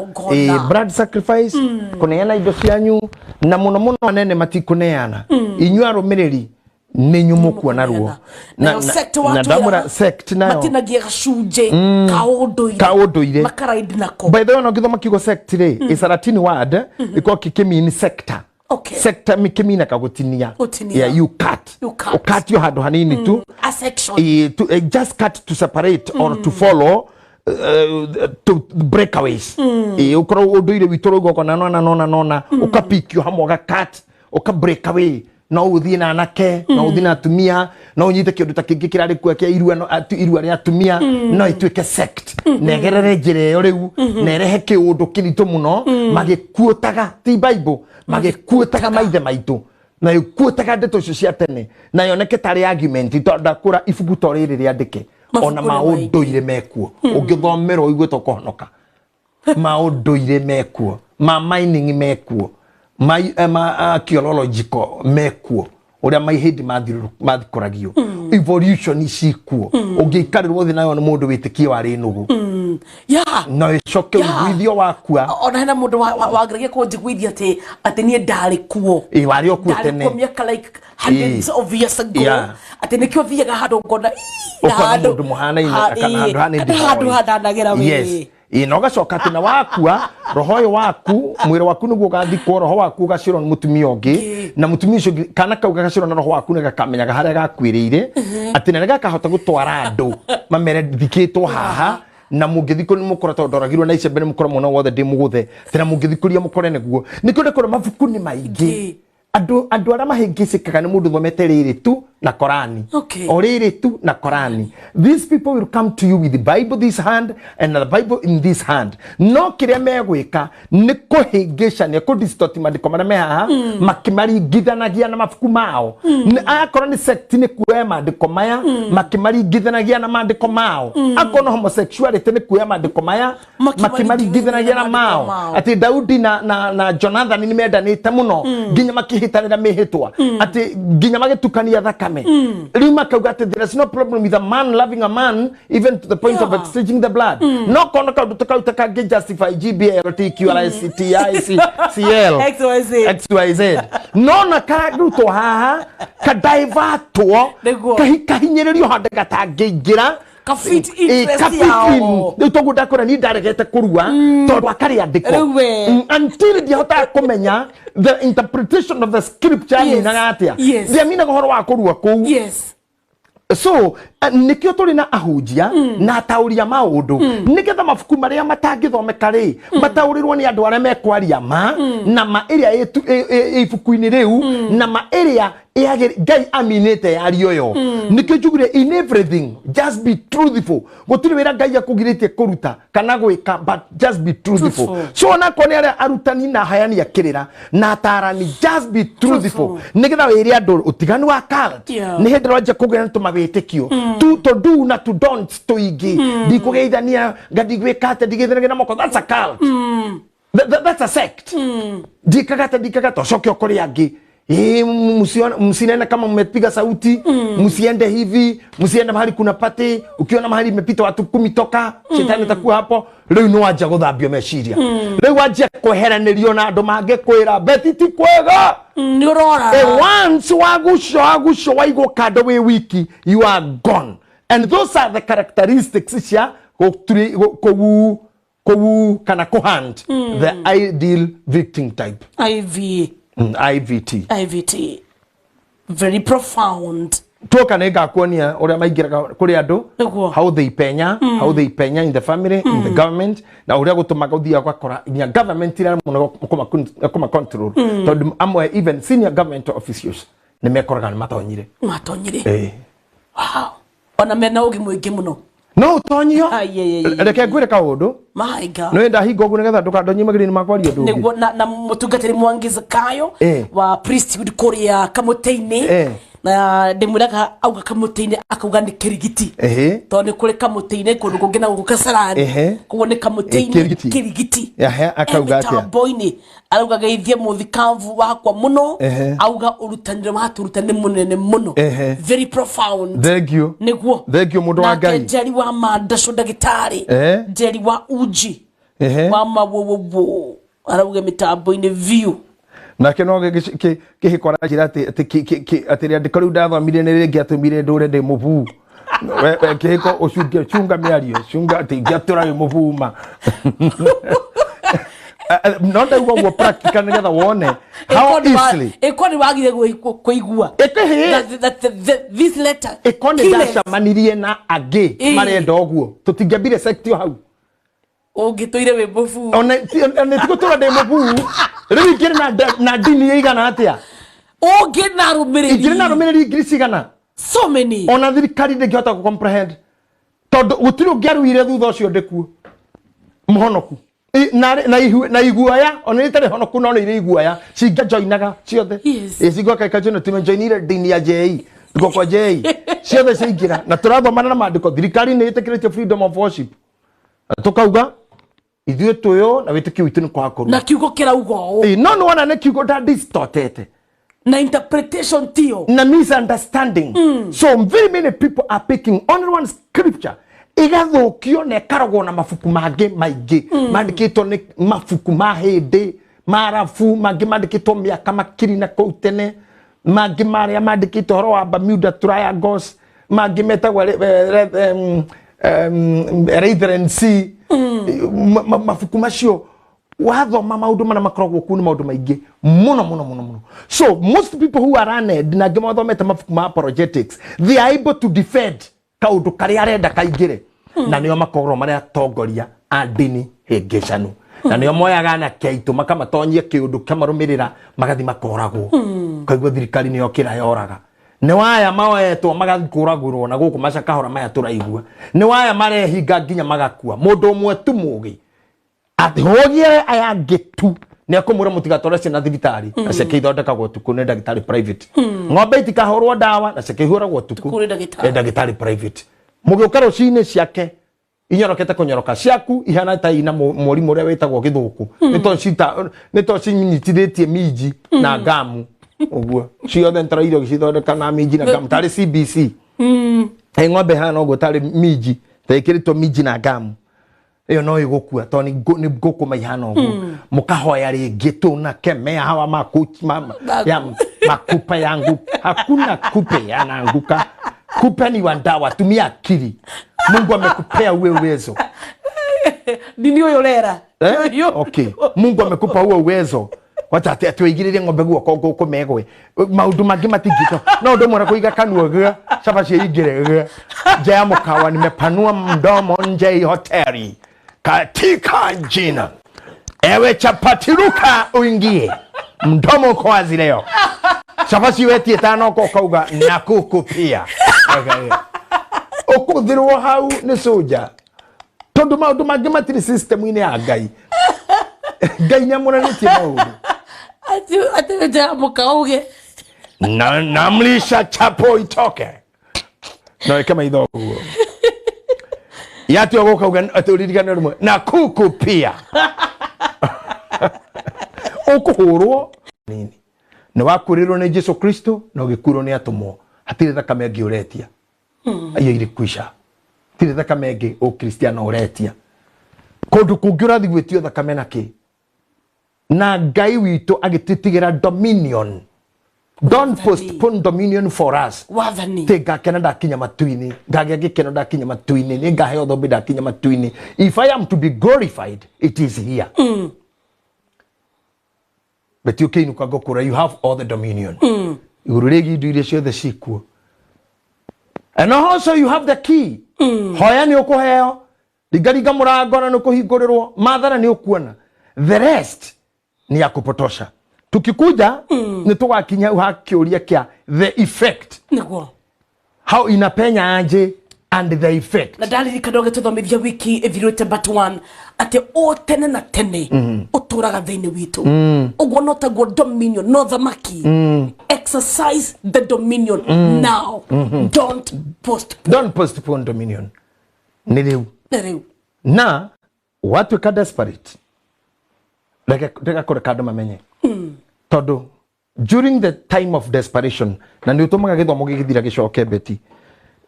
Blood sacrifice, kuneana indo cianyu na muno muno anene matikuneana. Inyu arumiriri ninyu mukuona ruo. Na sect watu ndamura sect nayo matinagia gacunje ka ũndũire makaraidi nako. By the way, no githoma kiugo sect ri is a Latin word iko kikimini sector. Okay. Sector mikimina kagutinia. Yeah, you cut. Ukat yo handu hanini tu. A section. To just cut to separate or to follow to breakaways. Ukorwo unduire witu rugo kona nona nona nona ukapikio hamwe uga cut uka break away No ũthiĩ na anake, no ũthiĩ na atumia, no ũnyite kĩũndũ ta kĩngĩ kĩrarĩ kuo kĩa irua, no irua rĩa atumia, no ĩtuĩke sect na ĩgerere njĩra ĩyo rĩu na ĩrehe kĩũndũ kĩritũ mũno, magĩkuũtaga ti Bible, magĩkuũtaga maithe maitũ na ĩkuũtaga ndeto icio cia tene na yoneke tarĩ argument, tondũ ndakũra ibuku to rĩrĩ rĩandĩke ona Mabuku nĩ maingĩ. Maũndũire mekuo, ũngĩthomera ũigue ta ũkũhonoka. Maũndũire mekuo, ma mining mekuo, ma archaeological mekuo, ũrĩa maihĩndĩ mathikũragio, evolution cikuo, ũngĩikarĩrwo thĩ nayo nĩ mũndũ wĩtĩkie warĩ nũgũ, no ĩcoke ũiguithio wakua. Ona hena mũndũ wageragia kũnjiguithia atĩ niĩ ndarĩ kuo. Ĩ, warĩ o kuo Ndarĩ tene. kuo mĩaka like hundreds of years ago, atĩ nĩkĩo thiaga handũ ngona ii, na ũkona handũ- mũndũ mũhanaine kana ii, handũ hanĩ kana handũ handanagĩra wĩ. Yes. Ĩ, na ũgacoka atĩ na wakua roho ũyũ waku, mwĩrĩ waku nĩguo ũgathikwo, roho waku ũgacĩrwo nĩ mũtumia ũngĩ, na mũtumia ũcio ũngĩ kana kau gagacĩrwo na roho waku nĩ gakamenyaga harĩa gakuĩrĩire, atĩ na nĩ gakahota gũtwara andũ mamere thikĩtwo haha, na mũngĩthikwo nĩ mũkora, tondũ ndoragirwo na icembe, nĩ mũkora mwena wothe ndĩ mũgũthe, atĩ na mũngĩthikũria mũkore nĩguo nĩkĩo ndakora mabuku nĩ maingĩ. Andũ arĩa mahĩngĩcĩkaga nĩ mũndũ thomete rĩrĩ tu na Korani, o rĩrĩ tu na Korani. These people will come to you with the Bible this hand and the Bible in this hand, no kĩrĩa megwĩka nĩ kũhĩngĩcania, kũ distort maandĩko marĩa me haha, makĩmaringithanagia na mabuku mao. Akorwo nĩ sect, nĩ kuoya maandĩko maya makĩmaringithanagia na maandĩko mao. Akorwo nĩ homosexuality, nĩ kuoya maandĩko maya makĩmaringithanagia na maandĩko mao mao. Atĩ Daudi na Jonathan nĩ mendanĩte mũno nginya makĩhĩtanĩra mĩhĩtwa, atĩ nginya magĩtukania thakame. Rĩu makauga atĩ there is no problem with a man loving a man even to the point of exchanging the blood, no kono kaũndũ ta kau ta kangĩ justify G B L T Q R S T I C C L XYZ. XYZ, no na karutwo haha kadivertwo, Nĩguo. Kahinyĩrĩrio handũ gatangĩingĩra. Ka fit Ĩ, interest ka fit yao. in. Rĩu toguo ndakora niĩ ndaregete kũrua tondũ akarĩandĩko. Rĩu we. Until ndiahotaga kũmenya the interpretation of the scripture minaga atĩa, ndiaminaga ũhoro wa kũrua kũu. So nĩkĩo tũrĩ na ahunjia na ataũri a maũndũ, nĩgetha mabuku marĩa matangĩthomeka rĩ mataũrĩrwo nĩ andũ arĩa mekwaria ma na ma ĩrĩa ĩ ibuku-inĩ rĩu, na ma ĩrĩa Ngai aminĩte yario yo. Nĩkĩo njugire in everything just be truthful. Gũtirĩ wĩra Ngai akũgirĩtie kũruta kana gwĩka, but just be truthful. Truthful. So onakorwo nĩ arĩa arutani na aheani a kĩrĩra na atarani, just be truthful, Truthful. nĩgetha wĩre andũ ũtiganu wa cult. Nĩ hĩndĩ ĩrĩa kũgĩa na tũmawĩtĩkio tu to do na to don't tũingĩ, ndikũgeithania nga, ndigwĩka atĩa, ndigĩthanagia na moko, that's a cult. That's a sect. Ndikaga atĩa, ndikaga atĩa, ũcoke ũkore angĩ. Ĩ, msinene kama mmepiga sauti, msiende hivi, msiende mahali kuna party, ukiona mahali imepita watu 10 toka, shetani atakuwa hapo. Rĩu nĩ wanjia gũthambio meciria, rĩu wanjia kweheranĩrio na andũ mangĩkwĩra beti ti kwega. Nĩ ũrora. Once wagucio wagucio waigwo kando wĩ wiki, you are gone. And those are the characteristics cia kũwu kana kũhunt the ideal victim type. IV. IVT. IVT, very profound. Tuoka nĩ ngakuonia ũrĩa maingĩraga kũrĩ andũ, how they penya, how they penya in the family, in the government, na ũrĩa gũtũmaga ũthiaga ũgakora nginya government ira mũno kũma control, tondũ amwe even senior government officials nĩ mekoraga nĩ matonyire. Matonyire. Eh. Wow, ona mena ũgĩ mũingĩ mũno. No ũtonyio. Ai, ai, ai, ai. Reke ngwĩre kaũndũ. My God. Nĩ ndahinga ũguo nĩgetha ndũkandonyie magĩrĩ-inĩ makwaria ũndũ ũngĩ. Nĩguo na mũtungatĩri Mwangi Zakayo wa priesthood kũrĩa Kamũtĩ-inĩ, na ndĩmwĩraga auga Kamũtĩ-inĩ akauga nĩ Kĩrigiti, tondũ nĩ kũrĩ Kamũtĩ-inĩ kũndũ kũngĩ na gũkũ Kasarani. Koguo nĩ Kamũtĩ-inĩ. Kĩrigiti. Kĩrigiti. Akauga atĩa? Mĩtambo-inĩ arauga geithie mũthikabu wakwa mũno. Auga ũrutanĩre watũruta nĩ mũnene mũno. Very profound. Thank you. Nĩguo. Thank you, mũndũ wa Nake Ngai. Njeri wa Mandacũ, ndagĩtarĩ Njeri wa uji wa mawowowo arauga mĩtambo-inĩ view. Nake no kĩhĩko aranjĩra atĩ rĩandĩko rĩu ndathomire nĩ rĩngĩatũmire ndũre ndĩ mũbuu. We kĩhĩko ũcunge, cunga mĩario, cunga atĩ ingĩatũra wĩ mũbuu ma. No ndauga ũguo practical nĩgetha wone how easily Ĩko nĩ wagire kũigua Ĩkĩhĩ. That this letter ĩko nĩ killeth. ndacemanirie na angĩ marenda ũguo, tũtingĩambire sect o hau. Ũngĩtũire wĩ mũbuu. Ona nĩ tigũtũra ndĩ mũbuu, rĩu ingĩrĩ na ndini ĩigana atĩa? Ũngĩ na arũmĩrĩri. Ingĩrĩ na arũmĩrĩri ngiri cigana? So many. Ona thirikari ndĩngĩhota gũ comprehend, tondũ gũtirĩ ũngĩaruire thutha ũcio ndĩkuo mũhonoku. Na iguoya ona itarĩ honoku, no nĩ irĩ iguoya cingĩjoinaga ciothe. Ĩ, cingoka ikajoina, tumejoinire ndini ya JI, tuko kwa JI, ciothe ciaingĩra na tũrathomana na maandĩko. Thirikari nĩ ĩtĩkĩrĩtie freedom of worship, na tũkauga ithuĩ twĩũ na wĩtĩkio witũ nĩ kwaga kũrua. Na kiugo kĩrauga ũũ. Ĩ, no nĩ wona nĩ kiugo nda distortete na interpretation tio na misunderstanding. So very many people are picking only one scripture, igathũkio na ĩkarogwo na mabuku mangĩ maingĩ mandĩkĩtwo nĩ mabuku ma hĩndĩ marabu, mangĩ mandĩkĩtwo mĩaka makiri na kũu tene, mangĩ marĩa mandĩkĩtwo ũhoro wa Bermuda Triangles, mangĩ metagwo Reverend C. Mabuku macio wathoma, maundu mana makoragwo kuo nĩ maundu maingĩ mũno mũno mũno mũno. So most people who are learned na angĩ mathomete mabuku ma apologetics, they are able to defend kaundu karĩa arenda kaingĩre, na nĩo makoragwo marĩ atongoria a ndini hĩngĩcanu, na nĩo moyaga anake aitũ makamatonyia kĩũndũ kĩamarũmĩrĩra, magathi makoragwo. Kaigua thirikari nĩyo kĩra yoraga nĩ waya maoetwo magathiĩ kũragũrwo na gũkũ macakahora maya tũraigua nĩ waya marehinga nginya magakua. Mũndũ ũmwe tu mũgĩ athogie aya angĩ tu nĩ akũmwĩra mũtigatware ciana thibitarĩ, na ciake ithondekagwo ũtukũ nĩ ndagĩtarĩ private. Ng'ombe itikahũrwo ndawa, na ciake ihũragwo ũtukũ Ũtukũ nĩ ndagĩtarĩ. Nĩ ndagĩtarĩ private. Mũgĩũka rũcinĩ, ciake inyorokete kũnyoroka, ciaku ihana ta ina mũrimũ ũrĩa wĩtagwo gĩthũkũ, nĩ to cinyitithĩtie minji na ngamu ũguo ciothe nĩtũraire ũgĩcithondeka na minji na ngamu tarĩ CBC. Ĩ, ng'ombe hana ũguo tarĩ minji, ta ĩkĩrĩtwo minji na ngamu, ĩyo no ĩgũkua tondũ nĩ ngũkũma ihana ũguo. Mũkahoya rĩngĩ, tunakemea hawa makuchi ya makupe yangu. Hakuna kupe yanaanguka, kupe ni wa ndawa. Tumia akili, Mungu amekupea uwe uwezo. Ndini ũyũ ũrera. Eh? Okay. Mungu amekupa huo uwezo, wacha ati ati ng'ombe guoko ngũkũ megwe maundu mangĩ matingĩka no ũndũ ũmwe na kũiga kanua gwa cabaci ĩingĩre gwa nja ya mũkawa. Nimepanua mdomo nje ya hoteli katika jina, ewe chapati ruka uingie, mdomo uko wazi leo. Cabaci wetie tano ko kauga na kuku pia. Okay. Ũkũthirwo hau nĩ soja tondũ maũndũ mangĩ matirĩ system-inĩ ya Ngai. Ngai nĩamũranĩtie maũndũ. Atĩ nja ya mũkawa uge. Na namlisha chapo itoke no ĩke maitho ũguo yatua gũka uga atĩ ũririkane rĩmwe na kuku pia ũkũhũrwo nini. Nĩ wakuĩrĩrwo nĩ Jesu Kristo na ũgĩkuĩrwo nĩ atũmwo, hatirĩ thakame ĩngĩ ũretia, iyo irĩ kwisha. Hatirĩ thakame ĩngĩ ũkristiano ũretia. Kũndũ kũngĩ ũrathiĩ gwĩtio thakame na kĩ? Na Ngai witũ agĩtĩtigĩra dominion. Don't Wathani. postpone dominion for us. Wathani. Tä ngakena ndakinya matu-inĩ, ngagĩa gĩkeno ndakinya matu-inĩ, nĩ ngaheo thũmbĩ ndakinya matu-inĩ. If I am to be glorified, it is here. But ũkĩinũka ngũkũra, you have all the dominion igũrũ rĩgiĩ indo iria ciothe cikuo, and also you have the key. Hoya nĩ ũkũheo, ringaringa mũrango na nĩ ũkũhingũrĩrwo, mathara nĩ ũkuona. The rest ni ya kupotosha. Tukikuja nĩ tũgakinya ha kĩũria kĩa the effect, Nĩguo. how inapenya aje and the effect. Na ndaririkana ũgĩtũthomithia wiki ĩthirĩte but one atĩ o tene na tene ũtũraga thĩinĩ witũ ũguo no taguo dominion no thamaki. Exercise the dominion now, don't postpone. Don't postpone dominion, nĩ rĩu. Nĩ rĩu. Na watuĩka desperate, reke kũreka andũ mamenye, tondũ during the time of desperation, na nĩ ũtũmaga gĩthomo gĩgĩthira gĩcoke beti,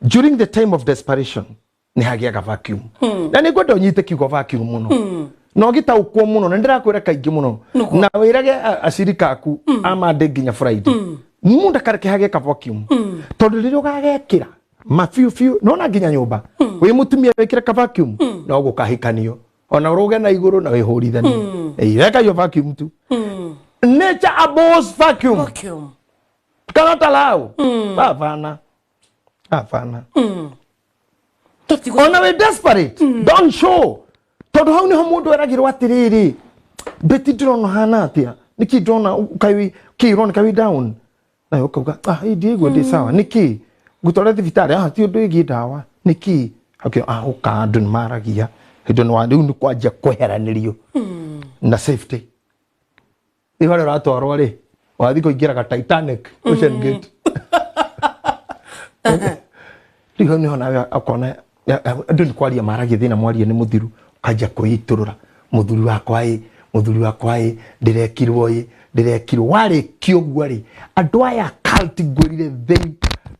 during the time of desperation nĩ hagĩaga vacuum. Na nĩ ngwenda ũnyite kiugo vacuum mũno na ũgĩtaũkwo mũno, na nĩndĩrakwĩra kaingĩ mũno Nĩguo. na wĩrage acirika aku a Monday nginya Friday, mũndũ akareke hagĩe ka vacuum, tondũ rĩrĩa ũgagekĩra mabiũ biũ nona nginya nyũmba wĩ mũtumia wĩkĩre ka vacuum no gũkahikanio ona ũrũge na igũrũ na wĩhũrithanie. Ĩĩ, weka hiyo vacuum tu. Nature abhors vacuum. Vacuum. Cannot allow. Hapana, hapana. Tũtigũ. Ona wĩ desperate, don't show, tondũ hau niho mũndũ eragĩrwo atĩrĩrĩ, beti ndĩrona hana atĩa, nĩkĩ ndĩrona kaĩ kĩ ũroneka wĩ down. Nawe ũkauga, ah, ĩ ndiaigua ndĩ sawa. Nĩkĩ? Ngũtwara thibitarĩ? Ah, ti ũndũ wĩgiĩ ndawa. Nĩkĩ? Okay, ah, ũka andũ nĩ maragia. Hĩndĩ nĩ rĩu nĩ kwanjia kweheranĩrio na safety. Rĩu harĩa ũratwarwo rĩ, wathiĩ kũingĩra ga Titanic, Ocean Gate. Rĩu hau nĩho nawe ũkona andũ nĩ kwaria maragia thĩna mwaria nĩ mũthiru, ũkanjia kwĩitũrũra, mũthuri wakwa ĩ, mũthuri wakwa ĩ, ndĩrekirwo ĩ, ndĩrekirwo. Warĩkia ũguo rĩ, andũ aya cult ngwĩrire they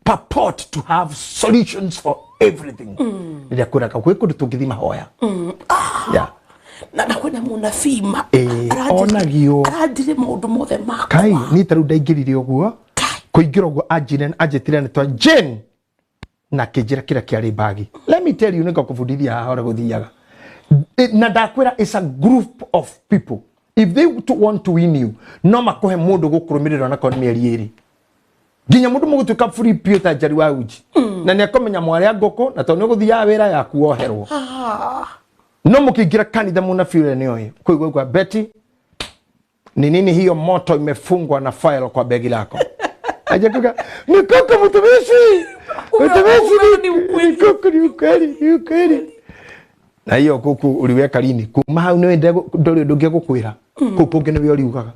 purport to have solutions for everything. Rĩrĩa kwĩraga gwĩ kũndũ tũngĩthiĩ mahoya. Yeah. Na kwĩna mũnabii ma Ĩĩ, onagio. Aranjire maũndũ mothe makwa. Kai niĩ ta rĩu ndaingĩrire ũguo. Kai. Kũingĩra ũguo anjire anjĩtire nĩtwa Jane na akĩnjĩra kĩrĩa kĩarĩ mbagi. Let me tell you, nĩngakũbundithia haha ũrĩa gũthiaga. Na ndakwĩra it's a group of people, if they to want to win you, no makũhe mũndũ gũkũrũmĩrĩra onakorwo nĩ mĩeri 2 nginya mũndũ mũgũtuĩka free piũ ta njari wa uji, na nĩ akũmenya mwarĩ a ngũkũ, na tondũ nĩ ũgũthiaga wĩra yaku woherwo. No mũkĩingĩra kanitha, mũnabii ũrĩa nĩoĩ kũigua igua Betty, ni nini hiyo moto imefungwa na file kwa begi lako? Ajakuka ni kuku, mtumishi, mtumishi, ni ukweli. Ni kuku, ni ukweli, ni ukweli. Na hiyo kuku uliweka lini? Kuma hau nĩ ndũrĩ ũndũ ũngĩ kũu kũngĩ nĩwe ũriugaga.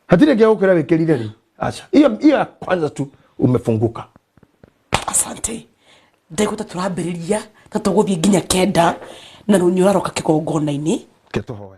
Hatirĩ ngĩa gũkwĩra wĩkĩrire rĩ. Aca, hiyo hiyo ya kwanza tu umefunguka. Asante. Ndaigua ta tũrambĩrĩria ta tũgũthiĩ nginya 9 na rĩu nĩ ũraroka kĩgongona-inĩ. Ke tũhoe.